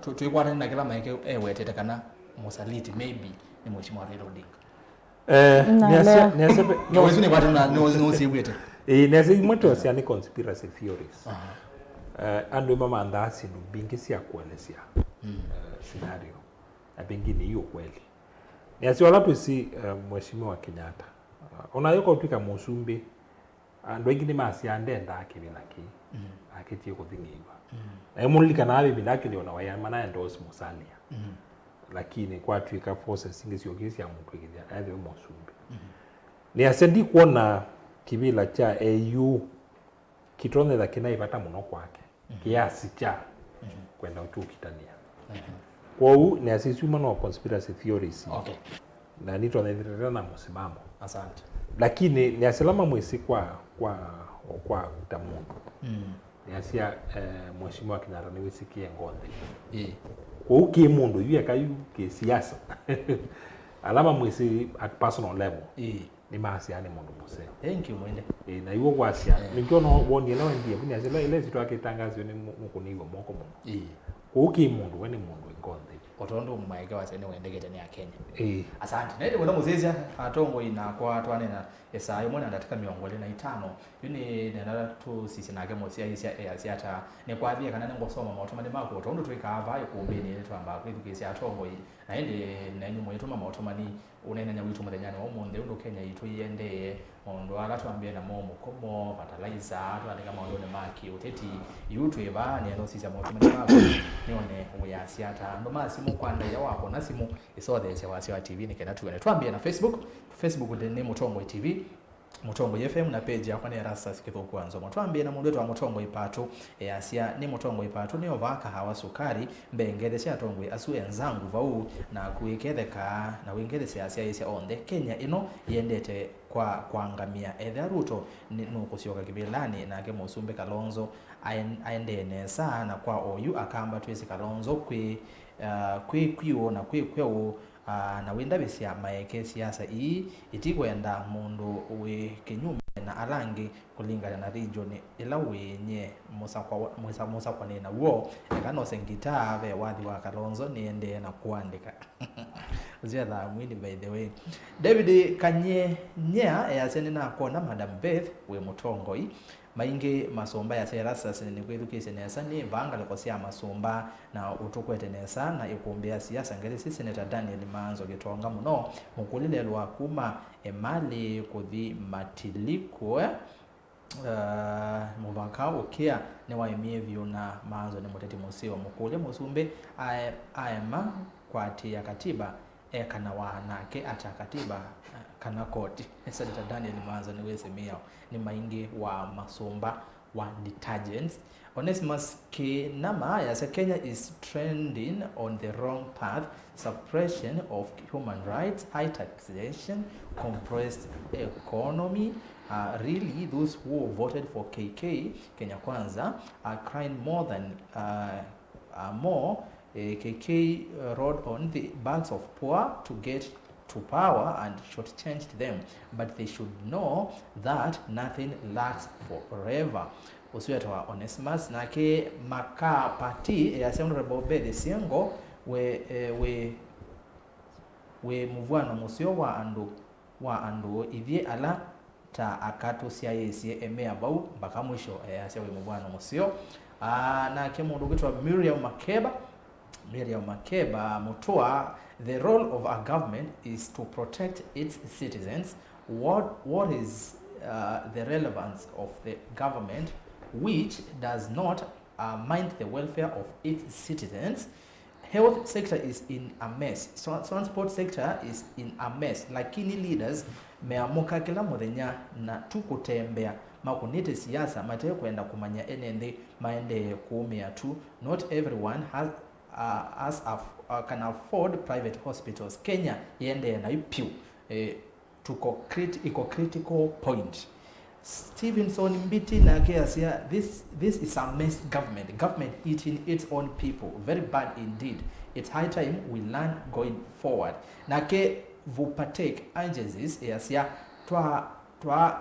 tũ- tũ- twĩkwatane na kĩla Mike ewetete kana mũsaliti maybe nĩ Mheshimiwa Raila Odinga. Eh, Na nĩasya- lea. nĩasya pe- No, isu nĩkwatana no no siwĩte. Ĩĩ, nĩasya imwe twasya nĩ conspiracy theories. Eh, andũ mamanthaa syĩndũ mbingĩ sya kuelesya eh, scenario, na pengine hiyo kweli. Nĩasya vala twĩsĩ eh, Mheshimiwa Kenyatta, eh, ona yo kotwika mũsumbĩ, andũ aingĩ nĩmasyaa ndendaa kĩvĩla kĩĩ, akĩtie kũthing'ĩĩw'a. Na ĩmũlilikanaa vĩvinda akĩlĩ ona waya mana endorse Musalia. Lakini kwatw'ĩka forces ingĩ syokĩe sya mũtw'ĩkĩthya ethĩwe mũsumbĩ. Nĩasya ndikwona kĩvĩla kya A U kĩtonyetha kĩnaĩ vata mũno kwake, kĩasi kya kwenda ũkyũkitanĩa. Kwoou nĩasya isu imwe no conspiracy theories. Okay. Na nitwanyithĩte na mũsimamo. Asante. Lakini nĩasya ala mamwĩsĩ kwa, kwa, kwa ta mũndũ. Mm. Nĩasya, eh, Mheshimiwa Kenyatta nĩwĩsĩkĩe ngothi. Ĩĩ. Kwoou kĩ mũndũ yu eka yu kĩ siasa. Ala mamwĩsĩ at personal level. Ĩĩ. Nĩmasyaa nĩ mũndũ mũseo. Thank you, mwende. Ĩĩ, na iw'o kwasya, eh, nĩkyo no wonie ĩla wendie, vu nĩasya ĩla, ĩla ĩsyĩtwa akĩtangaasio nĩ mũ-, nũkũnĩiwe moko mũno. Ĩĩ. Kwoou kĩ mũndũ, we nĩ mũndũ ĩngothi. O tondũ Mike wasya nĩwendekete nĩ Akenya. Ĩĩ. Asante. Na ĩndĩ mũno mũsyaĩĩsya atongoi nakwa twanena ĩsaa yĩmwe na ndatĩka mĩongo ĩlĩ na itano. Yu nĩ nenda tũsisye nake mũsyaĩĩsya easya ata, nĩkwathie kana nĩngũsoma maũtũmani maku o tondũ twĩkaa vaa ĩkũmbĩnĩ nĩtwambaa kwĩthukĩĩsya atongoi. Na ĩndĩ nenyu mũitũma maũtũmani. Ũneenany'a witũ mũthenyanĩ wa ũmũnthĩ, ũndũ Kenya yitũ ĩendee, maũndũ ala twambĩe namo, mũkomo, fertilizer, twalika maũndũnĩ ma kĩũteti. Yu twĩ vaa nĩenda ũsisya maũtũmani maku, nĩone wĩasya ata. Andũ ma simũ kwa ndaĩa wakũna simũ, ĩsotheesya wasya wa T V nĩ kenda tuone. Twambĩe na Facebook. Facebook nĩ Mũtongoi T V, Mũtongoi F M, na page yakwa nĩ Erastus Kĩthũku wa Nzomo. Twambĩe na mũndũ wĩtawa Mũtongoi Patũ, easya, nĩ Mũtongoi Patũ nĩ ovaa kahawa sukari, mbee ngethesya atongoi asu enzangu vau, na kwĩketheka na wĩngethesya asyaĩĩsya onthe. Kenya ĩno yendete kwa kwangamia. Ethĩa Ruto nĩ nũkũsyoka kĩvĩlanĩ, nake Mũsumbĩ Kalonzo aen-, aendee nesa, na kwa oyu Akamba twĩsĩ Kalonzo kwĩ, ah, kwĩ kwiũ na kwĩ kweũ, ah, na wĩndavĩsya maeke siasa ii itikwenda mũndũ wĩ kĩnyume na ala angĩ kũlingana na region ĩla wĩ. Nyie mũsakwa wa-, mũsa-, mũsakwa nĩ naw'o, eka nose ngitaa ve wathi wa Kalonzo nĩendee na kũandĩka. Ũsu ethaa mwini, by the way. David Kanyenyea easya, nĩnakwona Madam Beth wĩ mũtongoi. Maingĩ masũmba ya Erastus nĩkwĩthukĩĩsye nesa nĩ vaa ngalĩko sya masũmba na ũtũkwete nesa na ĩkũmbĩ ya siasa ngelesi Senator Daniel Maanzo Gitonga mũno. Mũkũlye lelũ wa kuma Emali kũthi Matilikũ. Ah, mũvaka ũkĩa nĩwaemie vyũ na Maanzo nĩ mũteti mũseo. Mũkũlye mũsumbĩ ae-, aema kũatĩĩa katiba, ekanawa nake ata katiba, ah, kana koti? Senator Daniel Maanzo nĩwĩsĩ mĩao nĩ maingĩ wa masũmba wa detergents. Onesimus Kinama yasya, Kenya is trending on the wrong path, suppression of human rights, high taxation, compressed economy. Uh, really, those who voted for K K, Kenya Kwanza, are crying more than, uh, uh, more. Uh, K K rode on the backs of poor to get to power and shortchanged them, but they should know that nothing lasts forever. Ũsu wĩtawa Onesimus, nake Makapati, eh, easya Honorable Beth Siengo, we, eh, we, wĩ mũvw'ano mũseo wa andũ, wa andũ ithyĩ ala ta aka tũsyaĩĩsye emea vau mpaka mwisho, easya wĩ mũvw'ano mũseo. Ah, nake mũndũ ũkwĩtwa Miriam Makeba, Miriam Makeba Mutua, the role of a government is to protect its citizens. What, what is, uh, the relevance of the government which does not, uh, mind the welfare of its citizens? Health sector is in a mess. So, transport sector is in a mess. Lakini leaders meamũka kĩla mũthenya na tu kũtembea makũnĩte siasa matekwenda kũmanya ene nthĩ maendee kũũmĩa tu. Not everyone has, uh, has af-, uh, can afford private hospitals. Kenya yendee naĩ pyũ. Eh, tuko crit-, iko critical point. Stevenson Mbiti nake asya, this, this is a mess government. Government eating its own people. Very bad indeed. It's high time we learn going forward. Nake Vupatek Angesis yasya, twa, twa,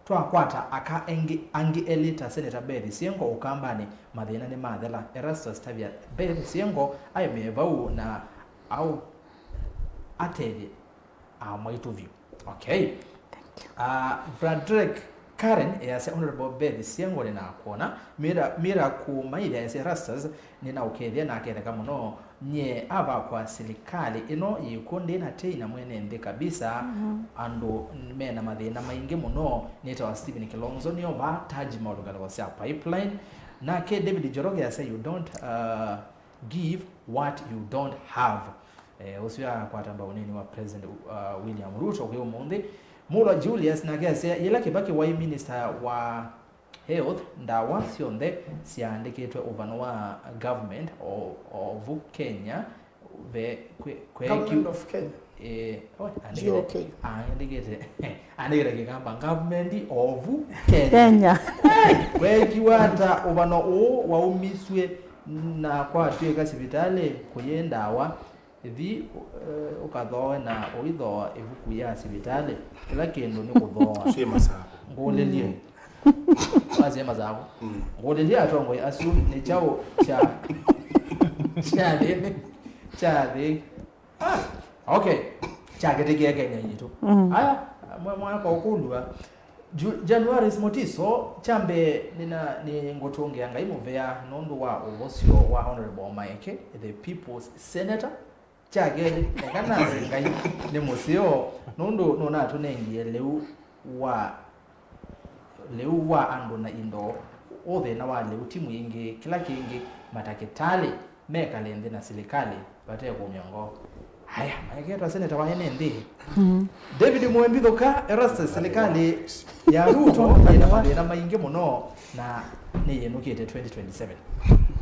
twakwata aka engĩ, angĩ elĩ ta Senator Beth Siengo Ũkambanĩ, mathĩna nĩmathela. Erastus Tavia Beth Siengo aemee vau na au atethye amwaitũ vyũ. Okay. Thank you. Ah, Frederick Karen easya, Honorable Beth Siengo nĩnakwona. Mira, Mira Kumaithya easya, Erastus nĩnaũkethya na aketheka mũno. Nyie avakwa silikalĩ ĩno yĩkw'o ndĩ na tei na mwene nthĩ kabisa. Mhm. Andũ mena mathĩna maingĩ mũno. Nĩtawa Stephen Kilonzo nĩo vaa Taj Mahal ngalĩko sya pipeline. Nake David Njoroge easya, you don't, uh, give what you don't have. Eh, ũsu akwata mbau ũneeni wa President, uh, William Ruto kwĩ ũmũnthĩ. Mulwa Julius nake asya, yĩla Kibaki waĩ minister wa health, ndawa syonthe syaandĩkĩtwe ũvano wa government o, o vu Kenya ve, kwe, kwe, Government of Kenya. Eh, we, andĩkĩte, G O K. Andĩkĩte, andĩkĩte Kĩkamba, government of Kenya. Kenya. Hey, weekiwa ata ũvano ũũ waumisw'e na kwatw'ĩka sivitalĩ kũyĩ ndawa? Thi, eh, ũkathooe na ũithooa ĩvuku ya sivitalĩ. Kĩla kĩndũ nĩ kũthooa. Syĩ masaku. Ngũlĩlye. Wasye masaku. Mm. Ngũlĩlye atongoi asu nĩ kyaũ kya, kya thĩ, kya thĩ. Ah, okay. Kyakĩtĩkie Kenya yitũ. Mm. Aya, mwe-, mwaka ũkũlw'a. Ju-, Januaris Mutiso, kya mbee nĩna, nĩ ngũtũngĩa Ngai mũvea nũndũ wa ũvosyo wa Honorable Maeke, the People's Senator. Kya kelĩ, eka nasye Ngai nĩ mũseo nũndũ nũnatũnengie lĩu wa lĩu wa andũ na indo, ũthĩna wa lĩu ti mwingĩ, kĩla kĩngĩ matakĩtalĩ mekale nthĩ na silikalĩ vate kũmya ngoo. Aya, maeketwa seneta wa ene nthĩ. Mm. David Mwembi Thuka, Erastus, silikalĩ ya Ruto yĩna mathĩna maingĩ mũno na nĩyĩnũkĩte twenty twenty-seven.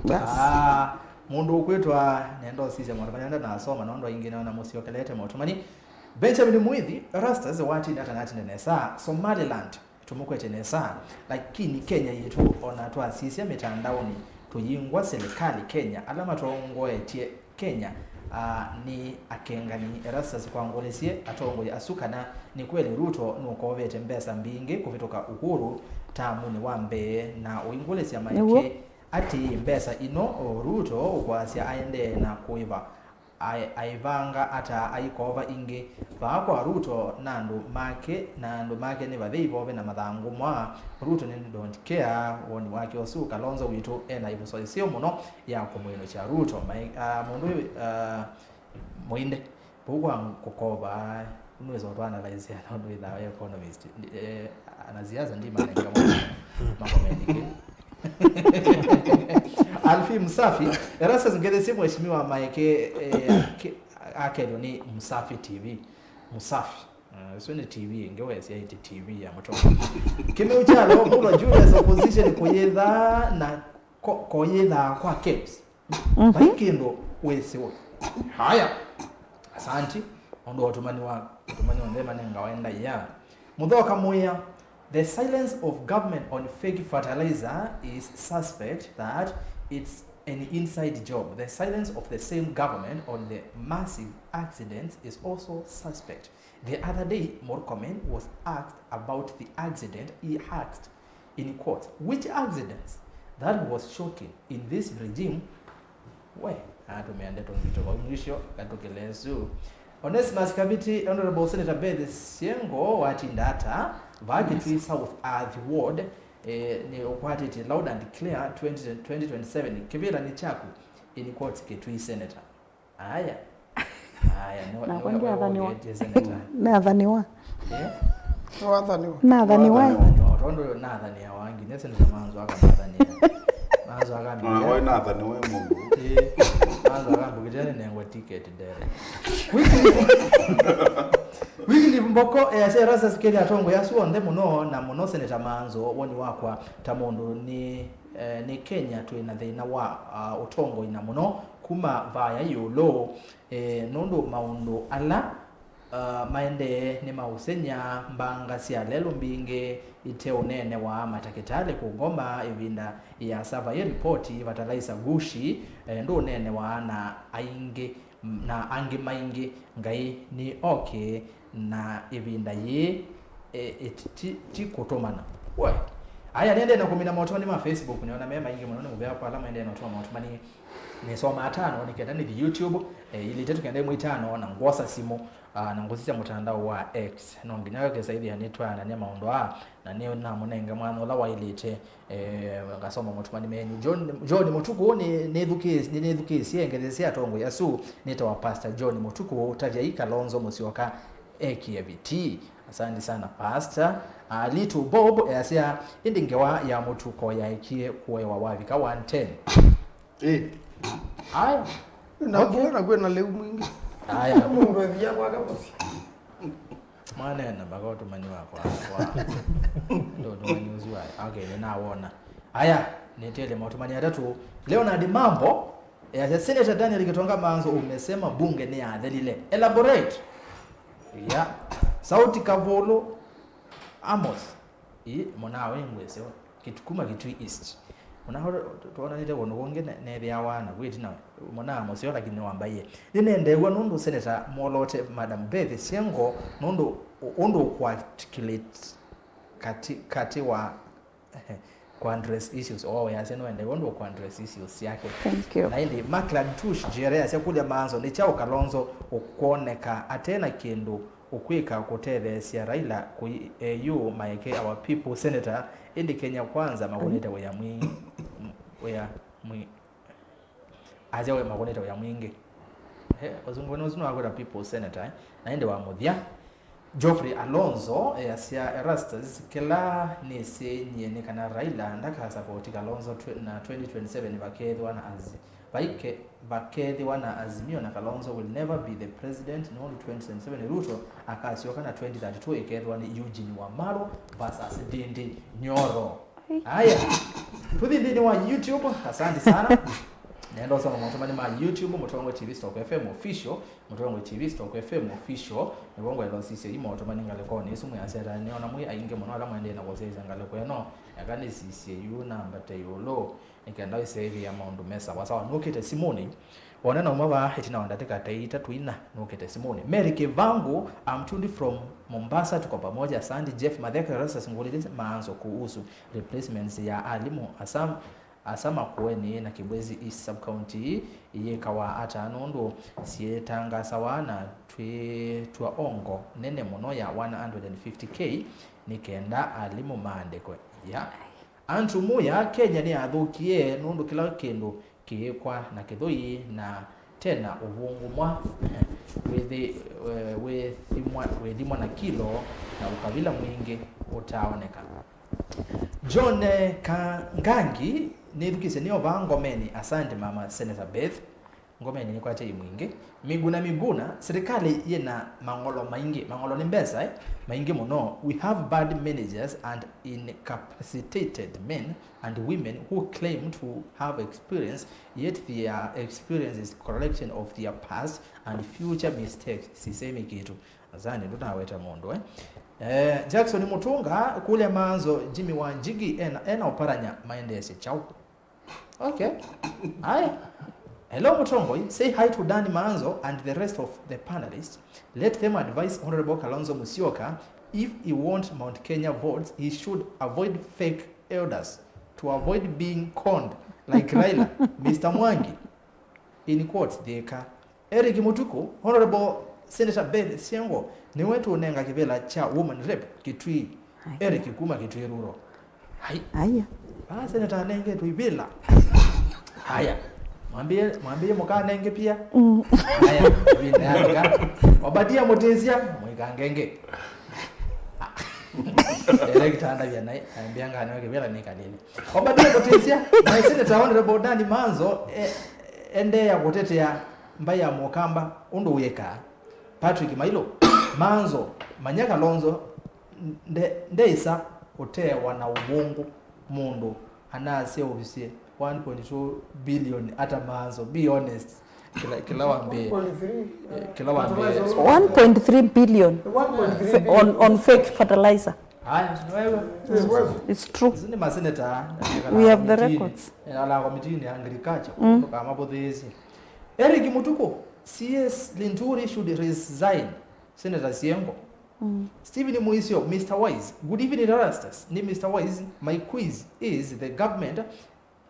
Yes. Ah, mũndũ ũkwĩtwa nenda ũsisya maũndũ manya ndanasoma nũndũ aingĩ nĩona mũsyokelete maũtũmani. Benjamin Mwithi, Erastus watinda atanatinde nesa Somaliland. Tũmũkwete nesa, lakini Kenya yitũ, ona twasisya mĩtandaonĩ, tũyingwa silikalĩ Kenya, ala matongoetye Kenya, ah, nĩ akengani. Erastus kwangũlĩsye atongoi asu kana nĩ kweli Ruto nũkovete mbesa mbingĩ kũvĩtũka Uhuru taamunĩ wa mbee, na ũingũlĩsya Maeke atĩĩ, mbesa ino Ruto ũkwasya aendee na kũĩva, Aĩ-, aĩvanga ata aikova ĩngĩ? Vaa kwa Ruto na andũ make, na andũ make nĩ vathei vove na mathangũ mwa Ruto nĩ don't care. Woni wake ũsu, Kalonzo witũ ena ĩvuso ĩseo mũno ya kũmwĩnũkya Ruto. Mai-, ah, mũndũ ũyũ, ah, mũinde. Vau kwa kũkova, nĩwĩsa ũtũ analyze nũndũ wĩthaa economist. Eh, anasiasa ndimanenga mũno makomenti kĩ. Alfi Msafi, Erastus ngethesie mheshimiwa Maeke, eh, ke-, akelyo nĩ Msafi T V. Msafi. Eh, ĩsu nĩ T V ĩngĩ wesya ĩti T V ya mũtongo. Kĩmeu kya Lobulwa Julius opposition kũyĩthaa na ko-, kũyĩthaa kwa Kebs. Mhm. Vai kĩndũ wĩsĩ ũyũ. Haya. Asanti. Ũndũ wa ũtũmani wa, ũtũmani wa nthĩ manengawa enda ya. Mũthoka mũya, the silence of government on fake fertilizer is suspect that it's an inside job. The silence of the same government on the massive accidents is also suspect. The other day, Murkomen was asked about the accident. He asked, in quotes, "Which accidents?" That was shocking in this regime. We, atũmĩa ndeto nzito vau mwisho, katũkĩle ĩsu. Onesimus Kaviti, Honorable Senator Beth Siengo, watinda ata, vaa Kitui South Athi Ward, eh, nĩ ũkwatĩtye loud and clear, twenty, twenty twenty-seven. Kĩvĩla nĩ kyaku, in quotes, Kitui Senator. Aya. Aya, nĩ, nakwa nĩ, ndyathaniwa. Nĩwathaniwa. Eh? Nĩwathaniwa. Nathaniwa. Nathaniwa. Tondũ nathaniwa nginya sene manzo akamathania. Manzo akambia. Nawe nathaniwa mũndũ. Eh, manzo akambugitene nengo ticket ndere. Wycliffe Mboko, eh, ase Erastus Kĩthĩ atongoi asu onthe mũno, na mũno Senator Manzo, woni wakwa ta mũndũ nĩ, eh, nĩ Kenya twĩ na thĩna wa, ah, ũtongoi na mũno kuma vaya ĩũlũ. E, nũndũ maũndũ ala, uh, maendee nĩmaũsengya, mbanga sya lelũ mbingĩ iteũneenewa, matakĩtalĩ kũngoma ĩvinda ĩasa, vai ripoti, vatalaisa gushi, e, ndũneenewa na aingĩ, na angĩ maingĩ. Ngai nĩ oke na ĩvinda yĩĩ, e, e, ti, ti, ti kũtũmana. We. Aya, nĩendee na kũmina maũtũmani ma Facebook, nĩona me maingĩ mũno, nĩ mũvea kwa ala maendee na ũtũma maũtũmani. Nĩsomaa tano nĩ kenda nĩthi YouTube, eh, ilĩ itatũ kenda ĩmwe itano, na ngwosa simũ, ah, na ngũsisya mũtandao wa X. No nginya wĩkĩsa ĩthĩa nĩtwaanania maũndũ aa, na nĩ namũnenge mwanya ũla waĩlĩte, eh, ngasoma maũtũmani menyu. John, John Mũtukũ, nĩ, nĩthukĩĩs-, nĩ, nĩthukĩĩsye ngetheesya atongoi asu, nĩtawa Pastor John Mũtukũ, ũtavyai Kalonzo Musyoka ekie viti. Asante sana, Pastor. Ah, Little Bob, easya, ĩndĩ ngewa ya mũtuko yaekie kũewa wavika one ten. Ĩ. Aya. Na okay. Mbua na kwĩ na lĩu mwingĩ. Aya. Mũndũ ethia kwake mũsyĩ. Mwanene mpaka ũtũmani wakwa, wakwa. Ndo ũtũmani ũsu wa. Okay, nĩnawona. Aya, nĩtele maũtũmani atatũ. Leonard Mambo, easya, Senator Daniel Gitonga Manzo, umesema bunge nĩyathelile. Elaborate. Ya. Sauti Kavulu, Amos. Ĩ, mũnaa wĩ ngwĩsĩ wa Kitu-, kuma Kitui East. Mũnaa ũla twonanĩte kũndũ kũngĩ ne-, nethĩawa na kwĩtina mũnaa mũseo, lakini nĩwambaie. Nĩnendeew'a nũndũ Senator mwoloote Madam Beth Siengo nũndũ ũ-, ũndũ ũkũarticulate katĩ, katĩ wa kũaddress issues. Oo, yasya nĩwendeew'a ũndũ ũkũaddress issues syake. Thank you. Na ĩndĩ Macklad Tush Njere asya kũlya Maanzo, nĩ kyaũ Kalonzo ũkwoneka ate na kĩndũ ũkwĩka kũtetheesya Raila kũi A U maeke our people senator, ĩndĩ Kenya Kwanza makũnĩte wĩa mwingĩ, wĩa mwi-, asya we makũnĩte wĩa mwingĩ. Eh, ũzungu wene ũsu nĩwakwĩta people senator, eh? Na ĩndĩ wa mũthya, Geoffrey Alonzo, eh, asya Erastus, kĩla nĩsĩ nyie nĩ kana Raila ndakasapoti Kalonzo twe-, na twenty twenty-seven vakethĩwa na Azi-, vaike-, vakethĩwa na Azimio na Kalonzo will never be the president, nũndũ twenty twenty-seven Ruto akasyoka na twenty thirty-two ĩkethĩwa nĩ Eugene Wamalwa versus Ndindi Nyoro. Aya, tũthi nthĩnĩ wa YouTube. Asante sana. Nenda ũsoma maũtũmani ma YouTube, Mũtongoi T V Stock F M Official, Mũtongoi T V Stock F M Official, nĩvo ngwenda ũsisye i maũtũmani ngalĩkonĩ ĩsu mwĩasya ta nĩona mwĩ aingĩ mũno ala mwaendee na kũsyaĩsya ngalĩko ĩno. Eka nĩsisye yu nambate ĩũlũ nĩ kenda ĩseĩvĩa maũndũ me sawa sawa. Nũkĩte simũnĩ yu. Wone nauma vaa ĩtina wa ndatĩka ta itatũ ina, nũkĩte simũnĩ. Mary Kĩvangũ, I'm tuned from Mombasa, tuko pamoja. Asante. Jeff Matheka, Erastus, ngũlĩlye Maanzo kuhusu replacements ya alimũ asa, asa Makueni na Kibwezi East Sub-County iyĩkawa ata, nũndũ syĩtangasawa na twĩtw'a ongo nene mũno ya one hundred and fifty K nĩ kenda alimũ maandĩkwe. Ya. Andrew Muya, Kenya nĩyathũkie nũndũ kĩla kĩndũ kĩĩkwa na kĩthũi na tena ũvũngũ mwa wĩthi-, eh, wĩthimwa, wĩthimwa na kilo na ũkavila mwingĩ ũtaaoneka. John, eh, Kangangi, nĩthukĩsye nĩo vaa Ngomeni. Asante mama Senator Beth. Ngomeni nĩkwatya imwingĩ. Miguna Miguna, serikali yĩna mang'olo maingĩ. Mang'olo nĩ mbesa, eh? Maingĩ mũno. We have bad managers and incapacitated men and women who claim to have experience, yet their experience is collection of their past and future mistakes. Sisemi kitu. Asante, ndũnaweta mũndũ, eh? Eh, Jackson Mutunga, kũlya Maanzo, Jimmy Wanjigi, ena, ena Oparanya, maendeesye kyaũ? Okay. Aya. Hello, Mutongoi. Say hi to Danny Maanzo and the rest of the panelists. Let them advise Honorable Kalonzo Musyoka, if he want Mount Kenya votes, he should avoid fake elders to avoid being conned like Raila, Mister Mwangi. In quotes, Thika. Eric Mutuku, Honorable Senator Beth Siengo, nĩwe tũnenga kĩvĩla kya Woman Rep Kitui. Ai. Eric kuma Kitui Rural. Ai. Aya. Ah, Senator anengetwe ivĩla. Haya. Mwambie, mwambie mũkanenge pia. Mm. Haya, ĩvinda yathika. Obadia Mũtĩsya, mũikangenge. Director andavya naĩ, ambia ngano kĩvĩla nĩkalĩle. Obadia Mũtĩsya, my Senator Honorable Danny Maanzo, eh, endeea kũtetea mbaĩ ya Mũkamba ũndũ wĩkaa. Patrick Mailo, Maanzo, manya Kalonzo nde-, ndeĩsa ũteewa na ũvũngũ mũndũ anaseũvisye one point two billion ata Maanzo, be honest. Kĩla, kĩla wambĩe. One point three, eh, kĩla wambĩe. Fertilizer. One point three billion. One point three billion. Fe-, on, on fake fertilizer. Haya, ni wewe. Eh, wewe. It's true. Isu nĩ maseneta. We have the records. Ala komitini ya agriculture. Mm. Ndũkamavũthĩĩsye. Eric Mutuku, C S Linturi should resign. Senator Siengo. Mm. Stephen Muisio, Mister Wise. Good evening, Erastus. Ni Mister Wise. My quiz is the government,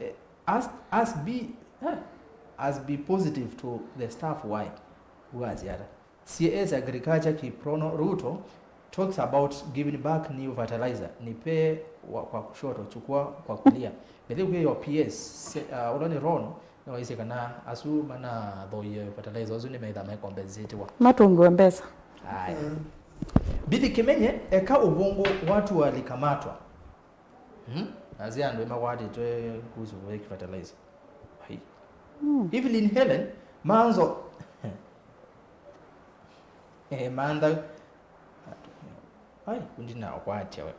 eh, has, has be, eh, has be positive to the staff. Why? Who has yada? C A S Agriculture Kiprono Ruto talks about giving back new fertilizer. Nipe wa, kwa kushoto, chukua kwa kulia. Methĩu kwĩ yo P S, se-, uh, ũla nĩ Ron, nĩwaisye kana asu manathoie fertilizer ũsu nĩmetha mekombensĩtiwa. Matũngĩwe mbesa. Aya. Mm. Bithi Kimenye, eka ũvũngũ watu walikamatwa. Hmm? Azi andũ makwatĩtwe kuhusu fake fertilizer. Ai. Mm. Evelyn Helen, Maanzo. Eh, mantha. Ai, kundi na kwatya we.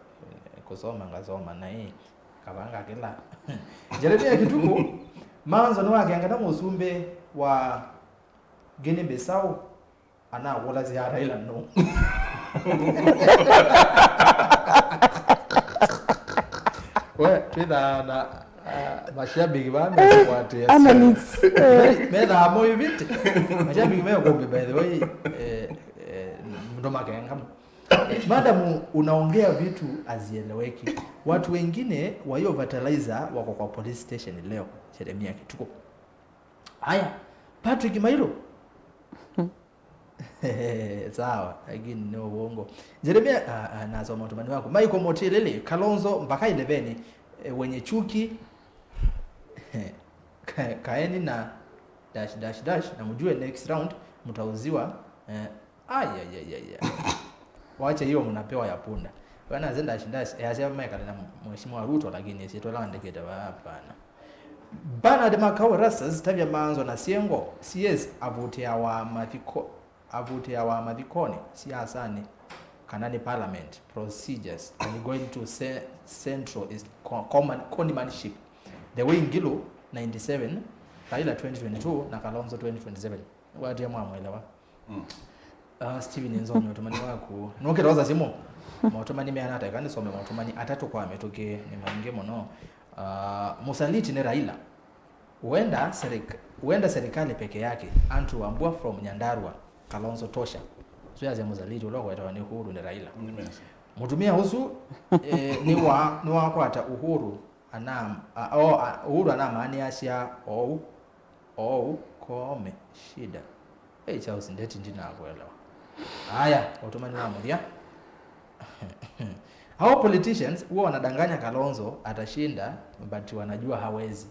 Kusoma ngasoma na hii. Kavanga kila. Jeremia Kituku, Maanzo nĩwakengana mũsumbĩ wa Guinea Bissau. Anakũlasya Raila nũ? We, twĩthaa na, ah, mashabiki vaa mekwatĩa analysts, eh. Methaa moivĩte. Mashabiki mekumbi, by the way, eh, eh, ndo makenga. Madam, unaongea vitu hazieleweki. Watu wengine wa hiyo fertilizer wako kwa police station leo, Jeremia Kituko. Haya, Patrick Mairo. Sawa, lakini ni uongo. Jeremia, ah, ah, nasoma utumani wako. Michael Motilili, Kalonzo mpaka eleveni, eh, wenye chuki. Ka-, kaeni na dash, dash, dash, na mjue next round mtauziwa, eh, ayayayaya. Wacha hiyo mnapewa ya punda. Bana zenda shindash, eh, asema mekale na Mheshimiwa Ruto, lakini sitwala andikite hapana. Bernard Makau Rastas, Tavia Manzo na Siengo, C S avutia wa mathiko, avutia wa mathikoni, siasani, kana ni parliament procedures, and going to ce-, central is co-, common, conmanship. The way Ngilu ninety-seven, Raila twenty twenty-two, na Kalonzo twenty twenty-seven. Watia mwamwelewa. Mm. Ah, Steven, nĩnzome ũtũmani waku. Nũkĩtosa simũ. Maũtũmani meana ata? Eka nĩsome maũtũmani atatũ kwa mĩtũkĩ, nĩ maingĩ mũno. Ah, mũsaliti nĩ Raila. Huenda serik-, huenda serikali peke yake. Andrew Wambua from Nyandarua. Kalonzo tosha. Sio ya mũsaliti ũla ũkwetawa nĩ Uhuru nĩ Raila. Nĩ mesa. Mũtumĩa ũsu, eh, nĩ wa, nĩ wakwata Uhuru. Ana-, a-, o, a-, Uhuru anamaanisha ou, ou, Koome, shida. Hey, Charles, ndeti ndinakuelewa. Haya, ũtũmani wa mũthya. Hao politicians huwa wanadanganya Kalonzo atashinda, but wanajua hawezi.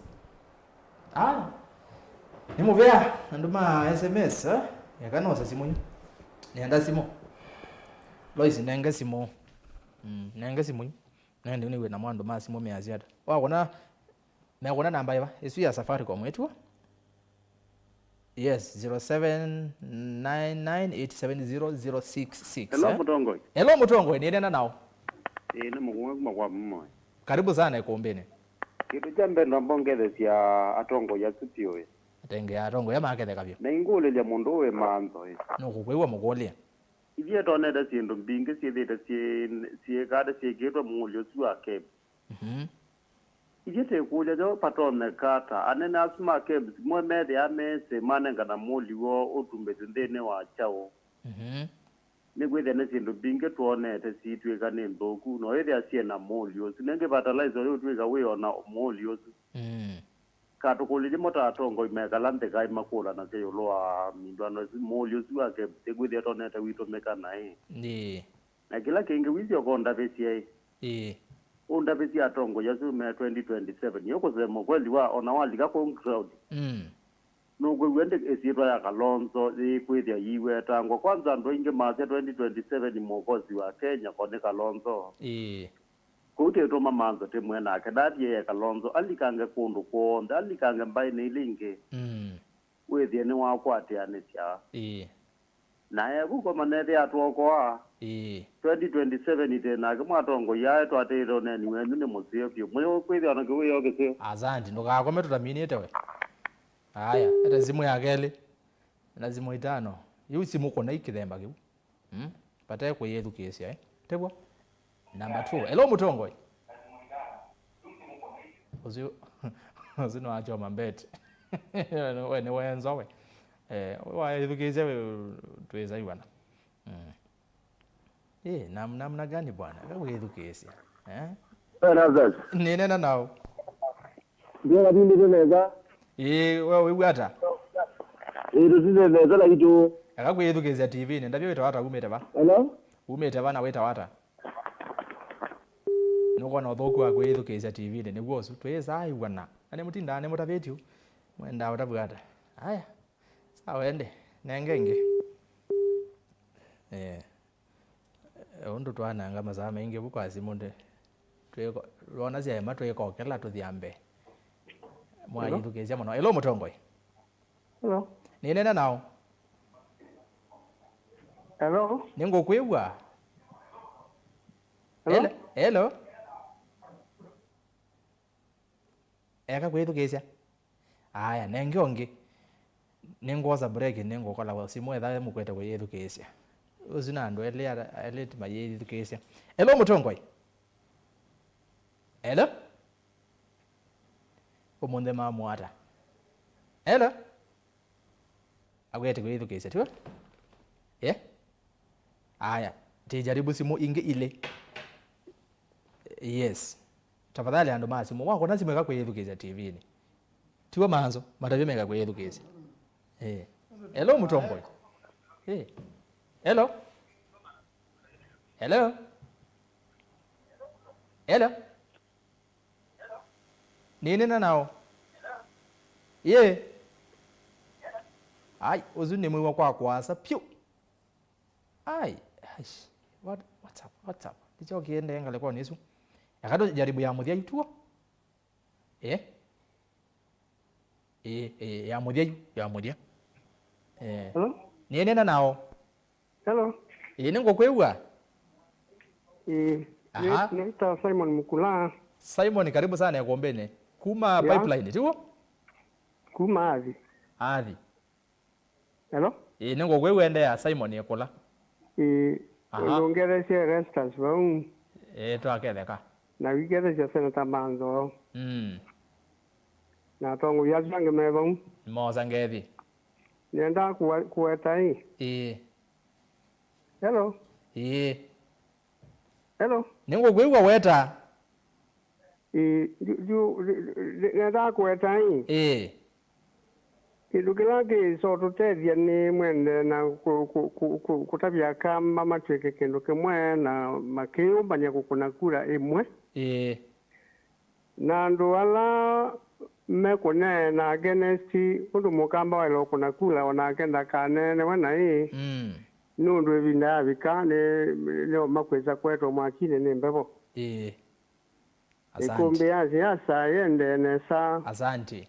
Haya. Nĩ mũvea, andũ ma S M S, eh? Eka nose simũ yu. Nĩenda simũ. Lois, nenge simũ. Mm, nenge simũ yu. Nende nĩw'e namo andũ ma simũ measya ata. Wakũna, mekũna namba ĩva? Ĩsu ya Safaricom ĩtuo? Yes, zero seven nine nine eight seven zero zero six six, hello, eh? Mũtongoi. Hello, Mũtongoi, nĩnena nao. Ĩĩ, nĩ mũkũmwe kuma kwa mũmoe. Karibu sana ikumbini. Kĩndũ kya mbee, ndomba ũngethesya atongoi asu piũ ĩ. Atenge atongoi maketheka vyũ. Na ingũlĩlya mũndũ ũĩ mantho ĩ. Nũkũkwĩw'a mũkũlye. Ithyĩ tonete syĩndũ mbingĩ syĩthĩte syĩ-, syĩkate syĩkĩtwe mũũlyo ũsu wa KEBS. Mhm. Ithyĩ tĩkũlya kyo vatonyeka ata anene asu ma KEBS mo methĩaa meĩsĩ manengana mũũlyo woo ũtumbĩthyo nthĩnĩ wa kyaũ? Mhm. Nĩkwĩthĩa nĩ syĩndũ mbingĩ twonete siitw'ĩka nĩ nthũku, no ĩthĩa syĩ na mũũlyo ũsu. Nĩngĩ fertilizer ũyũtw'ĩka wĩ o na mũũlyo ũsu. Mm. Katũkũlĩlye mo ta atongoi mekala nthĩ kaĩ makũlanasya ĩũlũ wa mindũano ĩsu, mũũlyo ũsu wa KEBS, ĩkwĩthĩa tonete witũmĩka naĩ. Ĩĩ. Na kĩla kĩngĩ wĩsĩ ũkondavĩsya ĩ. Ĩĩ. Ũndavĩsya atongoi asu me twenty twenty-seven, ĩ ũkũsema ũkweli wa, ona walika kũu ground. Mm. Nũkwĩw'a ndĩ ĩsyĩtwa ya Kalonzo yĩkwĩthĩa yĩiwetangwa. Kwanza andũ aingĩ masya twenty twenty-seven mũkosi wa Kenya ko nĩ Kalonzo. Ĩĩ. Kũu tĩtũma mantho tĩmwe nake, ndatiĩe Kalonzo alikange kũndũ kw'onthe, alikange mbaĩnĩ ila ingĩ. Mm. Wĩthĩe nĩwakwatĩanĩsya. Ĩĩ. Na eku koma nethĩa atwokoa. Ĩĩ. Twenty twenty-seven itĩ nake mwatongoi aĩ twatĩĩte ũneeni wenyu nĩ mũseo vyũ. Mwĩ kwĩthĩwa na kĩwĩoo kĩseo. Asante, ndũkakome tũtaminĩte we. Aya, ete simũ ya kelĩ. Na simũ itano. Yu simũ kũna ikĩthemba kĩu. Mm? Vate kũyĩthukĩĩsya, eh? Tew'o? Number two. Hello, Mũtongoi. Ũsu, ũsu nĩwachoma mbeti. We nĩwenzwa we. Eh, wayĩthukĩĩsya we, twĩsa iwana. Mm. Eh, nam-, namna gani bwana? Eka kwĩthukĩĩsya. Eh? Nĩnena nao. Ndiona vindĩte nesa. Ĩĩ, we wĩw'a ata? Ĩĩ, tũtĩte nesa lakini tu. Eka kwĩthukĩĩsya T V-nĩ, ndavyo wĩtawa ata, umĩte va? Hello? Umĩte va na wĩtawa ata? Nũkwona ũthũku wa kwĩthukĩĩsya T V-nĩ, nĩw'o ũsu, twĩsaa ĩw'ana. Na nĩmũtindaa nĩmũtavĩtye, mwendaa ũtavw'a ata? Aya, sawa ende, nenge ĩngĩ. Eh. Eh, ũndũ twananga masaa maingĩ vu kwa simũ ndĩ, twĩko-, wona syaema twĩkokela tũthi mbee. Mwayĩthukĩĩsya mũno. Hello, Mũtongoi. Hello. Nĩnena nao. Hello. Nĩngũkwĩw'a. Hello? Hello? Hello? Eka kwĩthukĩĩsya. Aya, nenge ũngĩ. Nĩngwosa break, nĩngũkola simũ etha mũkwete kũyĩthukĩĩsya. Ũsu na andũ elĩ, elĩ mayĩthukĩĩsya. Hello, mũtongoi. Hello? Ũmũnthĩ mamũata. Hello? Akwete kwĩthukĩĩsya, tiwe? Eh? Aya, tijaribu simu ingĩ ilĩ. Yes. Tafadhali andũ ma simu, wakona simu ĩka kwĩthukĩĩsya T V-inĩ. Tiwe manzo, matavye meka kwĩthukĩĩsya. Eh. Hello, mũtongoi. Eh. Hello? Hello? Hello? Nĩnena nao. Ye. Ai, ũsu nĩ mwĩwa kwa kũasa pyũ. Ai, aish. What, what's up? What's up? Ndicho kiende ngale kwa nisu. Yakado jaribu ya mũthya ituo. Eh? Eh, eh, ya mũthya yu, ya mũthya. Eh. Hello? Nĩnena nao. Hello. Ĩĩ, nĩngũkwĩw'a. Ĩĩ, aha. Nĩ-, nĩta Simon Mukula. Simon, karibu sana ĩkũmbĩnĩ. Kuma, yeah, Pipeline, tiw'o? Kuma Athi. Athi. Hello? Ĩĩ, nĩngũkwĩw'a, endeea, Simon Ekũla. Ĩĩ, aha. Ũndũ ngetheesye Erastus vau. Ĩĩ, twaketheka. Na wĩkethesya Senator Manzo. Mm. Na atongoi asu angĩ me vau. Nĩmoosa ngethi. Nĩendaa kũwa-, kũweta ĩ. Ĩĩ. Hello? Ĩĩ. Hello? Nĩngũkwĩw'a weta. Ĩĩ, yu, yu, nĩ-, nĩ-, nĩendaa kũweta ĩ. Ĩĩ. Kĩndũ kĩla kĩsotũtethya nĩ mwende na kũ-, kũ-, kũ-, kũ-, kũtavya Akamba matw'ĩke kĩndũ kĩmwe na makĩyũmbany'a kũkũna kura ĩmwe. Ĩĩ. Na andũ ala mekũneena against ũndũ Mũkamba waĩle ũkũna kula, o nake ndakaneenewe naĩ, mm, nũndũ ĩvinda yavika nĩ, nĩo makwĩsa kũetwa mwakinĩ nĩ mbevo. Ĩĩ. Asante. Ĩkũmbĩ ya siasa yĩendee nesa. Asante.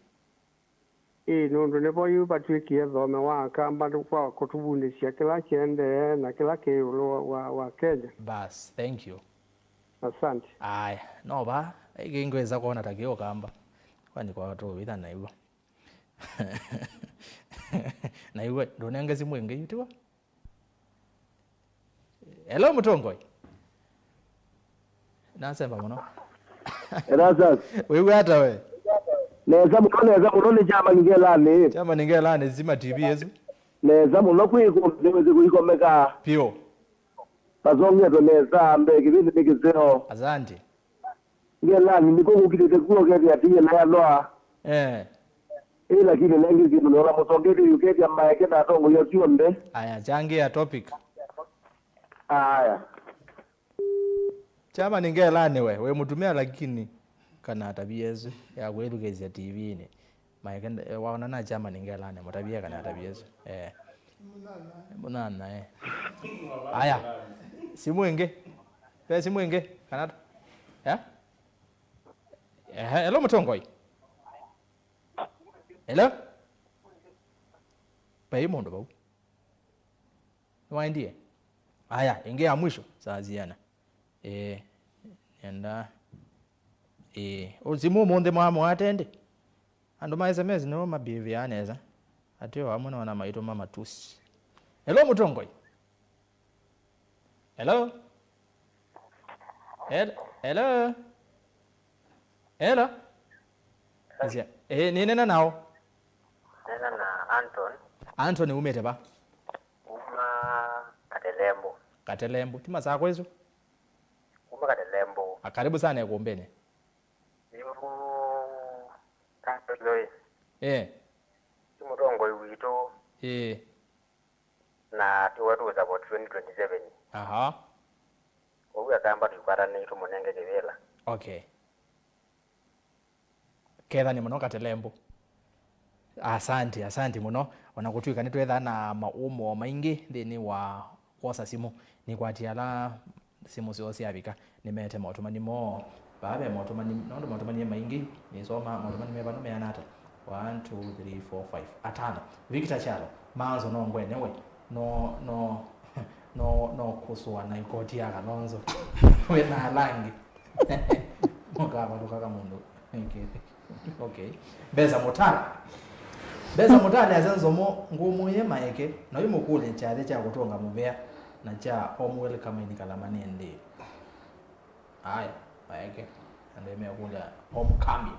Ĩĩ, nũndũ nĩvo yu vatw'ĩkie thome wa Akamba kwa kũtũvundĩsya kĩla kĩendee na kĩla kĩ ĩũlũ wa, wa, wa Kenya. Bas, thank you. Asante. Aya, no va, ĩngĩ ngwĩsa kwona ta kĩ Ũkamba. Kwani kwa tũvitha naigua. Naigua, ndũnenge simũ ĩngĩ yu, tiwa? Hello, mũtongoi. Nasemba mũno. Erastus. Wĩw'a ata we? Nesa mũno, nesa mũno, nĩ Chairman Ngelani. Chairman Ngelani, zima T V yesu. Nesa mũno, kwĩ kũndũ nĩwĩsĩ kũikomeka. Pio. Vasongetwe nesa, mbee kĩvĩndĩ nĩ kĩseo. Asante. Ngelani nĩko kũkilĩte kuo kethĩa tiye na yaloa. Eh. Ĩ, lakini nengĩ kĩndũ nĩona mũsongete yu kethĩa maeke na atongoi asu onthe. Aya, changia topic. Aya. Chairman Ngelani we, wĩ mũtumĩa lakini kana atavia ĩsu ya kwĩthukĩĩsya T V-inĩ. Maeke nde-, waona na Chairman Ngelani, mũtavie kana atavie ĩsu. Eh. Mũnana, eh. Aya. Simũ ĩngĩ. Ve simũ ĩngĩ, kana ta-, eh? Ehe, hello, mũtongoi. Hello? Vai mũndũ vau. Nĩwaendie? Aya, ĩngĩ ya mwisho, saa ziana. Eh, nenda. Eh, simũ ũmũnthĩ mwa mwatende. Andũ ma S M S nĩmo mabĩvĩaa nesa. Atĩ o amwe nona maitũma matusi. Hello, mũtongoi. Hello? Hel-, hello? Hello? Asia, eh, nĩnena nao. Nena na Anton. Anton, umĩte va? Kuma Katelembo. Katelembo. Ti Masakũ ĩsu? Kuma Katelembo. Ah, karibu sana ĩkũmbĩnĩ. Yu Katelembo ĩ. Eh. Ti mũtongoi witũ. Eh. Na tiwe tũũsupport twenty twenty-seven. Aha. Ũu Akamba tũikwatanĩi tũmũnenge kĩvĩla. Okay. Kethani mũno Katelembo. Asante, asante mũno. Ona kũtw'ĩka nĩtwethaa na maũmo maingĩ nthĩnĩ wa kwosa simũ, nĩkwatie ala simũ syoo syavika, nĩmete motũmani moo. Vaa ve motũmani, nũndũ motũmani nĩ maingĩ, nĩsoma motũmani me vano meana ata? One, two, three, four, five. Atano. Victor Kyalo, Manzo no ngwene we. No, no, no, no kũsũa na ikoti ya Kalonzo. We na alangi. Mũkavalũka ka mũndũ. Okay. Okay. Mbesa Mũtala. Mbesa Mũtani asya nzomo ngũmũĩe Maeke, na ũimũkũlya kyathĩ kya kũtũnga mũvea na kya home welcome in Kalama nĩ ndĩĩ? Aya, Maeke. Andũ mekũlya homecoming.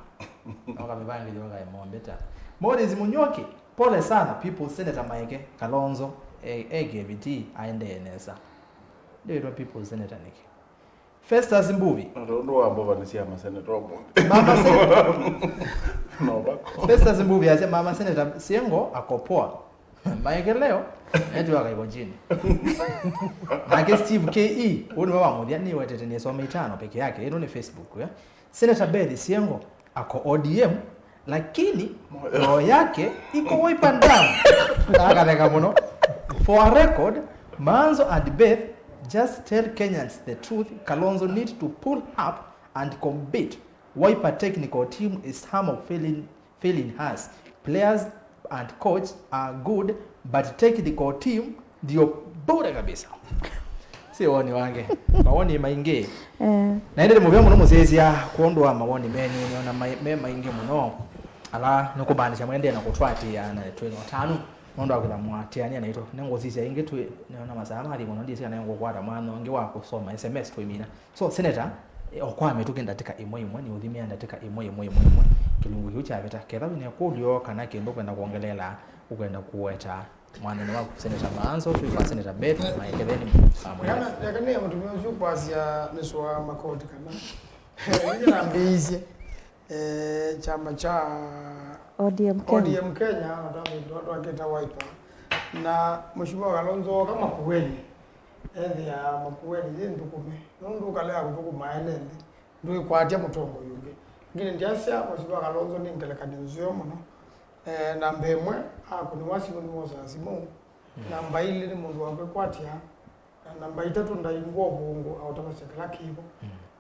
Noka mĩvangĩlyo kaĩ mombe ta. Morris Mũnyuoki, pole sana people, Senator Maeke Kalonzo e, eke vitii aendee nesa. Ndĩwĩtwa people senator nĩkĩ? Festus Mbuvi. Na tondũ wa mbova nĩ sya maseneta ũmũnthĩ. Mama Senator. No bako. Festus Mbuvi asya Mama Senator Siengo akopoa. Maeke leo, eti wakaikwa chini. Nake Steve K E, ũyũ nĩwe wa mũthya, nĩwetete nĩsome itano peke yake. Ĩno nĩ Facebook, eh? Senator Beth Siengo ako O D M, lakini roho yake iko Wiper Ndam. Akatheka mũno. For a record, Manzo and Beth, just tell Kenyans the truth. Kalonzo need to pull up and compete. Wiper technical team is some of failing failing us. Players and coach are good, but technical team ndio bure kabisa. Si woni wange. Mawoni maingĩ. Eh. Na ĩndĩ nĩ mũvea mũno mũsyaĩĩsya kwondũ wa mawoni menyu, nĩona mai- me maingĩ mũno. Ala nĩkũmaanisha mwendee na kũtwatĩĩa na twĩ na ũtanu nũndũ wa kwĩtha mwatĩanĩa naitũ. Nĩngũsisya ĩngĩ twĩ nĩona masaa mathi mũno, ndĩsĩ kana ngũkwata mwanya ũngĩ wa kũsoma S M S tũimina. So, Senator, eh, okoa mĩtũkĩ ndatĩka ĩmwe ĩmwe, nĩ ũthimĩa ndatĩka ĩmwe ĩmwe ĩmwe ĩmwe, kĩlungu kĩu kyavĩta. Ketha wĩna ĩkũlyo kana kĩndũ ũkwenda kwongeleela, ũkwenda kũweta mwathani waku, Senator Maanzo, twĩ kwa Senator Beth, na eketheni amwenda. Kana, eka nĩ mũtumĩa ũsu kwasya nĩsũa makoti kana. Nĩnambĩĩisye, eh, kyama kya O D M Kenya. O D M Kenya, twakĩta Wiper. Na Mheshimiwa Kalonzo oka Makueni. Ethĩaa Makueni yĩ nthũkũme, nũndũ ũkalea kũthũkũma ene nthĩ, ndwĩkwatya mũtongoi ũngĩ. Lakini ndyasya Mheshimiwa Kalonzo nĩ ngelekany'o nzeo mũno. Eh, namba ĩmwe, akũnĩwa simũ nĩwosaa simũ. Namba ilĩ nĩ mũndũ wa kwĩkwatya. Na namba itatũ, ndaingwa ũvũngũ, aũtavasya kĩla kĩvo.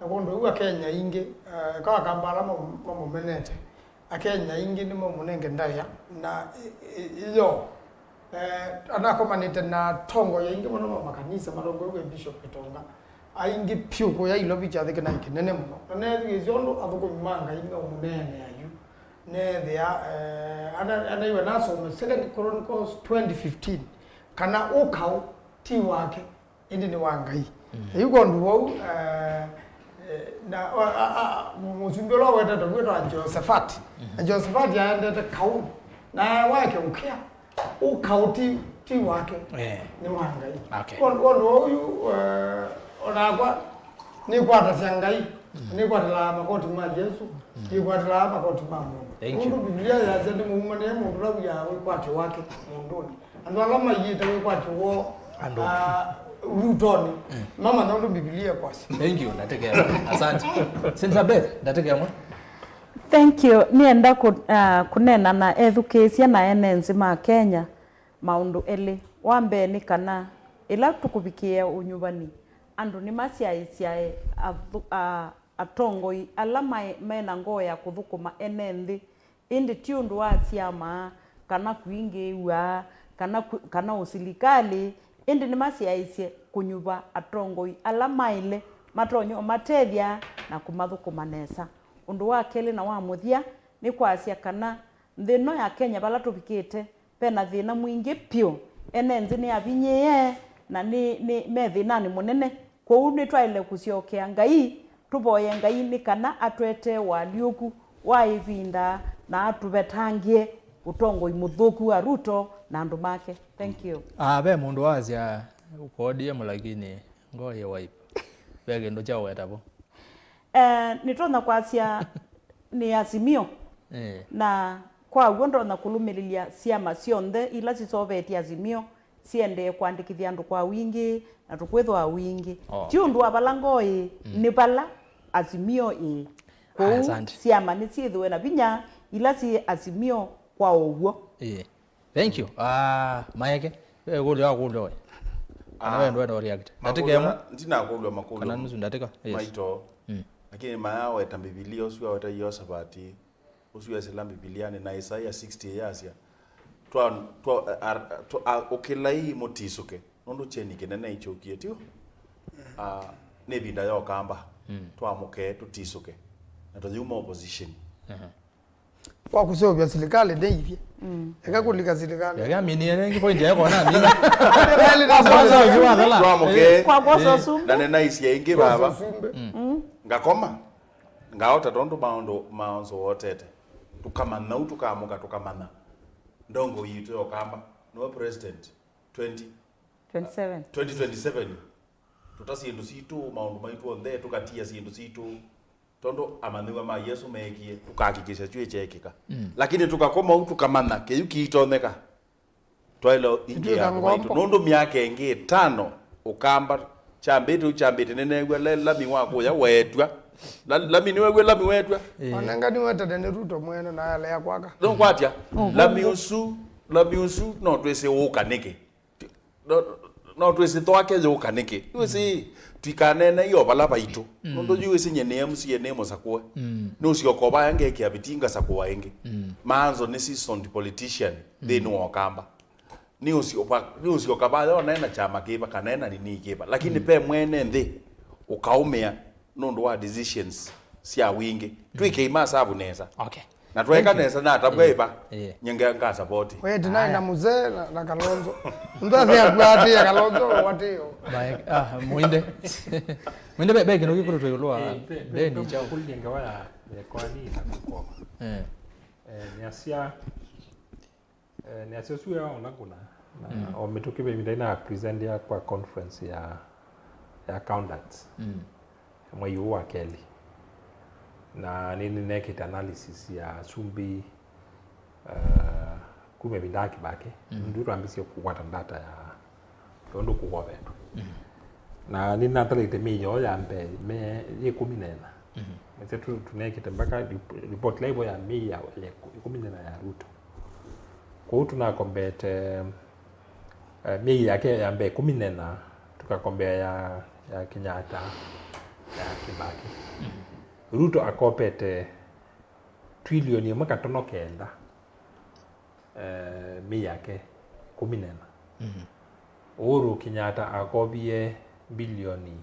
Na kwondũ ũu Akenya aingĩ, eh, eka Akamba ala mamũ- mamũmenete, Akenya aingĩ nĩmamũnenge ndaĩa na ĩ- ĩ- ĩyo. Eh, anakomanĩte na atongoi aingĩ mũno ma makanisa, matongoi wĩ Bishop Gitonga, aingĩ pyũ kũya Ilovi kyathĩ kĩnaĩ kĩnene mũno. Na neethĩĩsye ũndũ athũkũmi ma Ngai meũmũneenea yu. Neethĩa, eh, ana- anaiwe nasome Second Chronicles twenty fifteen, kana ũkaũ ti wake, ĩndĩ nĩ wa Ngai. Na yu kwondũ wau, eh, eh, na, a- a- a- mũsumbĩ ũla ũwetetwe wĩtawa Jeosafati. Na Jeosafati aendete kaũ, na wake ũkĩa, ũkaũ ti, ti wake, eh, nĩ wa Ngai. Okay. Kwondũ kwondũ wau yu, eh, onakwa nĩkwatasya Ngai, nĩkwatĩlaa makoti ma Yesũ, nĩkwatĩlaa makoti ma mũndũ. Thank you. Nũndũ Biblia yasya nĩmũumanĩe mũndũ ũla wĩaa wĩkwatyo wake mũndũnĩ. Andũ ala maiĩte wĩkwatyo woo, andũ, ah, Rutonĩ, mamanya ũndũ Mbivilia ĩkwasya. Thank you, ndatekea. Asante. Senator Beth, ndatekea mwe. Thank you. Nĩenda kũ- ah, kũneena na ethukĩĩsya na ene nthĩ ma Kenya maũndũ elĩ. Wa mbee nĩ kana ĩla tũkũvikĩĩa ũnyuvani, andũ nĩmasyaĩsyae athu- a- atongoi ala maĩ- mena ngoo ya kũthũkũma ene nthĩ. Ĩndĩ ti ũndũ wa syama, kana kwingĩĩw'a, kana kwĩ- kana ũsilikalĩ, ĩndĩ nĩmasyaĩĩsye kũnyuva atongoi ala maĩle matonya ũmatethya na kũmathũkũma nesa. Ũndũ wa kelĩ na wa mũthya nĩ kwasya kana nthĩ ĩno ya Kenya vala tũvikĩte, ve na thĩna mwingĩ vyũ. Ene nthĩ nĩ avinyĩĩe na nĩ, nĩ me thĩnanĩ mũnene. Kwoou nĩtwaĩle kũsyokea Ngai, tũvoye Ngai nĩ kana atũetee ũalyũku wa ĩvinda na atũvetangĩe ũtongoi mũthũku wa Ruto na andũ make. Thank you. Ah, ve mũndũ wasya ũka O D M lakini ngoo yĩ Wiper. Ve kĩndũ kya ũweta vo. Eh, nĩtonya kwasya nĩ Azimio. Eh. Na kwa w'o ndonya kũlũmĩlĩlya syama syonthe ila sisovetye Azimio siendee kũandĩkĩthya andũ kwa wingĩ, na tũkwĩthwa wingĩ. Oh. Ti ũndũ wa vala ngoo ĩĩ, mm, nĩ vala Azimio ĩĩ. Kwoou, asante, syama nĩsyĩthĩwe na vinya ila syĩ Azimio kwa ũw'o. Ĩĩ. Thank you. Ah, Maeke, we kũlya wa kũlya we. Kana, ah, we ndwenda react. Ndatĩka ĩmwe. Ndinakũlya makũlyo kana nusu ndatĩka. Yes. Maito. Mm. Lakini maya aweta Mbivilia ũsu aweta Yeosavati. Ũsu wesĩla Mbivilianĩ na Isaia sixty yasya, twa, twa, a, a, twa, a, ũkĩlai mũtisũke, nũndũ kyeni kĩnene ikyũkie, tio? A, nĩ ĩvinda ya ũkamba. Mm. Twamũke, tũtisũke, na tũyuma opposition. Aha. kwa kũseũvya silikalĩ ndeithye. Eka kũlika silikalĩ. Yaani amini, yaani point yako na amini. Silikalĩ na Kwanza ukiwa dhala. Twamuke. Kwa kwosa ũsumbĩ. Na nĩnaisye ĩngĩ baba. Ngakoma. Ngaota tondũ maũndũ maonzo wotete. Tũkamanya u, tũkaamũka, tũkamanya. Ndongo yitũ yokamba. Nĩwe president. twenty. twenty-seven. twenty twenty-seven. Tũta syĩndũ sitũ, maũndũ maitũ onthe, tũkatia syĩndũ sitũ. Tondũ amanyĩw'a ma Yesũ meekie, tũkahakikisha kyũ ĩkyeekĩka. Lakini tũkakoma ũu tũkamanya kĩu kĩitonyeka. Twaĩle ingĩ ya andũ maitũ. Nũndũ myaka ĩngĩ ĩtano ũkamba kyambĩte, kyambĩte, nĩneew'a le-, lami wa kũya weetw'a. La-, lami nĩweew'a lami weetw'a? Onengani wetene nĩ Ruto mwene na alea kwaka. Nũkwatya? Lami ũsu, lami ũsu no twĩsĩ ũũka nĩkĩ? No, no twĩsĩ thwake yũka nĩkĩ? Nĩwĩsĩ twikaneenei o vala vaitũ. Nũndũ yu wĩsĩ nye nĩ M C A nĩ mũsakũe. Nĩũsyoka vaya ngekĩa viti ngasakũa ĩngĩ. Maanzo nĩ seasoned politician nthĩnĩ wa Ũkamba. Nĩũsyoka, nĩũsyoka vaya onae na kyama kĩva kana ena nini kĩva. Lakini ve mwene nthĩ ũkaũmĩa nũndũ wa decisions sya wingĩ. Twĩkei masavu nesa. Okay. Na twaeka nesa na atavwa ĩva. Nye nga support. We tinaenda mzee na, na Kalonzo. Mtu athi akuatia Kalonzo watio. Maeke, ah, mwinde. Mwinde be, be kino kikuru twa ĩũlũ wa. Be ni chao. Kulinga wa kwani na kukoma. Eh. Eh, niasia eh, niasia suya ona kuna. Na o mituki be mindai na present ya kwa conference ya ya accountants. Mwei ũũ wa kelĩ. Na nĩ, nĩnekĩte analysis ya asumbĩ, uh, kuma ĩvinda ya Kibaki. Ndio twambĩsie kũkwata data ya ũndũ kũkovetwe. Na nĩnatalĩte mĩĩ yoo ya mbee, me yĩ ĩkũmi na ĩna. Nĩsyo tu-, tũnekĩte mpaka rip-, report level ya mĩĩ ya, ya ĩkũmi na ĩna ya Ruto. Kwoou tũnakombete Eh, myei yake ya mbee ĩkũmi na ĩna, tũkakombea ya, ya Kenyatta, ya Kibaki. Ruto akopete trilioni ĩmwe katono kenda, eh, myei yake ĩkũmi na ĩna. Uhuru Kenyatta akovie bilioni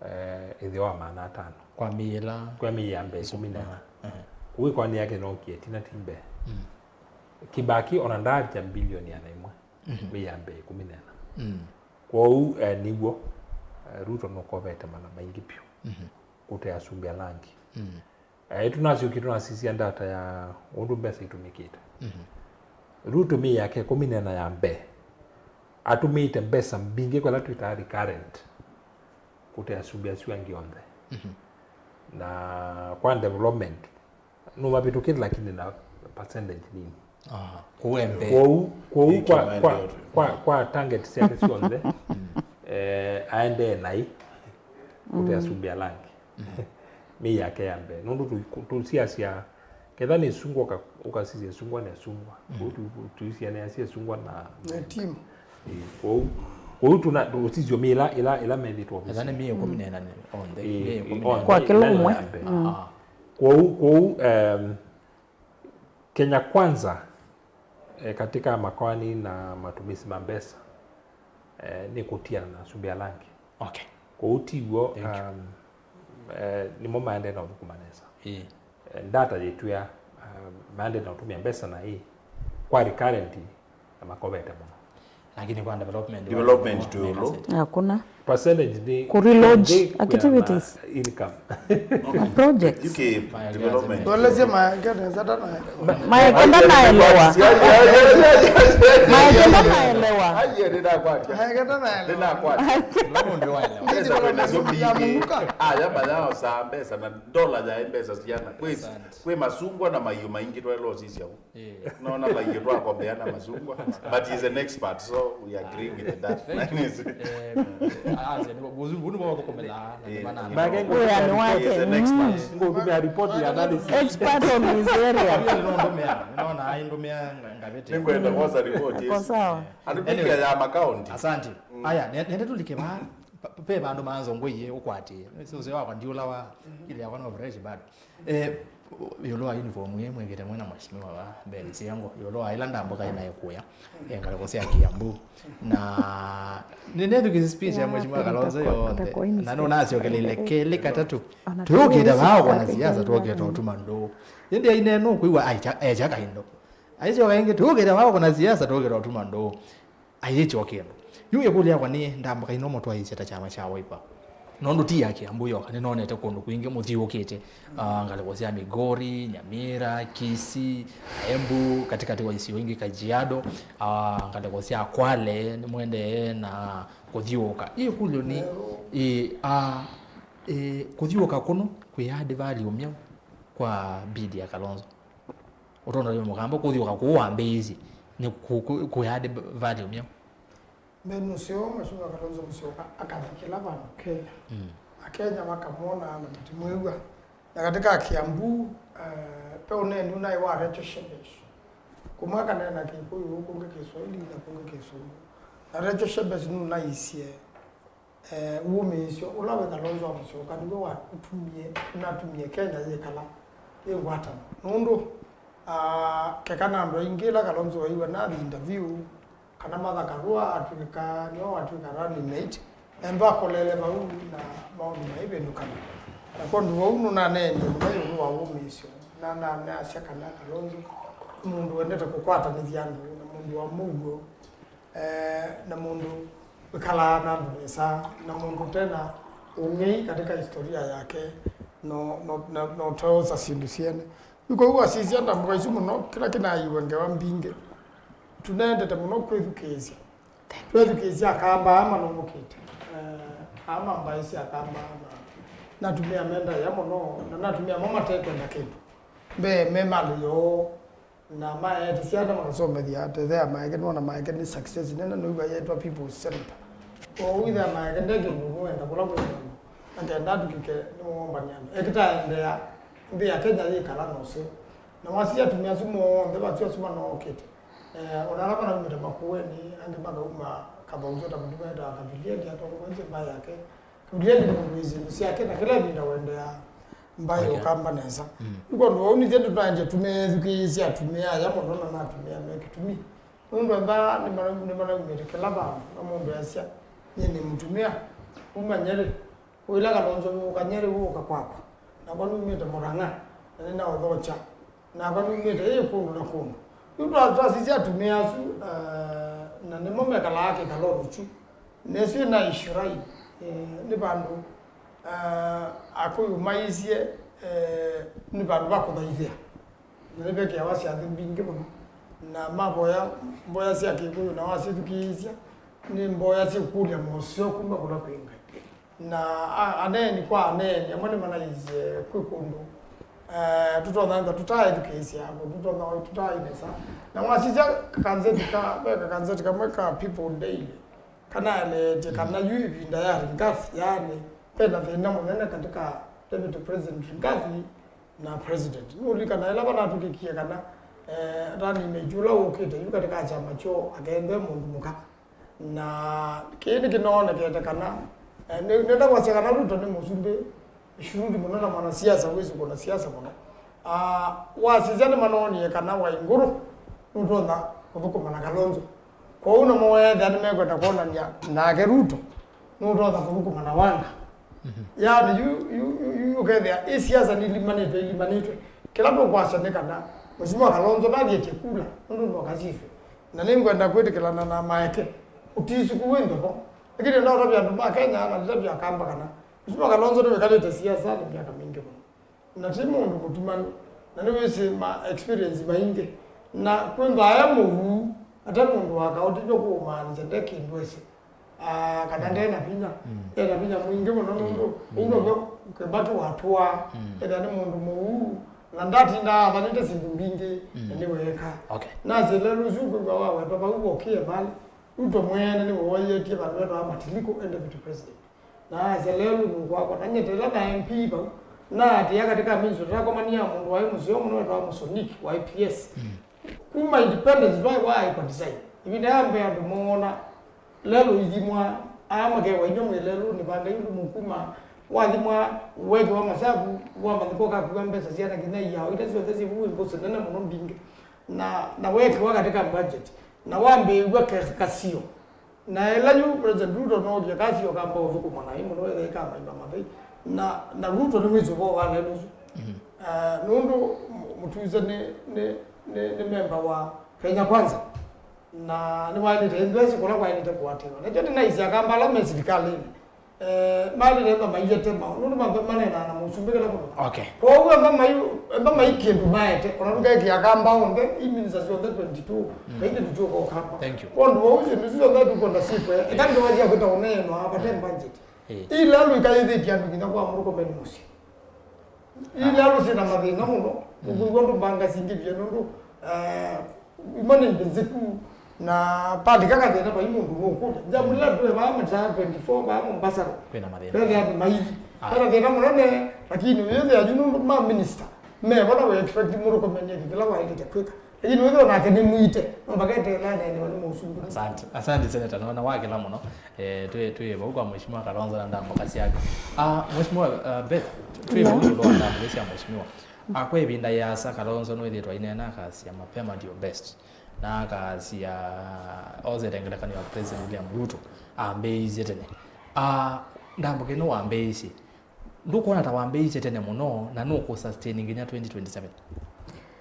eh, ĩtheo wa maana atano. Kwa mĩĩ ĩla. Kwa mĩĩ ya mbee ĩkũmi na ĩna. Kũu ĩkoani yake nookie ĩtina ti mbee. Kibaki ona ndaavika bilioni ĩana ĩmwe mĩĩ ya mbee ĩkũmi na ĩna. Kwoou, eh, nĩw'o, eh, Ruto nũkovete mana maingĩ vyũ kũte asumbĩ ala angĩ. Eh, tũnasyokie tũnasisya data ya ũndũ mbesa itũmĩkĩte. Ruto myei yake ĩkũmi na ĩna ya mbee, atũmĩĩte mbesa mbingĩ kwa ĩla twĩtaa recurrent kũte asumbĩ asu angĩ onthe. Na kwa development, nũmavĩtũkĩte lakini na percentage nini. Ah, kũu e mbee. Kwoou, kwoou kwa, kwa, kwa, kwa target syake syonthe, eh, aendee naĩ kũte asumbĩ ala angĩ. Myei yake ya mbee. Nũndũ tũ-, tũ-, tũsiasya, ketha nĩ ĩsungwa ũka-, ũkasisya ĩsungwa na ĩsungwa. Kwoou tu-, tuisianĩasya ĩsungwa na, na team. Ĩĩ, kwoou, kwoou tuna, tũsisyo myei ĩla, ĩla, ĩla methĩtwe. Ethwa nĩ myei ĩkũmi na ĩna onthe, myei ĩkũmi na ĩna. Kwa kĩla ũmwe. Kwoou, kwoou, em, Kenya Kwanza, eh, katika makoani na matumizi ma mbesa, eh, nĩ kũtiana na asumbĩ ala angĩ. Okay. Kwoou ti w'o, um, eh, nĩmo maendee na ũthũkũma nesa. Ĩĩ. Eh, data yĩtwĩa, um, maendee na ũtũmĩa mbesa naĩ kwa recurrent na makovete mũno. Lakini kwa development, development tu ĩũlũ. Hakuna. Percentage nĩ kũ relodge activities. Income. Projects. U K development. Tueleze maenge nesa tana. Maenge ndanaelewa. Maenge ndanaelewa. Aye, nĩnakwatya. Maenge ndanaelewa. Nĩnakwatya. Nĩnakwatya. Pesa kwenda sio mingi. Aya mayao saa mbesa na dola ya mbesa siana. Kwĩ, kwĩ masungwa na maiũ maingĩ twaelosisya. Naona maingĩ twakombea na masungwa, but he's an expert, so we agree with that. Thank you. Eh, ah, sasa, ni bu-, bu-, bu-, bu-, kukomela, na, eh, maana, wĩanĩ wake. He's an expert. Ngũtumia report ya analysis. Expert on his area. Ndio ndomea, naona ai ndomea ngavete. Nĩngwenda kwosa report, yes. Kwa sawa. Anyway, ya makaunti. Asante. Aya, ne-, nende tulike ba, pe bandu manzo ngoye ukwatĩe. Sio sio kwa ndiula wa ile ya kwa fresh bado. Eh, ĩũlũ wa uniform ĩĩ mwĩkĩte mwĩ na Mheshimiwa wa Ben Siango, ĩũlũ wa ĩla ndambũka ĩnaĩ kũya, eh, ngalĩko sya Kiambu. Na nĩnethukĩsye speech ya Mheshimiwa Kalonzo yonthe, na nũnasyokeleile kelĩ katatũ, "Tũyũkĩte vaa ũkona siasa, tũkĩte ũtuma ndũũ." Ĩndĩ aine nũkwĩw'a ekya kaindo. Aisyoka ĩngĩ, "Tũyũkĩte vaa ũkona siasa, tũkĩte ũtuma ndũũ." Ayĩkya o kĩndũ. Yu ĩkũlyo yakwa nĩ, ndambũka ino mũtwaĩĩsye ta kyama kya Wiper? Nũndũ ti ya Kiambu yoka, nĩnonete kũndũ kwingĩ mũthiũũkĩte, ah, ngalĩko sya Migori, Nyamira, Kisii, Embu, katĩkatĩ wa isio ingĩ, Kajiado, ah, ngalĩko sya Kwale, nĩmwendee na kũthiũũka. Ĩkũlyo nĩ, ĩ, ah, ĩ, kũthiũũka kũno kwĩ add value myaũ kwa bid ya Kalonzo? Ũtonda wĩ mũkamba kũthiũka kũu wambĩĩisye nĩ kũ- kũ- kũya add value myaũ? Mbee nũseo Mheshimiwa Kalonzo kũsyoka akathi kĩla vandũ Kenya. Mm. Akenya makamwona na matimwĩw'a. Na katika Kiambu, eh, ve ũneeni ũnaĩ wa Rachel Shebesh. Kũmwe akaneena Kĩkũyũ, kũngĩ Kĩswahili, na kũngĩ Kĩsũngũ. Na Rachel Shebesh nũnaisye eh, wũmĩĩsyo ũla wĩ Kalonzo wa Musyoka nĩw'o wa- ũtumie, ũnatumie Kenya yĩkala yĩ ngwatanĩo. Nũndũ, ah, keka na andũ aingĩ ĩla Kalonzo waiw'a nathi interview, kana Martha Karua atw'ĩka, nĩwe watw'ĩka running mate, ethwa akolele vau na maũndũ maivĩndũkana. Na kwondũ vau nũnaneenie mũno ĩũlũ wa wũmĩĩsyo, na, na, naasya kana Kalonzo nĩ mũndũ wendete kũkwatanĩthya andũ, na mũndũ wa mũuo, eh, na mũndũ wĩkalaa na andũ nesa, na mũndũ ũte na ũng'ei katika historia yake, no, no, no, no ũteosa syĩndũ syene. Yu kwoou wasisya ndambũka isu mũno, kĩla kĩnaiwe ngewa mbingĩ. Tũnendete mũno kwĩthukĩĩsya. Twethukĩĩsya Akamba aa manũmũkĩte. Eh, aa mambaĩsye Akamba na, na atumĩa me ndaĩa mũno, na, na atumĩa mo matekwenda kĩndũ. Mbee me malĩ yoo, na maete syana makasomethya atethea maeke, nona maeke nĩ success nene, noiwa yetwa People's Senator. Kwoou ithe maeke nde kĩndũ nũenda kũla kwĩ mũndũ, na kenda atũkĩke nĩmũwombany'a andũ. Ekĩta aendeea, nthĩ ya Kenya yĩkala na ũseo. Na wasisya atumĩa asu monthe, vasyo asu manookĩte. Eh, ona ala manaumĩte Makueni, angĩ makauma Kathonzo ta mũndũ wetawa Kavilieli, atongoesye mbaĩ yake. Kavilieli nĩ mũndũ wĩ syĩndũ syake, na kĩla ĩvinda wendeaa mbaĩ ya Ũkamba nesa. Mm. Yu kwondũ wa ũu nithyĩ tũtaendie tũmethukĩĩsya atumĩa aya mũno, na na atumĩa me kĩtumi. Nũndũ ethĩwa nĩmanaumĩte kĩla vandũ, na mũndũ easya, "Nyie nĩ mũtumĩa, uma Nyeri, ũila Kalonzo wĩũka Nyeri wĩũka kwakwa, nakwa numĩte Mũrang'a, na nĩnaũthokya." Nakwa numĩte ĩ kũndũ na kũndũ. Yu twa- twasisya atumĩa asu, eh, na nĩmo mekalaa kĩkalonĩ kyu. Nesyo na Ishirai, eh, nĩ vandũ, eh, Akũyũ maisye, eh, nĩ vandũ va kũthaithĩa. Na nĩvekĩawa syathĩ mbingĩ mũno. Na mavoya mboya sya Kĩkũyũ na wasyĩthukĩĩsya, nĩ mboya syĩkũlya moseo kuma kũla kwĩ Ngai. Na a- aneeni kwa aneeni amwe nĩmanaisye kwĩ kũndũ, eh, tũtonya ĩtha tũtaaĩthukĩĩsya, kũndũ tũtonya tũtaaĩ nesa. Na wasisya kakanzeti ka, ve kakanzeti kamwe ka People Daily kanaeleetye kana yu ĩvinda ya Rigathi, yaani, ve na thĩna mũnene katika Deputy President Rigathi na President. Nũlikana ĩla vanatw'ĩkĩkie kana, eh, running mate ũla ũkĩte yu katika kyama kyoo akethwe mũndũ mũka. Na kĩĩ nĩkĩnoonekete kana, eh, nĩ- nĩenda kwasya kana Ruto nĩ mũsumbĩ shuhuri mũno na mwanasiasa wĩsĩ kũna siasa mũno. Ah, wasisya nĩmanoonie kana Waingũrũ nũtonya kũthũkũma na Kalonzo. Kwoou namo weethĩa nĩmekwenda kwonany'a nake Ruto nũtonya kũthũkũma na Wanga. Mhm. Yaani, yu, yu, yu, yu ũkethĩa ĩ siasa nilimanĩtwe, ilimanĩtwe. Kĩla tũkwasya nĩ kana Mheshimiwa Kalonzo nathi etye kula, nũndũ ndoka siswe. Na nĩngwenda kwĩtĩkĩlana na Maeke. Ũtisuku wĩ nthoko. Lakini ndatavya andũ ma Kenya, na nditavya Akamba kana Mheshimiwa Kalonzo nĩwĩkalĩte siasanĩ myaka mingĩ mũno. Na ti mũndũ mũtumanu. Na nĩwĩsĩ ma experience maingĩ. Na kwĩthwa e mũuu, ate mũndũ wa kaũtĩ vyo kũũmaanisya nde kĩndũ ese. Ah, kana nde na vinya. Mm. E na vinya mwingĩ mũno nũndũ, mm, ũu now'o Kĩbakĩ watũaa. Mm. Ethĩa nĩ mũndũ mũuu, na ndatindaa athanĩte syĩndũ mbingĩ, mm, na nĩweeka. Okay. Nasye lelũ ũsu kwĩw'a wawetwa vau vokie valĩ. Ruto mwene nĩwe waĩetye vandũ vetawa Matiliko e deputy president. Na asya lelũ nũkwakwa, na nyetela na M P vau, na atĩa katika minsu, tũtakomania mũndũ waĩ mũseo mũno wetawa Mũsoniki wa I P S. Mm. Kuma independence, vai wa ĩkwa design. Ĩvinda ya mbee andũ moona lelũ ithimwa, aa makewa inywa mwĩ lelũ, nĩ vanda yu ndũmũ kuma Wathimwa, wekiwa masavu, wamanyĩka ũkakua mbesa syana nginya iao ila syonthe syĩ vu, mbũsĩ nene mũno mbingĩ, na, na wekiwa katika budget, na wambĩĩw'a ke-, kasio. Na ĩla yu President Ruto noovya kasio kamba ũthũkũma naĩ mũno, ethĩa ikamaima mathei, na, na Ruto nĩ mwĩsĩ ũvoo wa lelũ ũsu. Mhm. Ah, nũndũ mũ-, mũtuise nĩ, nĩ, nĩ, nĩ memba wa Kenya Kwanza, na nĩwaĩlĩte ĩndwesi kũla kwaĩlĩte kũatĩwa. Nakyo nĩnaisye akamba ala me silikalĩnĩ, eh, malĩte ntha maiete mao, nũndũ mambe maneenaa na mũsumbĩ kĩla mũthenya. Okay. Kwoou amba mai, amba mai kĩndũ maete, ona tũkekĩa akamba onthe, i minister syonthe twenty-two, mm, kai kĩndũ kyũka ũkamba. Thank you. Kwondũ vau syĩndũ isu syonthe tũkwenda sikwe, eka ndĩwasya kwĩta ũneenwa, vate budget. Eh. Ila lũikaĩthĩtye andũ nginya kwa mũrũkomeni mũsyĩ. Ila lũsĩ na mathĩna mũno, mm, ũkwĩw'a ndũ mbanga singĩvie nũndũ, eh, imwe nĩ mbĩnzĩku, na palika kathĩna vai mũndũ nũkũlya. Jamũlila twĩ vaa mataa twenty-four vaa Mombasa Road. Kwĩna mathĩna. Twethĩa andũ maithi. Ah. Kwĩna thĩna mũnene, lakini ũyĩthĩa yu nũndũ ma minister, me vala we expect mũndũ kũmenya kĩla waĩlĩte kwĩka. Lakini wĩthĩwa nake nĩ mwĩte, no mbaka eteela aneenewa nĩ mũsumbĩ. Asante. Asante, Senator. Naona wakĩla mũno. Eh, twĩ, twĩ vau kwa Mheshimiwa Kalonzo na ndamboka syake. Ah, Mheshimiwa, ah, Beth, twĩ vau ĩũlũ wa ndamboka sya Mheshimiwa. Ah, kwa ĩvinda yĩasa Kalonzo nĩwĩthĩĩtwe aineena akasya mapema ndio best. Na akasya ose ĩtengelekany'o ya President William Ruto ambĩĩisye tene. Ah, ndamboka ĩno wambĩĩisye. Ndũkwona ta wambĩĩisye tene mũno na nũkũ sustain nginya twenty twenty-seven?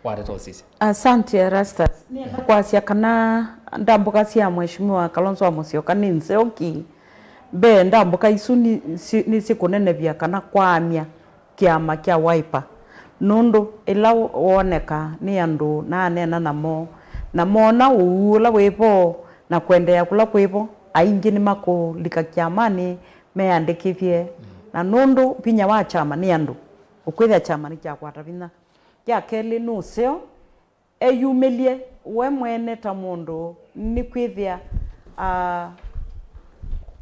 Wateta ũsisya. Asante, Erastus. Nĩenda kwasya kana ndamboka sya Mheshimiwa Kalonzo wa Musyoka nĩ nzeo ki. Mbee, ndamboka isu nĩ, si-, nĩsikũnenevya kana kwaamya kĩama kya Wiper. Nũndũ ĩla woneka nĩ andũ naaneena namo, na moona ũuu ũla wĩ vo, na kũendeea kũla kwĩ vo, aingĩ nĩmakũlika kyamanĩ, meyandĩkĩthye. Mm. Na nũndũ vinya wa kyama nĩ andũ, ũkwĩthĩa kyama nĩkyakwata vinya. Kya kelĩ, nĩ ũseo eyumĩlye we mwene ta mũndũ, nĩkwĩthĩa, ah,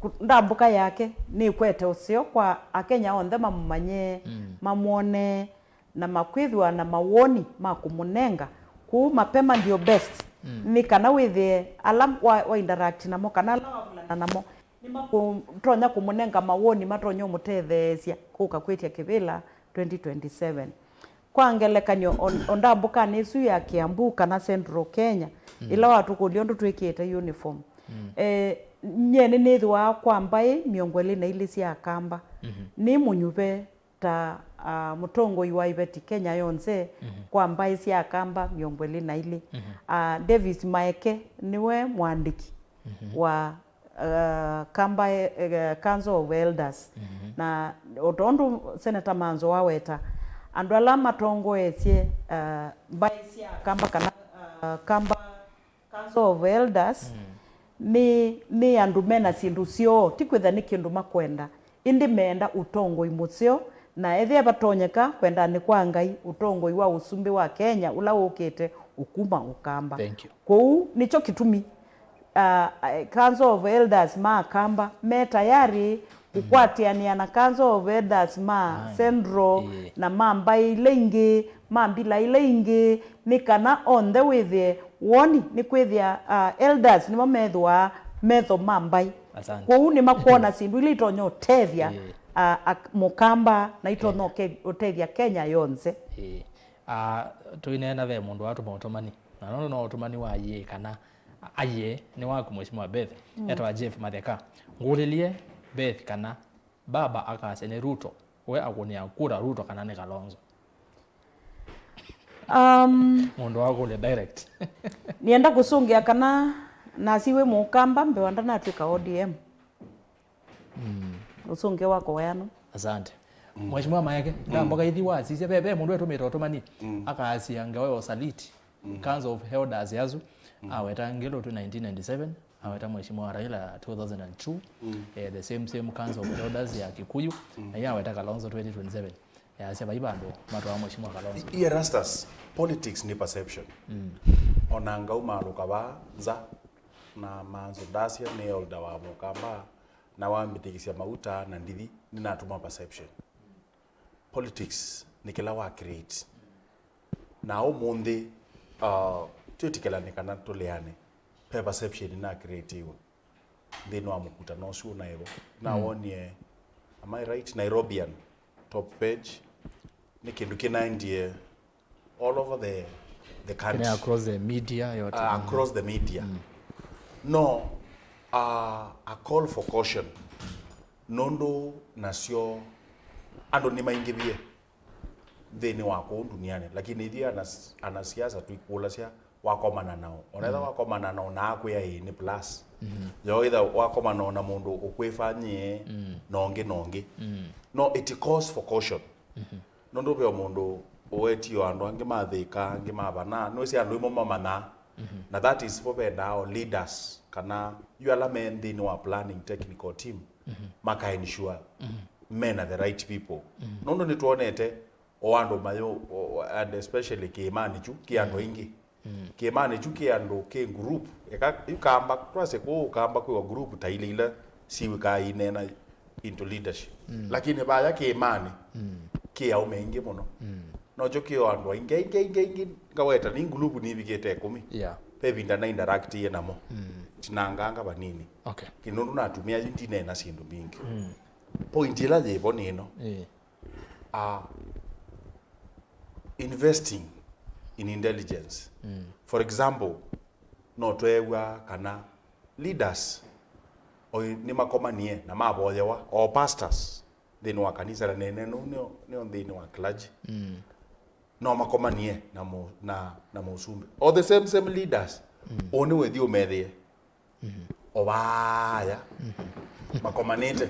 ku-, ndambũka yake nĩkwete ũseo kwa Akenya onthe mamũmanye, mm, mamwone, na makwĩthĩwa na mawoni ma kũmũnenga kũu mapema ndio best, mm, nĩ kana wĩthĩe ala wa, wa interact namo kana ala wavulana namo nĩmakũtonya kũmũnenga mawoni matonya ũmũtetheesya kũka kwĩtya kĩvĩla twenty twenty-seven. Kwa ngelekany'o, o, o ndambũkanĩ ĩsu ya Kiambu kana Central Kenya, mm, ĩla watũkũlya ũndũ twĩkĩĩte uniform, mm, eh, nyie nĩnĩthĩwa kwa mbaĩ mĩongo ĩlĩ na ilĩ sya Akamba. Mhm. Nĩ mũnyuve ta, ah, mũtongoi wa iveti Kenya yonthe, mhm, kwa mbaĩ sya Akamba mĩongo ĩlĩ na ilĩ. Mhm. Ah, Davis Maeke nĩwe mũandĩki, mhm, wa, ah, Kamba, eh, Council of Elders. Mhm. Na o tondũ Senator Manzo waweta, andũ ala matongoesye, ah, mbaĩ sya Akamba kana, ah, Kamba Council of Elders, mm, nĩ, nĩ andũ mena syĩndũ syoo, ti kwĩtha nĩ kĩndũ makwenda, ĩndĩ meenda ũtongoi mũseo, na ethĩa vatonyeka, kwendanĩ kwa Ngai, ũtongoi wa ũsumbĩ wa Kenya ũla wũkĩte ũkuma Ũkamba. Thank you. Kwoou nĩkyo kĩtumi, ah, Council of Elders ma Akamba me tayarĩ kũkwatĩanĩa na Council of Elders ma, aye, Central, ĩĩ, na ma mbaĩ ila ingĩ, ma mbila ila ingĩ, nĩ kana onthe wĩthĩe woni nĩ kwĩthĩa, ah, elders nĩmo methĩwa metho ma mbaĩ. Asante. Kwoou nĩmakwona syĩndũ ila itonya ũtethya, ĩĩ, ah, ak-, Mũkamba na itonya, Kenya, ũke-, ũtethya Kenya yonthe. Ĩĩ. Ah, tũineena ve mũndũ watũma ũtũmani, na nũndũ no ũtũmani wa yĩĩ kana Aiee, nĩ waku Mheshimiwa Beth. Mm. Etawa Jeff Matheka. Ngũlĩlye Beth kana baba akasya nĩ Ruto, we akũnĩa kura Ruto kana nĩ Kalonzo? Um, mũndũ wakũlya direct. Nĩenda kũsũngĩa kana nasi wĩ Mũkamba mbewa ndanatw'ĩka O D M. Mm. Ũsũngĩo wa kũweanwa. Asante. Mm. Mheshimiwa Maeke, mm, ndamboka ithi wasisya, ve, ve mũndũ etũmĩte ũtũmani, mm, akasya ngewa ya ũsaliti. Mm. Council of Elders yasu, mm, aweta Ngelũ twĩ nineteen ninety-seven, aweta Mheshimiwa Raila two thousand and two, mm, eh, the same, same Council of Elders ya Kikuyu, mm, na iye aweta Kalonzo twenty twenty-seven. Yasya vai vandũ matwaa Mheshimiwa Kalonzo. I-, Erastus, politics nĩ perception. Mm. Ona ngau malũka vaa nza, na Manzo ndasya nĩ elder wa Mũkamba, na wambĩtĩkĩsya mauta na ndithi, nĩnatũma perception. Politics nĩ kĩla wa create. Na ũmũnthĩ, uh, twĩtĩkĩlane kana tũleane, ve perception na creatiwe nthĩnĩ wa mũkutano ũsu ũnaĩ vo. Mm. Nawonie am I right? Nairobian top page. Nĩ kĩndũ kĩnaendie all over the, the country. Kĩna across the media yote. Uh, across the media. No, uh, a call for caution. Nũndũ nasyo andũ nĩmaingĩvie nthĩnĩ wa kũu ndunianĩ, lakini ithyĩ anas-, anasiasa tũikũlasya wakomana nao. Onetha wakomana nao na akwĩa ĩĩ nĩ plus. Yo itha wakomana na mũndũ ũkwĩfanyĩe na ũngĩ na ũngĩ. No, it calls for caution. Nũndũ ve mũndũ ũwetio andũ angĩ mathĩka, angĩ mavana, nĩwĩsĩ andũ ĩmo mamanyaa. Na that is vo vendaa o leaders, kana yu ala me nthĩnĩ wa planning technical team, maka ensure mena the right people. Nũndũ nĩtwonete o andũ mayũ, o, and especially kĩĩmanĩ kyu kĩ andũ aingĩ. Kĩĩmanĩ kyu kĩ andũ, kĩ group. Eka yu Kamba, twasye kũu Kamba kwĩwa group ta ile ila siwĩkaa ineena into leadership. Lakini vaya kĩĩmanĩ kĩ aũme aingĩ mũno. Nokyo kĩ o andũ aingĩ, aingĩ, aingĩ, aingĩ, ngaweta nĩ group nivikĩte ĩkũmi. Yeah. Ve ĩvinda na interactie namo. Tinanganga vanini. Okay. Kĩndũ nũndũ natumĩa yu ndineena syĩndũ mbingĩ. Point ĩla yĩvo nĩ ĩno. Eh. Are investing in intelligence. For example, no tweew'a kana leaders o nĩmakomanie na mavoyewa, o pastors nthĩnĩ wa kanisa, na nene nũ nĩo, nĩo nthĩnĩ wa clergy. No makomanie na mũ-, na, na mũsumbĩ, o the same, same leaders. Ũũ nĩwĩthi ũmethĩe o vaya makomanĩte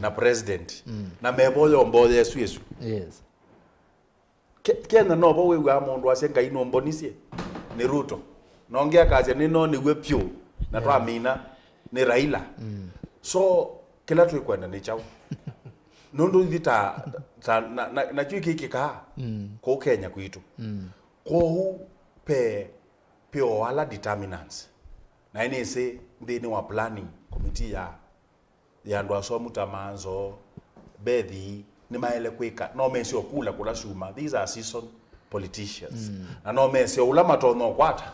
na president na mevoya o mboya ĩsu ĩsu. Yes. Ke-, Kenya novo wĩw'aa mũndũ asya, "Ngai nũmbonisye nĩ Ruto." Na ũngĩ akasya, "Nĩnonĩw'e vyũ na twamina nĩ Raila." So kĩla twĩkwenda nĩ kyaũ? Nũndũ ithi ta, ta na, na, nakyu kĩkĩkaa kũu Kenya kwitũ. Kwoou pe, pe o ala determinants. Na nĩsĩ nthĩnĩ wa planning committee ya ya andũ asomu ta Manzo, Bethi, nĩmaĩle kwĩka, no mese o kula kũla syuma. These are seasoned politicians. Na no mese o ũla matonya ũkwata,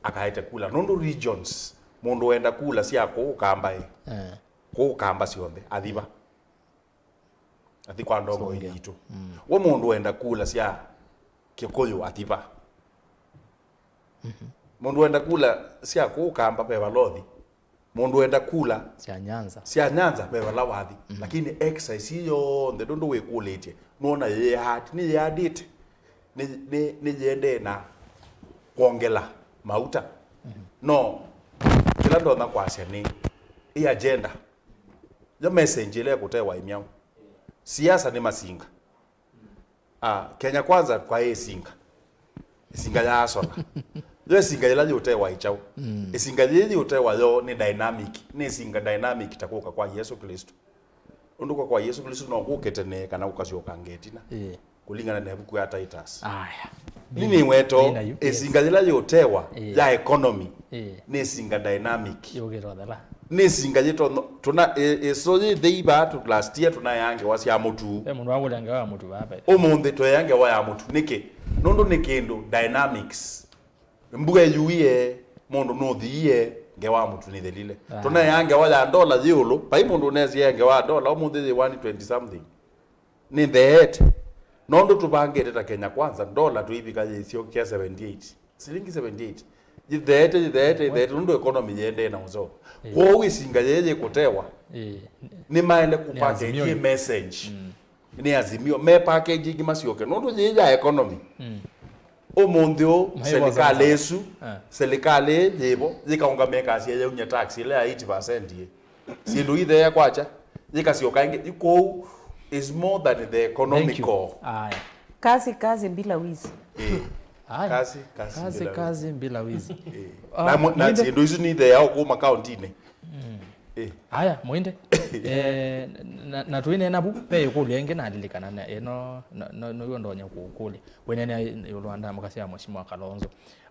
akaete kula. Nũndũ regions, mũndũ wenda kula sya kũũ Kamba ĩ, kũũ Kamba syonthe, athiva. Athi kwa ndongo yitũ. We mũndũ wenda kula sya Kĩkũyũ, athiva. Mũndũ wenda kula sya kũũ Kamba, ve vala ũthi. Mũndũ wenda kula sya Nyanza, sya Nyanza, ve vala wathi. Lakini exercise ii yonthe ndũndũ wĩkũlĩtye, nũona yĩyĩaati, nĩyĩaandĩte, nĩ, nĩ, nĩyĩendee na kwongela mauta. No kĩla ndonya kwasya nĩ ĩ agenda, yo message ĩla ĩkũtewa ĩ myaũ. Siasa nĩ masinga. Ah, Kenya Kwanza kwaĩ ĩsinga. Ĩsinga ya sola. Yo ĩsinga yĩla yĩũtewa ĩ kyaũ? Ĩsinga yĩĩ yĩũtewa yo nĩ dynamic. Nĩ ĩsinga dynamic ta kũka kwa Yesũ Klĩsto. Ũndũ kwa, kwa Yesũ Klĩsto no kũke tene kana kũkasyoka ngetina. Ĩĩ. Kũlingana na ĩvuku ya Titus. Aya. Nĩ nĩweto, ĩsinga yĩla yĩũtewa ya economy nĩ ĩsinga dynamic. Yũkĩte ũthela. Nĩ ĩsinga yĩtono, tũna, ĩ-, ĩso yĩthei vaa tũ last year tũnaea ngewa sya mũtu. Ve mũndũ wakũlya ngewa ya mũtu vaa ve. Ũmũnthĩ tũea ngewa ya mũtu. Nĩkĩ? Nũndũ nĩ kĩndũ dynamics. Mbua ĩyuie, mũndũ nũthiie, ngewa ya mũtu nĩthelile. Tũnaea ngewa ya ndola yĩ ĩũlũ, vai mũndũ ũnesie ngewa ya ndola, ũmũnthĩ yĩ one twenty something. Nĩtheete. Nũndũ tũvangĩte ta Kenya Kwanza, ndola tũivika yĩsyokia seventy eight. Silingi seventy eight. Yĩtheete, yĩtheete, yĩtheete, nũndũ economy yĩendee na ũseo. Kwoou ĩsinga yĩĩ yĩkũtewa, nĩmaĩle kũpackage message. Nĩ Azimio, me package ĩngĩ masyoke. Nũndũ yĩĩ ya economy. Ũmũnthĩ ũũ, serikali ĩsu, serikali ĩĩ yĩvo, yĩkaũngama ĩkasya yaumya tax ĩla ya eighty percent ĩ. Syĩndũ itheea kwakya, yĩkasyoka ĩngĩ, kwoou is more than the economical. Aya. Kazi, kazi bila wizi. Ĩĩ. Aya. Kazi, kazi, kazi bila wizi. Ĩĩ. Na mo-, na syĩndũ isu nitheeawa kũu makauntinĩ. Ĩĩ. Aya, Mwende. Eh, na, na tũineena vu, ve ĩkũlyo ĩngĩ nalilikana na ĩno, no, no, nĩw'o ndonya kũkũlya. Wĩneena ĩũlũ wa ndamũka sya Mheshimiwa Kalonzo.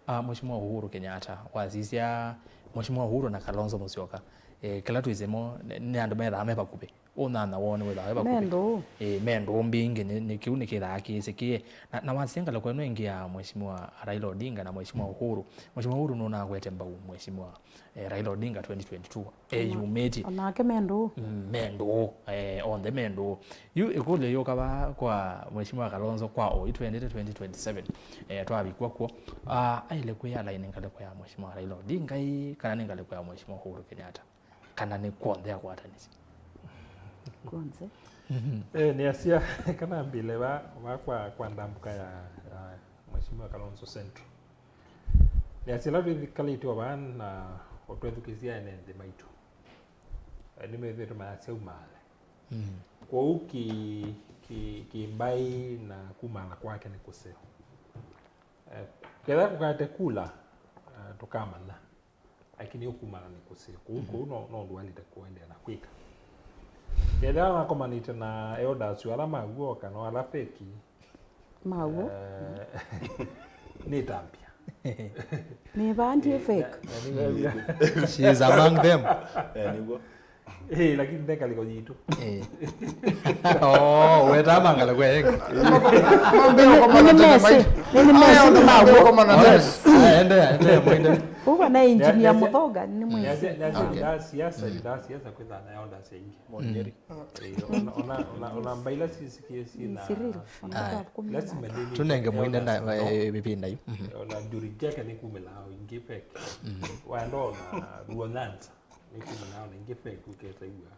Ah, Mheshimiwa Uhuru Kenyatta, wasisya Mheshimiwa Uhuru na Kalonzo Musyoka. Eh, kĩla twĩsĩ mo, nĩ, nĩ andũ methaa me vakuvĩ. ũnyanya woo nĩwĩthaa wĩ vakuvĩ. Me ndũũ. Ĩĩ, me ndũũ mbingĩ, nĩ, nĩ kĩu nĩkĩthaa kĩĩsĩkĩe. Na, na wasya ngalĩko ĩno ĩngĩ ya Mheshimiwa Raila Odinga na Mheshimiwa Uhuru, Mheshimiwa Uhuru nũnakwete mbau Mheshimiwa, eh, Raila Odinga twenty twenty-two eyumĩtye. Onake me ndũũ. Mm, me ndũũ, eh, onthe me ndũũ. Yu ĩkũlyo yũka vaa kwa Mheshimiwa Kalonzo kwa oyu twendete twenty twenty-seven, eh, twavikwa kw'o. Ah, aĩle kwĩ align ngalĩko ya Mheshimiwa Raila Odinga ĩ, kana nĩ ngalĩko ya Mheshimiwa Uhuru Kenyatta? Kana nĩ kw'onthe akwatanĩsye? Kw'onthe. Eh, nĩasya kana mbĩle va, va kwa, kwa ndambũka ya, ya Mheshimiwa Kalonzo Central. Nĩasya ĩla twĩkalĩte o vaa na ũtwethukĩsya ene nthĩ maitũ, eh, nĩmethĩĩtwe mayasya umaale. Mm. Kwoou ki, ki, kĩmbaĩ na kumaala kwake nĩ kũseo. Eh, ketha kũkate kula, eh, tũkamanya. Lakini ũkumana nĩ kũsĩ. Kũu, mhm, kũu no, no ũndũ waĩlĩte kũendeea na kwĩka. Kethĩwa makomanĩte na elders ala ma w'o kana ala feki, ma w'o, eh, nĩ tambya. Nĩ vaa ndiĩ fake. Na, na nĩ, she is among them. Eh, nĩguo. Eh, lakini nde ngalĩko yitũ. Eh. Oh, weta mangala kwa yake. Nĩ mesi, nĩ mesi, nĩ maguo. Yes. Ah, ende, ende, mwende. Uko na engineer Mũthonga, nĩ mwesi. Nĩasya, nĩasya, okay, nda siasa, mm, nda siasa kwĩtha na elders aingĩ. Monyeri. Mm. Eh, ona, ona, ona, ona mbaila sisikie sina. Cyril, ah, lazima nĩ tũnenge mwende na, eh, mĩvinda yu. Mhm. Ona nduri yake nĩ kumĩla ingĩ fake. Mhm. Wandona ruo Nyanza. Nĩ kuma nao na ingĩ fake ũketaigua.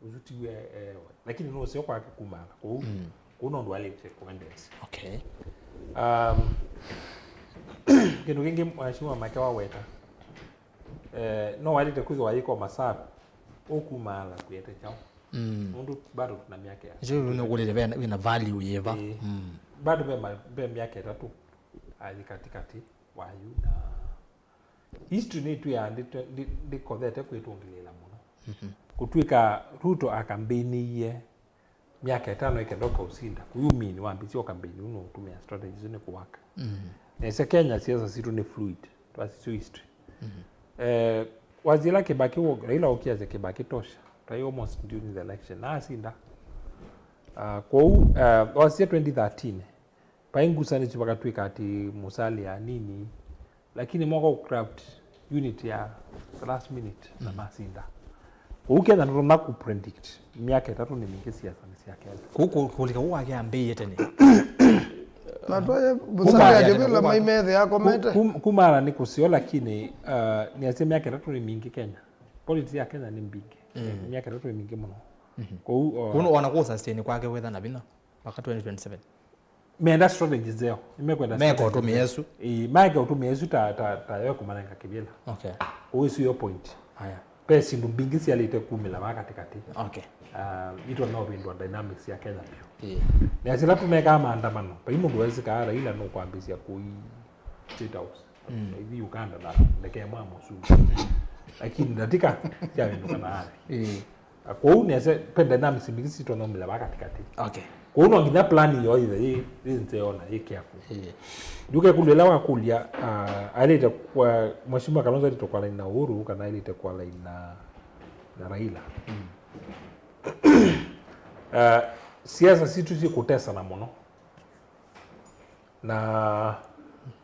Ũsu tiwe, eh, lakini no ũseo kwake kumana. Kũu, mm, kũu no ndwalĩte kũendeesya. Okay. Um, kĩndũ kĩngĩ Mheshimiwa Make waweta, eh, no waĩlĩte kwĩthĩwa yĩko masavu, ũkumaala kwĩete kyaũ. Mm. Nũndũ bado tuna myaka ya. Nĩkyo nĩkũlĩte ve, wĩna value yĩva. Ĩĩ. Mm. Bado ve ma-, ve myaka ĩtatũ, athi katikati wayu na history nĩtwĩaa ndĩ-, ndĩ-, ndĩkothete kwĩtũngĩlĩĩla mũno. Mhm. Kũtw'ĩka Ruto akambeiniie myaka ĩtano ĩkenda ũkaũsinda, kũu mini wambĩsye ũkambeini ũũ nũũtũmĩa strategy isu nĩ kũwaka. Mhm. Nesa Kenya siasa sitũ nĩ fluid, twasisyo history. Mhm. Eh, wazila Kibaki wo-, Raila ũkiasya Kibaki tosha, twaĩ almost during the election, na asinda. Ah, kwoou, eh, wasisya twenty thirteen, vai ngusanĩsyo vakatw'ĩka atĩ Musalia nini, lakini moka kũcraft unity ya the last minute na, mm, masinda. Kũu Kenya ndũtonya kũpredict myaka ĩtatũ nĩ mingĩ siasanĩ sya Kenya. Kũu kũ-, kũlika kũu wake ambĩĩe tene. Na twaye Musalia kumana, atĩ vĩla maimethĩa akomete. Ku-, kum-, kumana nĩ kũseo, lakini, uh, nĩasya myaka ĩtatũ nĩ mingĩ Kenya. Politics ya Kenya nĩ mbingĩ. Mm. Myaka ĩtatũ nĩ mingĩ mũno. Mhm. Kũu, uh, kũu ona kũ sustain kwake wetha na vinya mpaka twenty twenty-seven. Menda strategy nzeo, nĩmekwenda meka strategy ũtũmĩa nzeo. Ĩsu. Ĩĩ, meke ũtũmĩa ĩsu ta, ta, ta yo kũmanenga kĩvĩla. Okay. Ũũ ĩsu yo point. Aya. Ve syĩndũ mbingĩ syalĩte kumĩla vaa katĩkatĩ. Okay. Ah, itwa no vĩndwa dynamics ya Kenya vyũ. Ĩĩ. Na sila tũmekaa maandamano, vai mũndũ wesikaa Raila nũkwambĩsya kũi State House. Mm. Ithi Uganda na ndeke mwa mũsungu. Lakini ndatika syavĩndũka na athi. Ĩĩ. Kwoou nĩasya, ve dynamics mbingĩ sitonya umĩla vaa katĩkatĩ. Okay. Kwoou no nginya plan yo ĩthe yĩ, yĩ nzeo na yĩ careful. Ĩĩ. Nduke kũlya ĩla wakũlya, ah, aĩlĩte kwa, Mheshimiwa Kalonzo aĩlĩte kwa line na Uhuru, kana aĩlĩte kwa line na, na Raila. Mm. Ah, siasa sitũ syĩkũtesana mũno. Na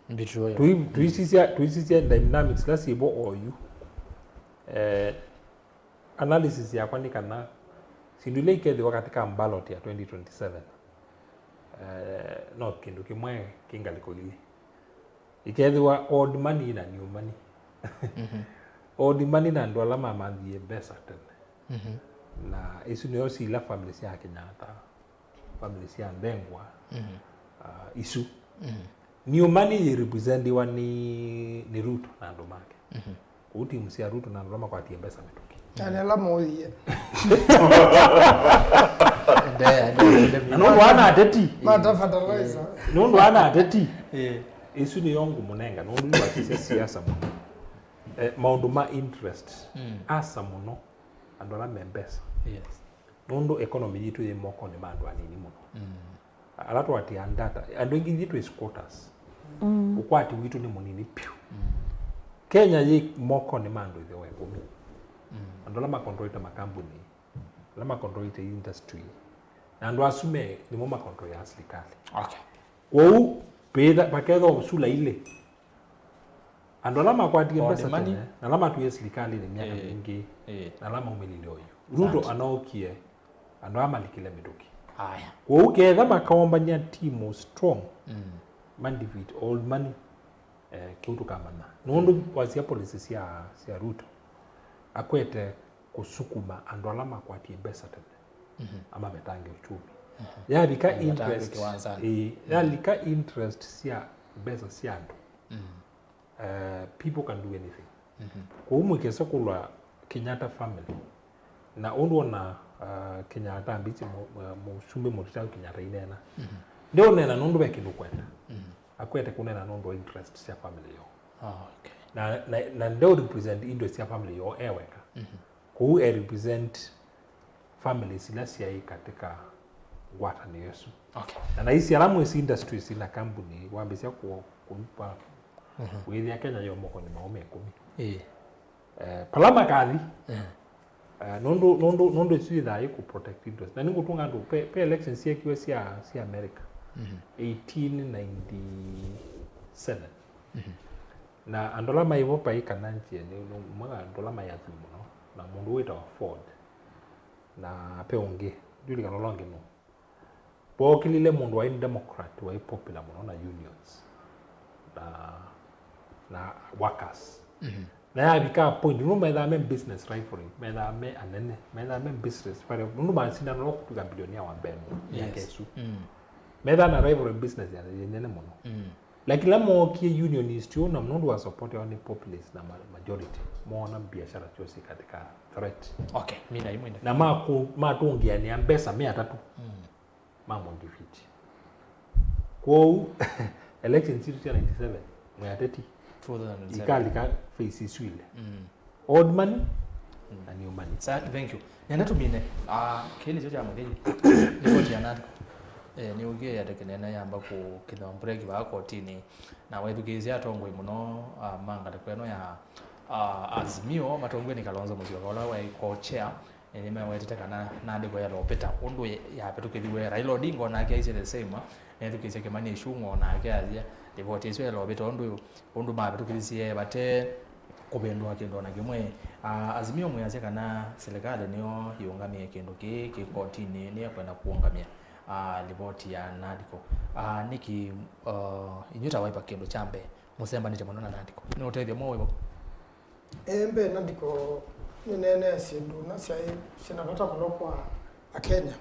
mbitũ yo. Tũi-, tũisisya, tũisisya dynamics ila syĩvo oyu. Eh, analysis yakwa nĩ kana syĩndũ ila ikethĩwa katika ballot ya twenty twenty-seven, eh, no kĩndũ kĩmwe kĩ ngalĩko ilĩ. Ikethĩwa old money na new money. Mhm. Old money na andũ ala mamanthie mbesa tene. Mhm. Na isu nĩo sila family sya Kenyatta, family sya Ndengwa, mhm, ah, isu. Mhm. New money yĩ representiwa nĩ, nĩ Ruto na andũ make. Mhm. Kũu timu sya Ruto na andũ ala makwatie mbesa mĩtũkĩ. Na nĩ ala moie. Endeea, endeea, endeea. Na nũndũ ana ateti. Mata fertilizer. Nũndũ ana ateti. Eh. Isu nĩyo ngũmũnenga, nũndũ yu atisya siasa mũno. Eh, maũndũ ma interest. Mm. Asa mũno andũ ala me mbesa. Yes. Nũndũ economy yitũ yĩ mokonĩ ma andũ anini mũno. Mm. Ala tũatĩaa data, andũ aingĩ ithyĩ twĩ squatters. Mm. Ũkwati witũ nĩ mũnini piũ. Mm. Kenya yĩ mokonĩ ma andũ ĩtheo ĩkũmi. Mm. Andũ ala makontrolĩte makambuni, ala makontroite industry, na andũ asu me nĩmo makontroya silikalĩ. Okay. Kwoou pĩtha pakethwa sula ilĩ, andũ ala makwatie mbesa tene na ala matwie silikalĩnĩ myaka mingĩ na ala maumĩlile oyu. Ruto anookie andũ aa malikile mĩtũkĩ. Aya. Kwoou ketha makaombany'a timu strong, mm, mandefeat old money, eh, kĩu tũkamanya. Nũndũ wasya policy sya, sya Ruto, akwete kũsukuma andũ ala makwatie mbesa tene, mhm, amavetange uchumi. Mhm. Yalika interest, ĩĩ, yalika interest sya mbesa sya andũ, mm, eh, people can do anything. Mhm. Kwoou mũikese kũlwa Kenyatta family. Na ũndũ ona, uh, Kenyatta ambĩtye mu-, mu-, mũsumbĩ mũtitau Kenyatta ineena. Mhm. Ndeũneena nũndũ ve kĩndũ kwenda. Mhm. Akwete kũneena nũndũ wa interest sya family yoo. Ah, okay. Na, na, na ndeu represent interest sya family yoo e weka. Mhm. Kwoou e represent families ila syaĩ katika ngwatanĩo ĩsu. Okay. Na naisi ala mwĩsĩ industries na kambuni wambĩsya ku-, kũipa, mhm, wĩthĩa Kenya yo mokonĩ ma aũme ĩkũmi. Ĩĩ. Eh, pala makathi. Eh. Eh, nũndũ, nũndũ, nũndũ ĩsu yĩthaa yĩkũ protect interest. Na nĩngũtũnga andũ, pe, pe elections syekiwe sya, sya America, mhm, eighteen ninety-seven. Mhm. Na andũ ala maivo pai kana nzie nĩ, nĩ mwe andũ ala mai atheu mũno, na mũndũ wĩtawa Ford, na pe ũngĩ, ndiũlikana ũla ũngĩ nũ. Vookĩlile mũndũ waĩ Democrat, waĩ popular mũno na unions na, na workers. Mhm. Na yavika point, nũndũ methaa me business rivalry, methaa me anene, methaa me business rivalry, nũndũ masindana no kũtw'ĩka billionaire wa mbee mũno myaka ĩsu. Mm. Methaa na rivalry business ya, ya nene mũno. Mm. Lakini la mookie unionist ũũ, na nũndũ wa support yao nĩ populist na ma-, majority, moona biashara syoo syĩ katika threat. Okay, mina imwe. Na maku-, matũngĩanĩa mbesa me atatũ. Mm. Mamũndefeat. Kwoou election sitũ sya ninety-seven, mwĩ ateti, two thousand seven, ikalika phase isu ilĩ. Mm. Old money, mm, na new money. Sa, thank you. Nenda tũmine, ah, kĩĩ nĩkyo kya mũthei. Ripoti ya NADCO. Eh, nĩũkie yateke nene yamba kũkĩthwa break vaa kotini. Na wethukĩĩsya atongoi mũno, ah, ma ngalĩko ĩno ya, ah, Azimio, matongoew'e nĩ Kalonzo Musyoka, ũla waĩ co-chair, eh, nĩmewetete kana NADCO yaĩle ũvĩta ũndũ yavĩtũkĩthiw'e. Raila Odinga onake aisye the same, nethukĩĩsya Kimani Ichung'wa onake asya livoti ĩsu yaĩle ũvĩta ũndũ, ũndũ mavĩtũkĩthisye vate kũvĩndũa kĩndũ o na kĩmwe. Ah, Azimio mwĩasya kana silikalĩ nĩyo yĩũngamĩe kĩndũ kĩĩ kĩ kotinĩ, nĩyekwenda kũũngamya, ah, livoti ya NADCO. Ah, nĩkĩ, ah, inyw'ĩ ta Wiper kĩndũ kya mbee mũsembanĩtye mũno na NADCO? Nĩ ũtethyo mwaũ wĩvo? Ĩĩ, mbee NADCO nĩneenee syĩndũ na syaĩ syĩna vata mũno kwa Akenya.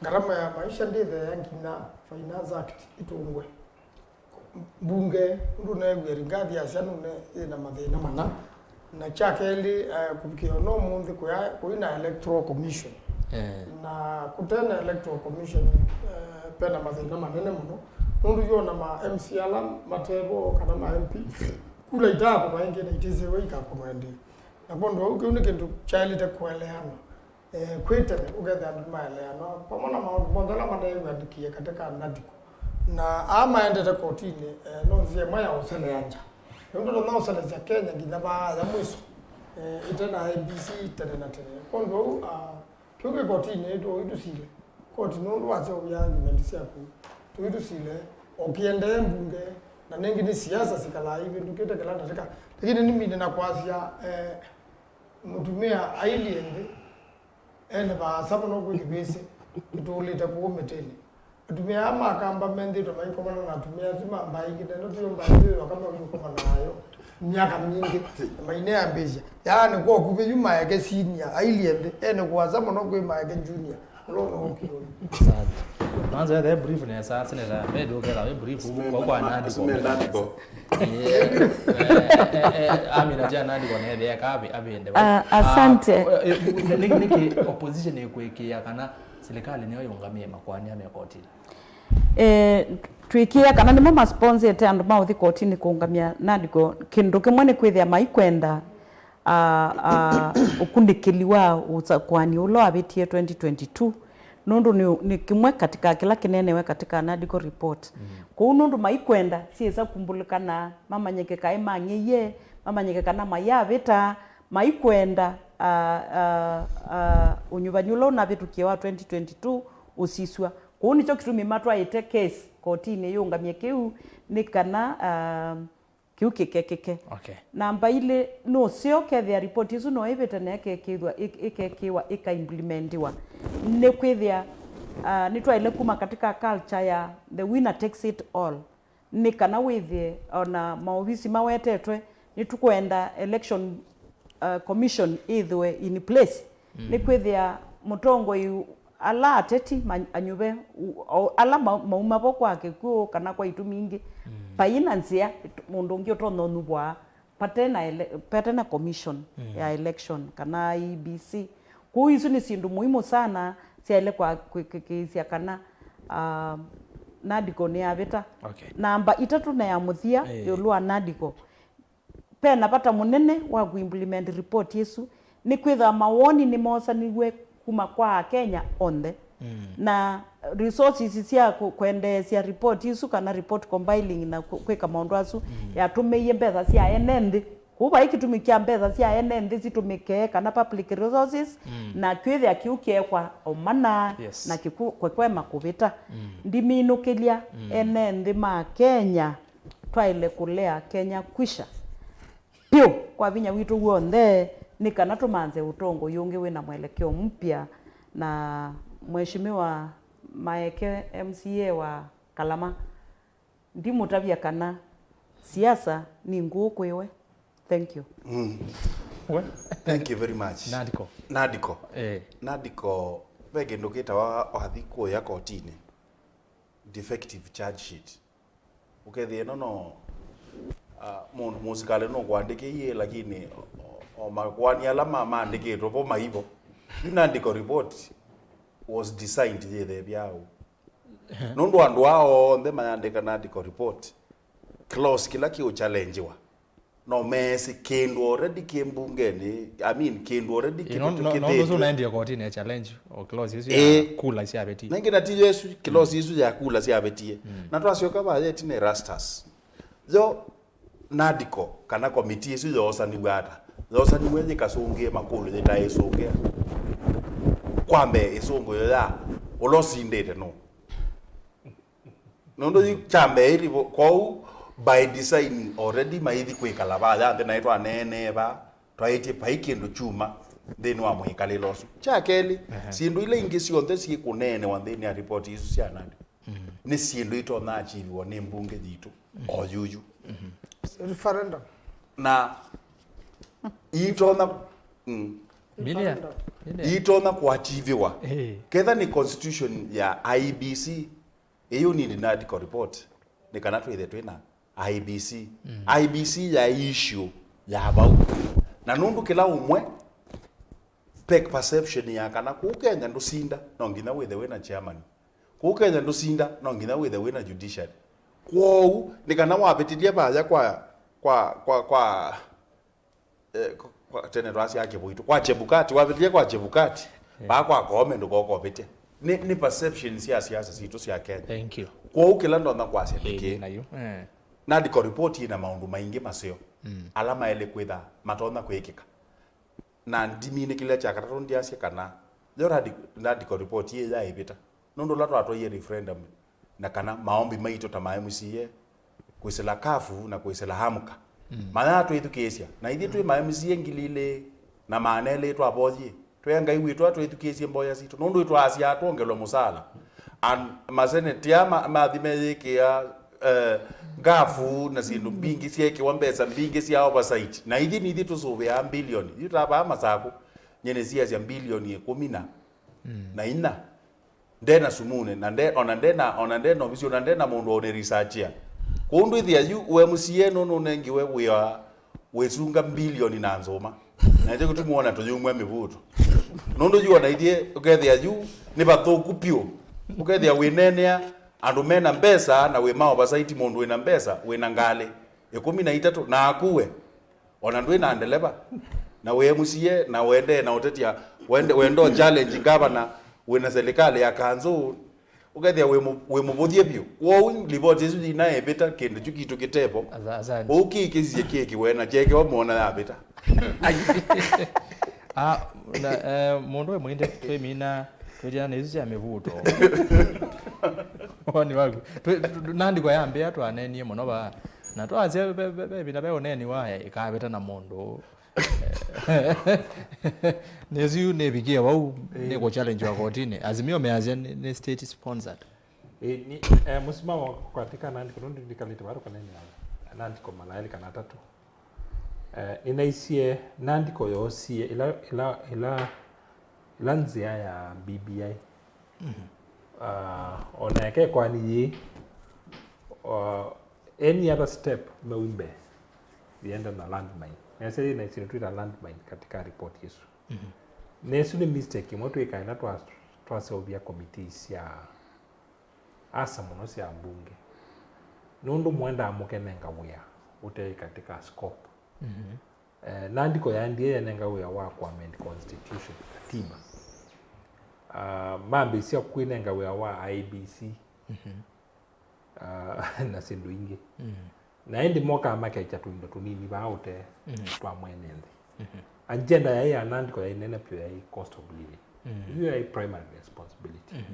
Ngarama ya maisha ndĩtheea nginya Finance Act ĩtũngwe. Mbunge, ũndũ neewie Rigathi asya nũne yĩna mathĩna mana. Na kya kelĩ, eh, kũvikĩa ona ũmũnthĩ kũya-, kũi na Electoral Commission. Eh. Na kũte na Electoral Commission, eh, pena mathĩna manene mũno. Nũndũ yona ma M C A ala matevo kana ma M P, kula itakũnwa ĩngĩ na itĩsĩwe ikakũnwa ĩndĩ. Na kwondũ ũu kĩu nĩ kĩndũ kyaĩlĩte kũeleanwa, eh, kwĩ tene, ũkethĩa andũ maeleanwa vamwe na maũndũ monthe ala maneew'anĩkie katĩ ka NADCO. Na aa maendete kotinĩ, eh, no nzĩa ĩmwe ya ũseleangya. Nũndũ tũnaũselesya Kenya nginya vaaya mwĩso, eh, ĩte na A B C tene na tene. Kwondũ ũu, ah, kĩu kĩ kotinĩ, tũitũsile. Koti nũndũ wasya ũya argument syaku, tũitũsile, o kĩendee mbunge, na nĩngĩ nĩ siasa sikalaa ivĩndũkĩte kĩla ndatĩka. Lakini nĩmine na kwasya, eh, mũtumĩa ailyĩ nthĩ, ene vaasa mũno kwĩ kĩvĩsĩ kĩtũlĩte kũũ mĩtĩnĩ. Atumĩa aa ma Kamba menthĩtwe maikomana na atumĩa asu ma mbaĩ ingĩ, na ĩno tiyo mbaĩ ĩyo yoka meũkomana nayo myaka mingĩ, na maineambĩĩsya. Yaani, kwa ũkuvĩ yu maeke senior ailyĩ nthĩ, ene kũasa mũno kwĩ maeke junior. Ũla ũnaũkĩlũlĩ. Asante. Manzo ethe brief nesa, Senator, medu ketha we brief, kwa kwa NADCO. Amina jana ndiko nethea kavi avende. Ah, asante. Ah, eh, eh, niki, niki opposition ĩkwĩkĩĩa kana silikalĩ nĩyo yũngamĩe makoani me kotini? Eh, twĩkĩĩa kana nĩmo masponsete andũ ma ũthi kotini kũũngamya NADCO. Kĩndũ kĩmwe nĩ kwĩthĩa maikwenda, ah, ah, ũkunĩkĩli wa ũsakuani ũla wavĩtie twenty twenty-two, nũndũ nĩ, nĩ kĩmwe katika kĩla kĩneenewe katika NADCO report. Mm. Kwoou nũndũ maikwenda syĩsa kumbũlĩkana, mamanyĩke kaĩ mang'eie, mamanyĩke kana mayavĩta, maikwenda ah, ah, ah, ũnyuvani ũla ũnavĩtũkie wa twenty twenty-two ũsisw'a. Kũu nĩkyo kĩtumi matwaĩte case kotinĩ yĩũngamye kĩu, nĩ kana, ah, kĩu kĩkekĩke. Okay. Namba ilĩ, nũseo kethĩa ripoti ĩsu no ĩvĩte na ĩkekĩthwa, ĩk-, ĩkekĩwa, ĩkaimplementiwa. Nĩkwĩthĩa, ah, nĩtwaĩle kuma katika culture ya the winner takes it all. Nĩ kana wĩthĩe ona maovisi mawetetwe, nĩtũkwenda election, uh, commission ĩthĩwe in place. Mm. Nĩkwĩthĩa mũtongoi, ala ateti ma-, anyuve, u-, o-, ala ma-, mauma vo kwa kĩkw'ũ kana kwa itumi ingĩ, mm, vai na nzĩa mũndũ ũngĩ ũtonya ũnyuvwa vate na ele-, vate na commission, mm, ya election kana I E B C. Kwoou isu nĩ syĩndũ muhimu sana syaĩle kwa kwĩkĩĩsya kana, ah, NADCO nĩyavĩta. Okay. Namba itatũ na ya mũthya, eh, ĩũlũ wa NADCO, ve na vata mũnene wa kũimplement report ĩsu, nĩ kwĩthĩwa mawoni nĩmosaniw'e kuma kwa Akenya onthe. Mm. Na resources sya kũ-, kwendeesya report ĩsu kana report compiling na kũ-, kwĩka maũndũ asu, mm, yatũmĩie mbesa sya ene nthĩ. Kũu vai kĩtumi kya mbesa sya ene nthĩ sitũmĩke kana public resources, mm, na kwĩthĩa kĩu kĩekwa o mana, yes, na kĩku-, kĩkwema kũvĩta. Mm. Ndiminũkĩlya, mm, ene nthĩ ma Kenya, twaĩle kũlea Kenya kwisha vyũ kwa vinya witũ w'onthe, nĩ kana tũmanthe ũtongoi ũngĩ wĩ na mwelekeo mpya. Na Mheshimiwa Maeke, M C A wa Kalama, ndimũtavya kana siasa nĩ ngũũ kwĩ we. Thank you. Mm. We? Thank you very much. NADCO. NADCO. Eh. NADCO, ve kĩndũ kĩtawa wathi kũya kotinĩ, defective charge sheet. Ũkethĩa ĩno no, ah, mũndũ mũsikalĩ nũkwandĩkĩie, lakini o, o, o makoani ala ma-, maandĩkĩtwe vo maivo. Yu NADCO report was designed yĩthevya ũu. Nũndũ andũ aa onthe mayandĩka NADCO report, clause kĩla kĩũchallengiwa, no meesĩ kĩndũ already kĩ mbungenĩ, I mean, kĩndũ already. Ĩ, no, no, no, kĩvĩtũkĩthĩtwe. Ũsu ũnaendie kotinĩ e challenge o clause isu ya, ĩ, kula syavĩtie. Na ĩngĩ na ti yo ĩsu, clause isu ya kula syavĩtie. Mm. Na twasyoka vaya ĩtina Erastus. Yo NADCO, kana komiti ĩsu yoosaniw'e ata? Yoosaniw'e yĩkasũngĩe makũlyo yĩtaĩsũngĩa. Kwa mbee, ĩsũngĩo ya ũla ũsindĩte nũũ? Nũndũ yu kya mbee ĩlivo, kwoou by design already maithi kwĩkala vaya nthĩ naĩ twaneenee va, twaĩtye vai kĩndũ kyuma nthĩnĩ wa mwĩkalĩle ũsu. Kya kelĩ, ehe, syĩndũ ila ingĩ syonthe syĩkũneenewa nthĩnĩ ya ripoti isu sya NADCO, mm, nĩ syĩndũ itonya achiviwa nĩ mbunge yitũ, mm, o yuyu. Mm-hmm. Referendum. Na itonya, mm, Bilia. Referendum. Bilia. Itonya kũachiviwa. Eh. Ketha nĩ constitution ya I E B C, ĩyo nĩ NADCO report, nĩ kana twĩthe twĩ na I E B C. Mm. I E B C ya issue ya vau. Na nũndũ kĩla ũmwe, pek perception ya kana kũu Kenya ndũsinda, no nginya wĩthe wĩ na chairman. Kũu Kenya ndũsinda, no nginya wĩthe wĩ na judiciary. Kwoou, nĩ kana wavĩtĩlye vaya kwa, kwa, kwa, kwa, eh, kwa, tene twasya Kĩvũitũ, kwa Chebukati, wavĩtĩlye kwa Chebukati, yeah, vaa kwa Koome ndũkokovĩtya. Nĩ, nĩ perception sya siasa sitũ sya Kenya. Thank you. Kwoou kĩla ndonya kwasya nĩ, ĩĩ, kĩĩ? Nayo. Eh. NADCO report yĩ na maũndũ maingĩ maseo, mm, ala maĩle kwĩtha matonya kwĩkĩka. Na ndiminĩkĩlya kya katatũ ndyasye kana yo radi-, radical report yĩ yaĩvĩta. Nũndũ ũla twatwaie referendum na kana maombi maitũ ta ma M C A, kwĩsĩla kafu na kwĩsĩla amka. Mm. Mayatwĩthukĩĩsya. Na ithyĩ twĩ ma M C A ngili ilĩ na maana elĩ twavoyie. Twĩa Ngai witũ atwĩthukĩĩsye mboya sitũ. Nũndũ ĩtwaasya twongelwe mũsala. And maseneti aa ma-, mathi meyĩkĩa, eh, ngafu na syĩndũ mbingĩ, syeekĩwa mbesa mbingĩ sya oversight. Na ithyĩ nithyĩ tũsũvĩaa mbilioni. Yu ta vaa Masakũ, nyie nĩsiasya mbilioni ĩkũmi na, mm, na inya. Nde na sumune, na nde, ona nde na, ona nde na ovisi, ona nde na mũndũ wa ũnĩ researchia. Kwoou ndwĩthĩa yu, we M C A nũ nũnengiwe wĩa wĩsunga mbilioni na nzũma. Na nĩkyo kĩtumi wona tũyumw'a mĩvuto. Nũndũ yu ona ithyĩ, ũkethĩa yu, nĩ vathũku pyũ. Ũkethĩa wĩneenea andũ me na mbesa na wĩ ma oversight mũndũ wĩ na mbesa, wĩ na ngalĩ ĩkũmi na itatũ, na akue. Ona ndwĩ na ndeleva, na wĩ M C A, na wendee na ũtetia, wende, wenda ũ challenge ngavana, wĩ na serikali ya kanzũ, ũkethĩa wĩ mũ-, wĩ mũvũthye vyũ. Kwoou livoti ĩsu yinaĩvĩta kĩndũ kyu kitũ kĩtevo. Asa-, asante. Ũu kĩĩ kĩsie kĩkiwe na kyekewa mona yavĩta. Ai. Ah, na, eh, mũndũ we mwĩnde twĩmina twĩtiana na isu sya mĩvuto. Woni waku. Twĩ- tu- tu- Nandiko yambĩa twanenie mũno vaa. Na twasya ve- ve- ve- vina ve ũneni wa, eh, ĩkavĩta na mũndũ. Nĩsu nĩvikie vau, nĩkũchallenge wa kotini. Azimio measya nĩ nĩ state sponsored. Ĩ, ni, eh, mũsimamo wakwa katika Nandiko, nũndũ ndikalĩte vau kanene ya Nandiko mala elĩ kana atatũ. Eh, nĩnaisye Nandiko yoosie ila, ila, ila, ila nzĩa ya B B I. Ah, o na eke kwani yĩ, ah, any other step meumbe yĩenda na landmine. Nĩasya yĩ na isindu twĩta landmine katika report yesu. Na ĩsu nĩ mistake ĩmwe twĩkaa ĩla twa- twaseũvya committee sya asa mũno sya mbunge, nũndũ mwendaa mũkenenga wĩa ũte katika scope. Eh, Nandiko yaendie yanenga wĩa wa kuamend constitution, katiba. Ah, mambĩsya kwĩnenga wĩa wa I E B C, ah, na syĩndũ ingĩ. Na ĩndĩ mokaa makekya tũindo tũnini vaa ũtee twa mwene nthĩ. Agenda yaĩ ya Nandiko yaĩ nene vyũ, yaĩ cost of living. Yu yaĩ primary responsibility.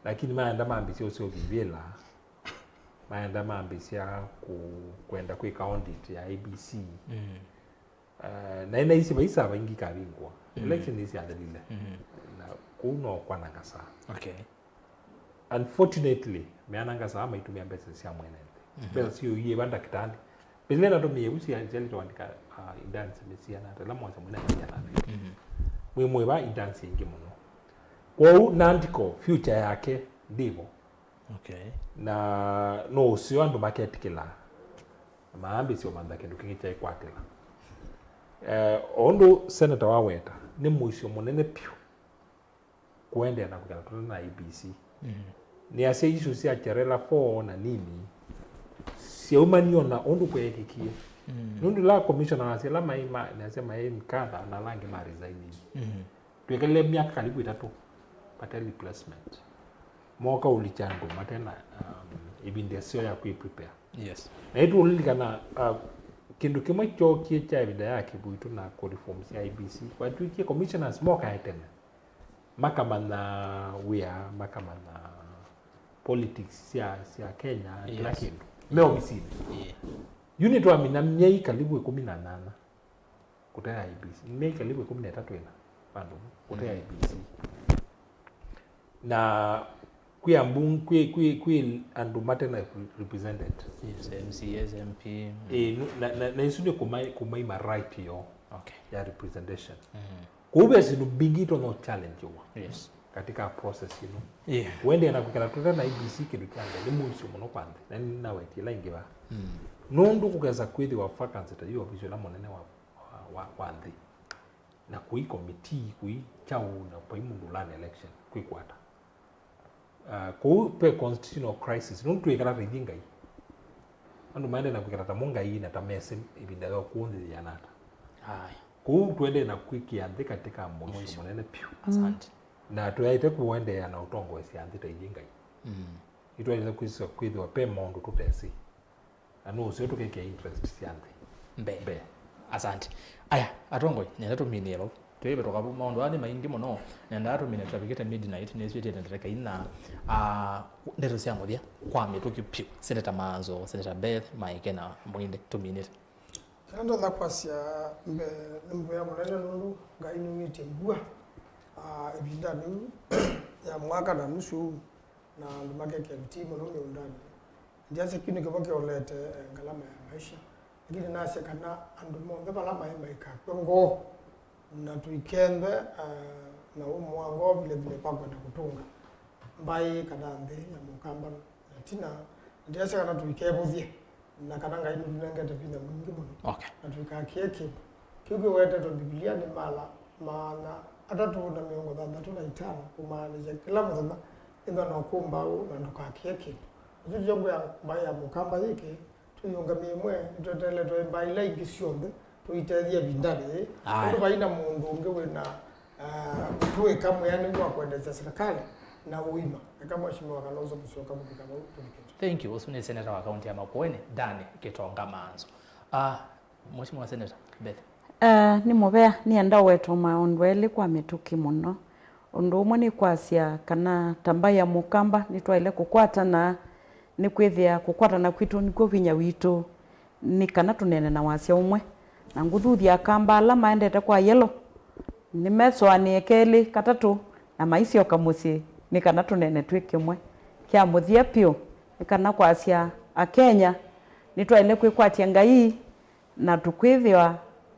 Lakini maenda mambĩsya ũseũvya ivĩla, maenda mambĩsya ku- kwenda kwĩka audit ya I E B C. Eh, na ĩnaisye vaisa vaingĩ kavingwa. Election nĩsyathelile. Na kũu no kwananga saa. Okay. Unfortunately, meananga saa maitumĩa mbesa sya mwene nthĩ. Mbesa siũie va ndakĩtalĩ. Mbesa ila natũmĩie vu sia- sialĩte wandĩka, ah, interns nĩ siana ata, ila mwasya mwene nthĩ siana ata. Mwĩ mwĩ va interns ingĩ mũno. Kwoou Nandiko future yake ndĩvo. Okay. Na no ũseo andũ maketĩkĩla, maambĩsya ũmantha kĩndũ kĩngĩ kyaĩkwatĩla. Eh, o ũndũ seneta waweta, nĩ mũisyo mũnene pyũ kũendeea na kwĩkala tũtana na I E B C. Nĩasya issue sya Cherera four na nini syaumanie o na ũndũ kweekĩkie. Nũndũ la commissioner wasya ala maĩ ma- nĩasya maĩ mkatha na ala angĩ ma resign. Twĩkalile myaka karibu ĩtatũ vate replacement. Moka ũlikya andũ mate na, um, ĩvinda ĩseo ya kwĩ prepare. Yes. Na ĩtũlilikana, uh, kĩndũ kĩmwe kyookie kya ĩvinda ya Kĩvuitũ na kũ reform sya I E B C. Kwatw'ĩkie commissioners mokae tene. Makamanya wĩa, makamanya politics sya, sya Kenya, kĩla Yes. kĩndũ. Me ovisinĩ. Yeah. Yu nĩtwamina myei karibu ĩkũmi na nana. Kũtea I E B C. Nĩ myei karibu ĩkũmi na ĩtatũ ĩna vandũ kũtea I E B C. Na kwĩ ambunge, kwĩ, kwĩ, kwĩ andũ mate na represented. Yes, M C As, M P. Ĩĩ, nu- na, na, na isu nĩ kũma- kũmaima right yoo Okay. ya representation. Kũu ve syĩndũ mbingĩ itonya challenge wa Yes. katika process ĩno. Yeah. Wendee na kwĩkala tũte na I E B C kĩndũ kya mbee nĩ mũisyo mũno kwa nthĩ, na nĩnawetie ĩla ĩngĩ va. Nũndũ kũkesa kwĩthĩwa vacancy ta yu official ĩla mũnene wa wa, wa, wa nthĩ, na kũi committee, kũi kyaũ, na vai mũndũ ũlana election, kwĩkwata. Uh, kũu ve constitutional crisis, nũndũ twĩkala ta ithyĩ Ngai. Andũ maendee na kwĩkala ta mo Ngai na ta mesĩ ĩvinda yoo kũu nthĩ yĩana ata. Aye. Kũu tũendee na kwĩkĩa nthĩ katika mũisyo Mũisyo. mũnene pyũ. Asante. Na tũyaĩte kũendeea na ũtongoesya nthĩ ta ithyĩ Ngai. Mm. Nĩtwaĩle kwĩsĩwa kwĩthĩwa ve maũndũ tũtesĩ. Na nũ ũseo tũkekĩa interest sya nthĩ Mbee. mbee. Asante. Aya, atongoi, nenda tũminĩe vau. Twĩvĩtũka vu, maũndũ aa nĩ maingĩ mũno. Nendaa tũmine tũtavikĩte midnight, nĩswĩtĩte ndatĩka inya. Ah, ndeto sya mũthya, kwa mĩtũkĩ pyũ. Seneta Maanzo, Seneta Beth, Maeke na Mwinde, tũminĩte. Kĩla ndonya kwasya mbee nĩ mũvea mũnene nũndũ Ngai nĩwĩtye mbua, ah, ĩvindanĩ yĩu ya mwaka na nusu ũu, na andũ makekĩa vitii mũno mĩũndanĩ. Ndyasya kĩu nĩ kĩmwe kĩolete, eh, ngalama ya maisha, lakini nasya kana andũ monthe vala maĩ maikakw'e ngoo, na tũikenthe, eh, na ũmũ wa ngoo vile vile kwa kwenda kũtũnga mbaĩ kana nthĩ ya Mũkamba. Na ĩtina, ndyasya kana tũikevũthye, na kana Ngai nũtũnengete vinya mwingĩ mũno, Okay. na tũikakĩe kĩndũ. Kĩu kĩwetetwe Mbivilianĩ, mala maana atatũ na mĩongo thanthatũ na itano, kũmaanĩsya kĩla mũthenya ĩthwa na ũkũmbaũ na ndũkakĩe kĩndũ. Nĩkyo tũkwĩa mbaĩ ya Mũkamba yĩke, tũyĩũngamĩe ĩmwe, nĩtweteeletwe mbaĩ ila ingĩ syonthe, tũitethye ĩvindanĩ yĩĩ. Aye. Nũndũ vai na mũndũ ũngĩ wĩ na, ah, ũtũĩka mwĩanĩu wa kwendeesya serikali na ũima. Eka Mheshimiwa Kalonzo Musyoka kũvika vau tũvikĩte. Thank you. Ũsu nĩ seneta wa kaunti ya Makueni, Dani Kitonga Manzo. Ah, Mheshimiwa Senator Beth. Eh, nĩ mũvea, nĩenda ũweta maũndũ elĩ kwa mĩtũkĩ mũno. Ũndũ ũmwe nĩ kwasya kana ta mbaĩ ya Mũkamba nĩtwaĩle kũkwatana, nĩkwĩthĩa kũkwatana kwitũ nĩkw'o vinya witũ, nĩ kana tũneene na wasya ũmwe. Na ngũthuthya Akamba ala maendete kwa yellow, nĩmesũanĩe kelĩ, katatũ, na maisyoka mũsyĩ, nĩ kana tũneene twĩ kĩmwe. Kya mũthya vyũ, nĩ kana kwasya Akenya nĩtwaĩle kwĩkwatya Ngai, na tũkwĩthĩwa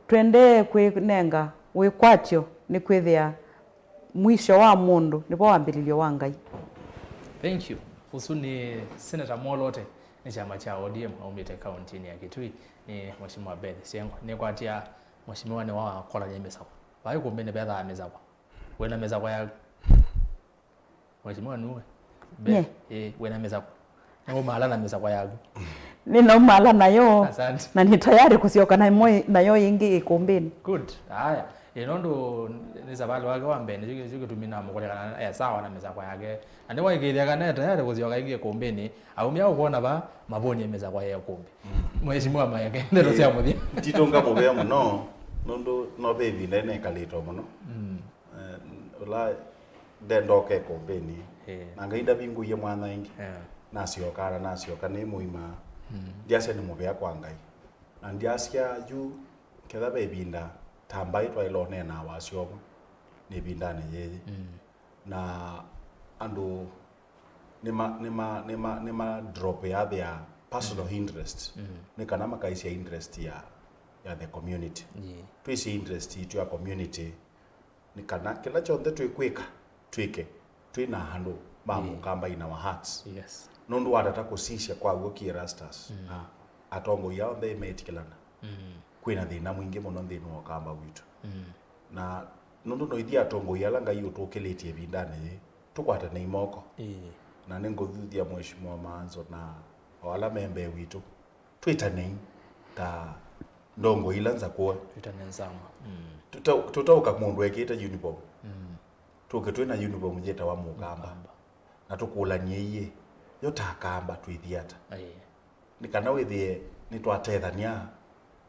tũendee kwĩnenga wĩkwatyo, nĩkwĩthĩa mwisho wa mũndũ nĩvo wambĩlĩlyo wa Ngai. Thank you. Ũsu nĩ Senator Mwolote, nĩ kyama kya O D M, aumĩte kaũntĩnĩ ya Kitui. Nĩ Mheshimiwa Beth Siengo. Nĩkwatya Mheshimiwa nĩwakolany'a mĩsakwa. Vai kũmbĩnĩ vethaa mĩsakwa. Wĩna mĩsakwa yaku? Mheshimiwa nuwe? Nye? Ĩĩ, wĩna mĩsakwa? Nĩũmaala na mĩsakwa yaku? Nĩnaũmaala nayo. Asante. Na nĩ tayari kũsyoka namo, nayo ĩngĩ ĩkũmbĩnĩ. Good. Aya. Ĩ, nũndũ nĩ savalĩ wake wa mbee, nĩkyo kĩtumi namũkũlya kana e sawa na mĩsakwa yake. Na nĩwaĩkĩĩthya kana e tayari kũsyoka ĩngĩ ĩkũmbĩnĩ, aumya ũkwona va mavũnie mĩsakwa ya ĩkũmbĩ. Mheshimiwa Maeke, ndeto sya mũthya. Nditũnga mũvea mũno, nũndũ no ve ĩvinda ĩnekalĩtwe mũno. Mm. Eh, ũla ndendoka ĩkũmbĩnĩ, eh, na Ngai ndavingũie mwanya ĩngĩ. Yeah. Nasyoka na nasyoka nĩ mũima. Mm. Ndyasya nĩ mũvea kwa Ngai. Na ndyasya yu ketha ve ĩvinda ta mbaĩ twaĩle ũneenaa wasya ũmwe nĩ ĩvindanĩ yĩĩ. Mm. Na andũ nĩma, nĩma, nĩma, nĩma drop ya their personal, mm, interest. Mm. Nĩ kana makaisya interest ya, ya the community. Yeah. Twĩsĩ interest itũ ya community nĩ kana kĩla kyonthe twĩkwĩka, twĩke twĩ na andũ ma, mm, Mũkamba in our hearts. Yes. Nũndũ watata kũsisya kwa w'o ki Erastus, mm, na atongoi onthe metĩkĩlana. Mm. Kwĩna thĩna mwingĩ mũno nthĩnĩ wa Ũkamba witũ. Mm. Na nũndũ noithi atongoi ala Ngai ũtũkĩlĩtye ĩvindanĩ yĩĩ, tũkwatanei moko. Ĩĩ. Na nĩngũthuthya Mheshimiwa Maanzo na o ala me mbee witũ, twĩtanei ta ndongoi ila nzakũe. Twĩtane nzama. Mm. Tũta-, tũtaũka mũndũ ekĩĩte uniform. Mm. Tũke twĩ na uniform yĩtawa Mũkamba. Mũkamba. Na tũkũlany'e iĩ, yo ta Akamba twĩthi ata? Ĩĩ. Nĩ kana wĩthĩe nĩtwatethany'a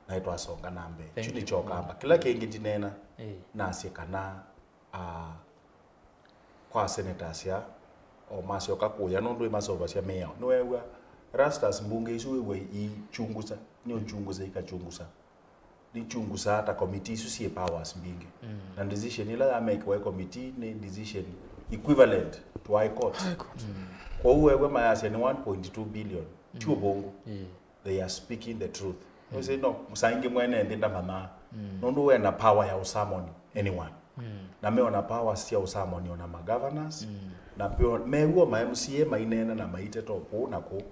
na nĩtwasonga na mbee. Thank you. Kyu nĩkyo Ũkamba. Kĩla kĩngĩ ndineena, ĩĩ, nasye kana, ah, kwa senators aa, o masyoka kũya, nũndũ ĩmasovasya mĩao. Nĩweew'a Erastus, mbunge isu wĩw'a iikyungusa, nĩũkyungusa, ikakyungusa. Nĩkyungusaa ta committee isu syĩ powers mbingĩ. Mm. Na decision ĩla yamekiwa ĩ committee nĩ decision equivalent to High Court. High Court. Mm. Kwoou weew'a mayasya nĩ one point two billion, ti, mm, ũvũngũ. Yeah. They are speaking the truth. Mm. Nũsĩ no, saa ingĩ mwene nthĩ ndamanyaa. Mm. Nũndũ we na power ya ũsamoni anyone. Mm. Na meona powers sya ũsamoni ona ma governors. Mm. Na peo, mew'o ma M C A maineena na maiteta o kũu na kũu.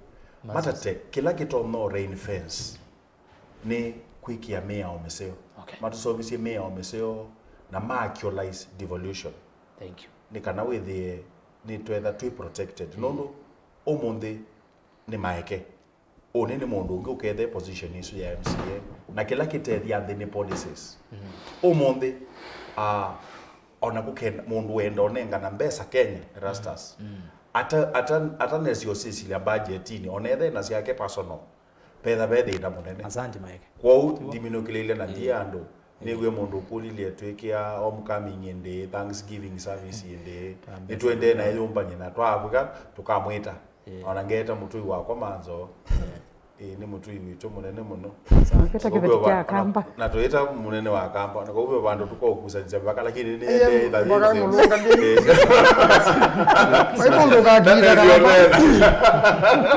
Matate kĩla kĩtonya ring fence. Nĩ kwĩkĩa mĩao mĩseo. Okay. Matũseũvisye mĩao mĩseo na ma actualize devolution. Thank you. Nĩ kana wĩthĩe nĩtwetha twĩ protected. Mm. Nũndũ ũmũnthĩ nĩ Maeke. Ũnĩ nĩ mũndũ ũngĩ ũkethe position ĩsu ya M C A. Na kĩla kĩtethya nthĩ nĩ policies. Mm. Ũmũnthĩ, ah, ona kũkenda mũndũ wenda ũnengana mbesa Kenya, Erastus. Mm. Ata, ata, atanesya ũsĩsilya budgetinĩ, ona ethe na syake personal. Petha ve thĩna mũnene. Asante, Mike. Kwoou ndiminũkĩlĩile na ndiĩ andũ. Nĩw'e mũndũ ũkũlilye twĩkĩa homecoming ĩndĩĩ, Thanksgiving service ĩndĩĩ. Nĩtũendee na eyũmbany'e na twavika tũkamwĩta. Ona ngeeta mũtũi wakwa Manzo. Ĩĩ, nĩ mũtũi witũ mũnene mũno. Nĩkwĩta kĩveti kya Akamba. Na twĩta mũnene wa Akamba. Na kwoou ve vandũ tũkaũkusanĩsya mĩvaka, lakini nĩ ĩndĩĩ ĩthathi. Ĩĩ. Ai mũndũ ũkakiita kalama.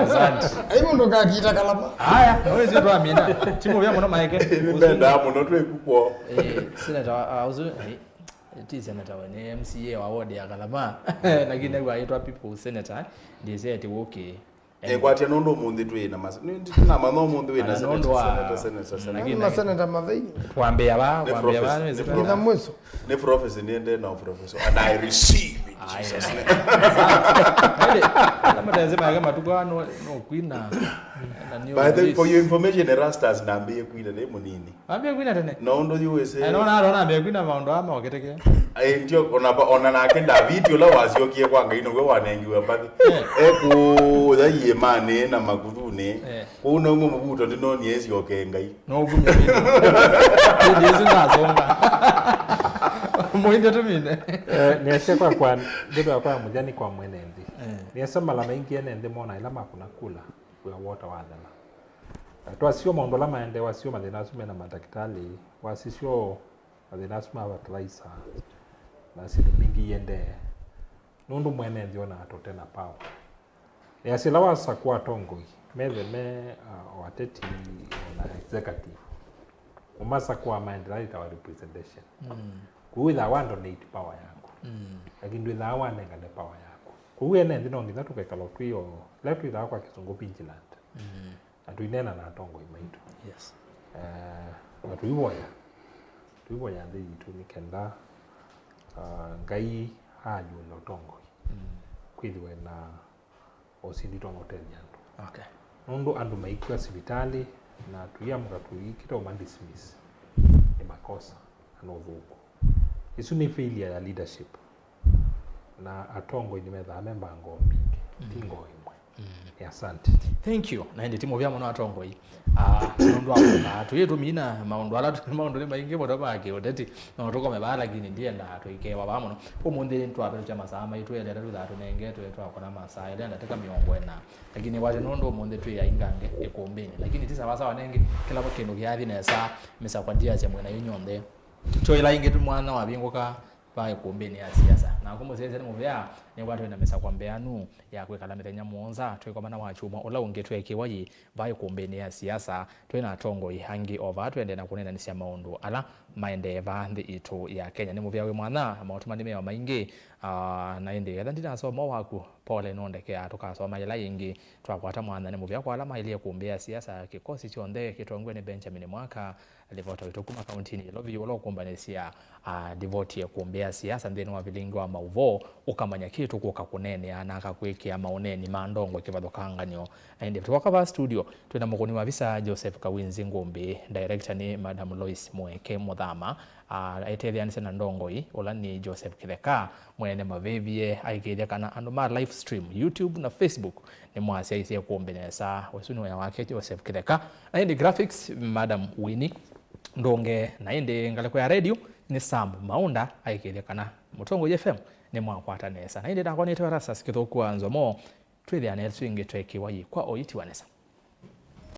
Asante. Ai mũndũ ũkakiita kalama. Aya, ũyũ sio twamina. Timu ya mũno Maeke. Nĩmendaa mũno twĩ kukw'o. Eh, senator wa, ah, ũsu, eh, ti senator we, nĩ M C A wa ward ya Kalama. Lakini nĩguo aitwa people senator, ndiĩsĩ ati okay. Nĩkwatya nũndũ ũmũnthĩ twĩ na mas-, nĩ, ndinamanya ũmũnthĩ wĩ na senator, senator, senator, senator. Lakini maseneta mathei. Twambĩa va, nĩ twambĩa va, prophecy, nĩ nĩ prophecy. Nginya mwiso. Nĩ prophecy, nĩ ndĩ na prophecy. And I receive it. Ĩndĩ, ala matesĩ make matukũ aa no, no kwina, na nĩ By the way, for your information, Erastus ndambĩĩe kwina nĩ mũnini. Ambĩĩe kwina tene. Na ũndũ yu wĩsĩ. Eh, no, na, no, nambĩĩe kwina maũndũ aa mokĩtĩkĩe. Ĩĩ, ndio, ona, ona nake Ndaviti ũla wasyokie kwa Ngai nĩwe wanengiwe mbathi. Eh. Ekũũya iĩmanĩ na makuthunĩ. Eh. Kũu naumwe mũvuto ndinonie ĩsyoke Ngai. No kumya video. Video isu ndasonga. Mũinde tũmine. Eh, nĩasya kwakwa, ngĩtwa kwa mũthya nĩ kwa mwene nthĩ. Eh. Nĩasya mala maingĩ ene nthĩ mona ĩla makũna kula, wĩa wota wathela. Eh, twasio maũndũ ala maendee, wasio mathĩna asu mena mandakĩtalĩ, wasisyo mathĩna asu ma fertilizer, na syĩndũ mbingĩ iendee. Nũndũ mwene nthĩ onaa tũte na power. Yasya ĩla wasakũa atongoi, methe me, uh, o ateti, o na executive, ũmasakũa maendelea ĩtawa representation. Mm. Kũu wĩthaa wa donate power yaku. Mm. Lakini ndwĩthaa wanengane power yaku. Kũu ene nthĩ no nginya tũkekala twĩ o, ĩla twĩthaa kwa kĩsũngũ vigilant. Mm. Na tũineena na atongoi maitũ. Yes. Eh, na tũivoya. Tũivoya nthĩ yitũ nĩ kenda, ah, Ngai ayũle ũtongoi. Mm. Kwĩthĩwe na ũsindi twa ũtethya andũ. Okay. Nũndũ andũ maikw'a sivitalĩ na tũiamũka tũikĩta ũma dismiss nĩ makosa na nĩ ũthũku. Ĩsu nĩ failure ya leadership. Na atongoi nĩmethaa me mbango mbingĩ, mm, ti ngoo ĩmwe. Mm. Nĩ asante. Thank you. Na ĩndĩ ti mũvea mũno atongoi. Ah, nũndũ wa kũka, tũyĩtũmina maũndũ ala tũ-, maũndũ nĩ maingĩ mũno ma kĩũteti. No tũkome vaa, lakini ndienda tũikewa vaa mũno. Ũmũnthĩ nĩtwavĩtũkya masaa maitũ elĩ ala twĩthaa tũnengetwe, twakona masaa elĩ na ndatĩka mĩongo ĩna. Lakini wasya nũndũ ũmũnthĩ twĩ aingange ĩkũmbĩnĩ. Lakini ti sawa sawa nengĩ, kĩla kĩndũ kĩathi nesa, mĩsakwa ndiasya mwĩ nayo nyonthe. Kyo ĩla ĩngĩ mwana wavingũka, va ĩkũmbĩnĩ ya siasa. Naku mũsyaĩĩsya nĩ mũvea, nĩw'a twĩ na mĩsakwa mbeanu ya kwĩkala mĩthenya mũonza, twĩkomana Wakyumwa ũla ũngĩ tweekĩwa yĩ va ĩkũmbĩnĩ ya siasa, twĩ na atongoi angĩ o vaa twendee na kũneenanĩsya maũndũ ala maendee vaa nthĩ itũ ya Kenya. Nĩ mũvea wĩ mwanya, maũtũmani meo maingĩ, aa, na ĩndĩ etha ndinasoma waku, pole nũndekeaa tũkasoma yĩla yĩngĩ twakwata mwanya. Nĩ mũvea kwa ala maĩlĩe kũmbĩa siasa, kĩkosi kyonthe kĩtongoe nĩ Benjamin Mwaka, livota witũ kuma kauntinĩ ya Ilovi, ũla ũkũmbanĩsya, ah, livoti ya kũmbĩa siasa nthĩnĩ wa vilingi wa maũvoo, ũkamanya kĩ tũkũka kũneenea na akakwĩkĩa maũneeni ma ndongoi kĩvathũkanganyo. Na ĩndĩ twoka vaa studio, twĩ na mũkũni wa visa Joseph Kawinzi Ngũmbĩ, director nĩ Madam Lois Mweke Mũthama, ah, aitetheanĩsya na ndongoi, ũla nĩ Joseph Kĩtheka, mwene mavĩvye, aikĩĩthya kana andũ ma live stream, YouTube na Facebook, nĩmwasyaisye kũmbĩ nesa. Ũsu nĩ wĩa wake Joseph Kĩtheka. Na ĩndĩ graphics, Madam Winnie Ndũnge. Na ĩndĩ ngalĩko ya radio nĩ Sam Maũnda, aikĩĩthya kana Mũtongoi F M nĩmwakwata nesa. Na ĩndĩ nakwa nĩtawa Erastus Kĩthũku wa Nzomo. Twĩthĩane ĩsu ĩngĩ tweekĩwa yĩ kwa ũiiti wa nesa.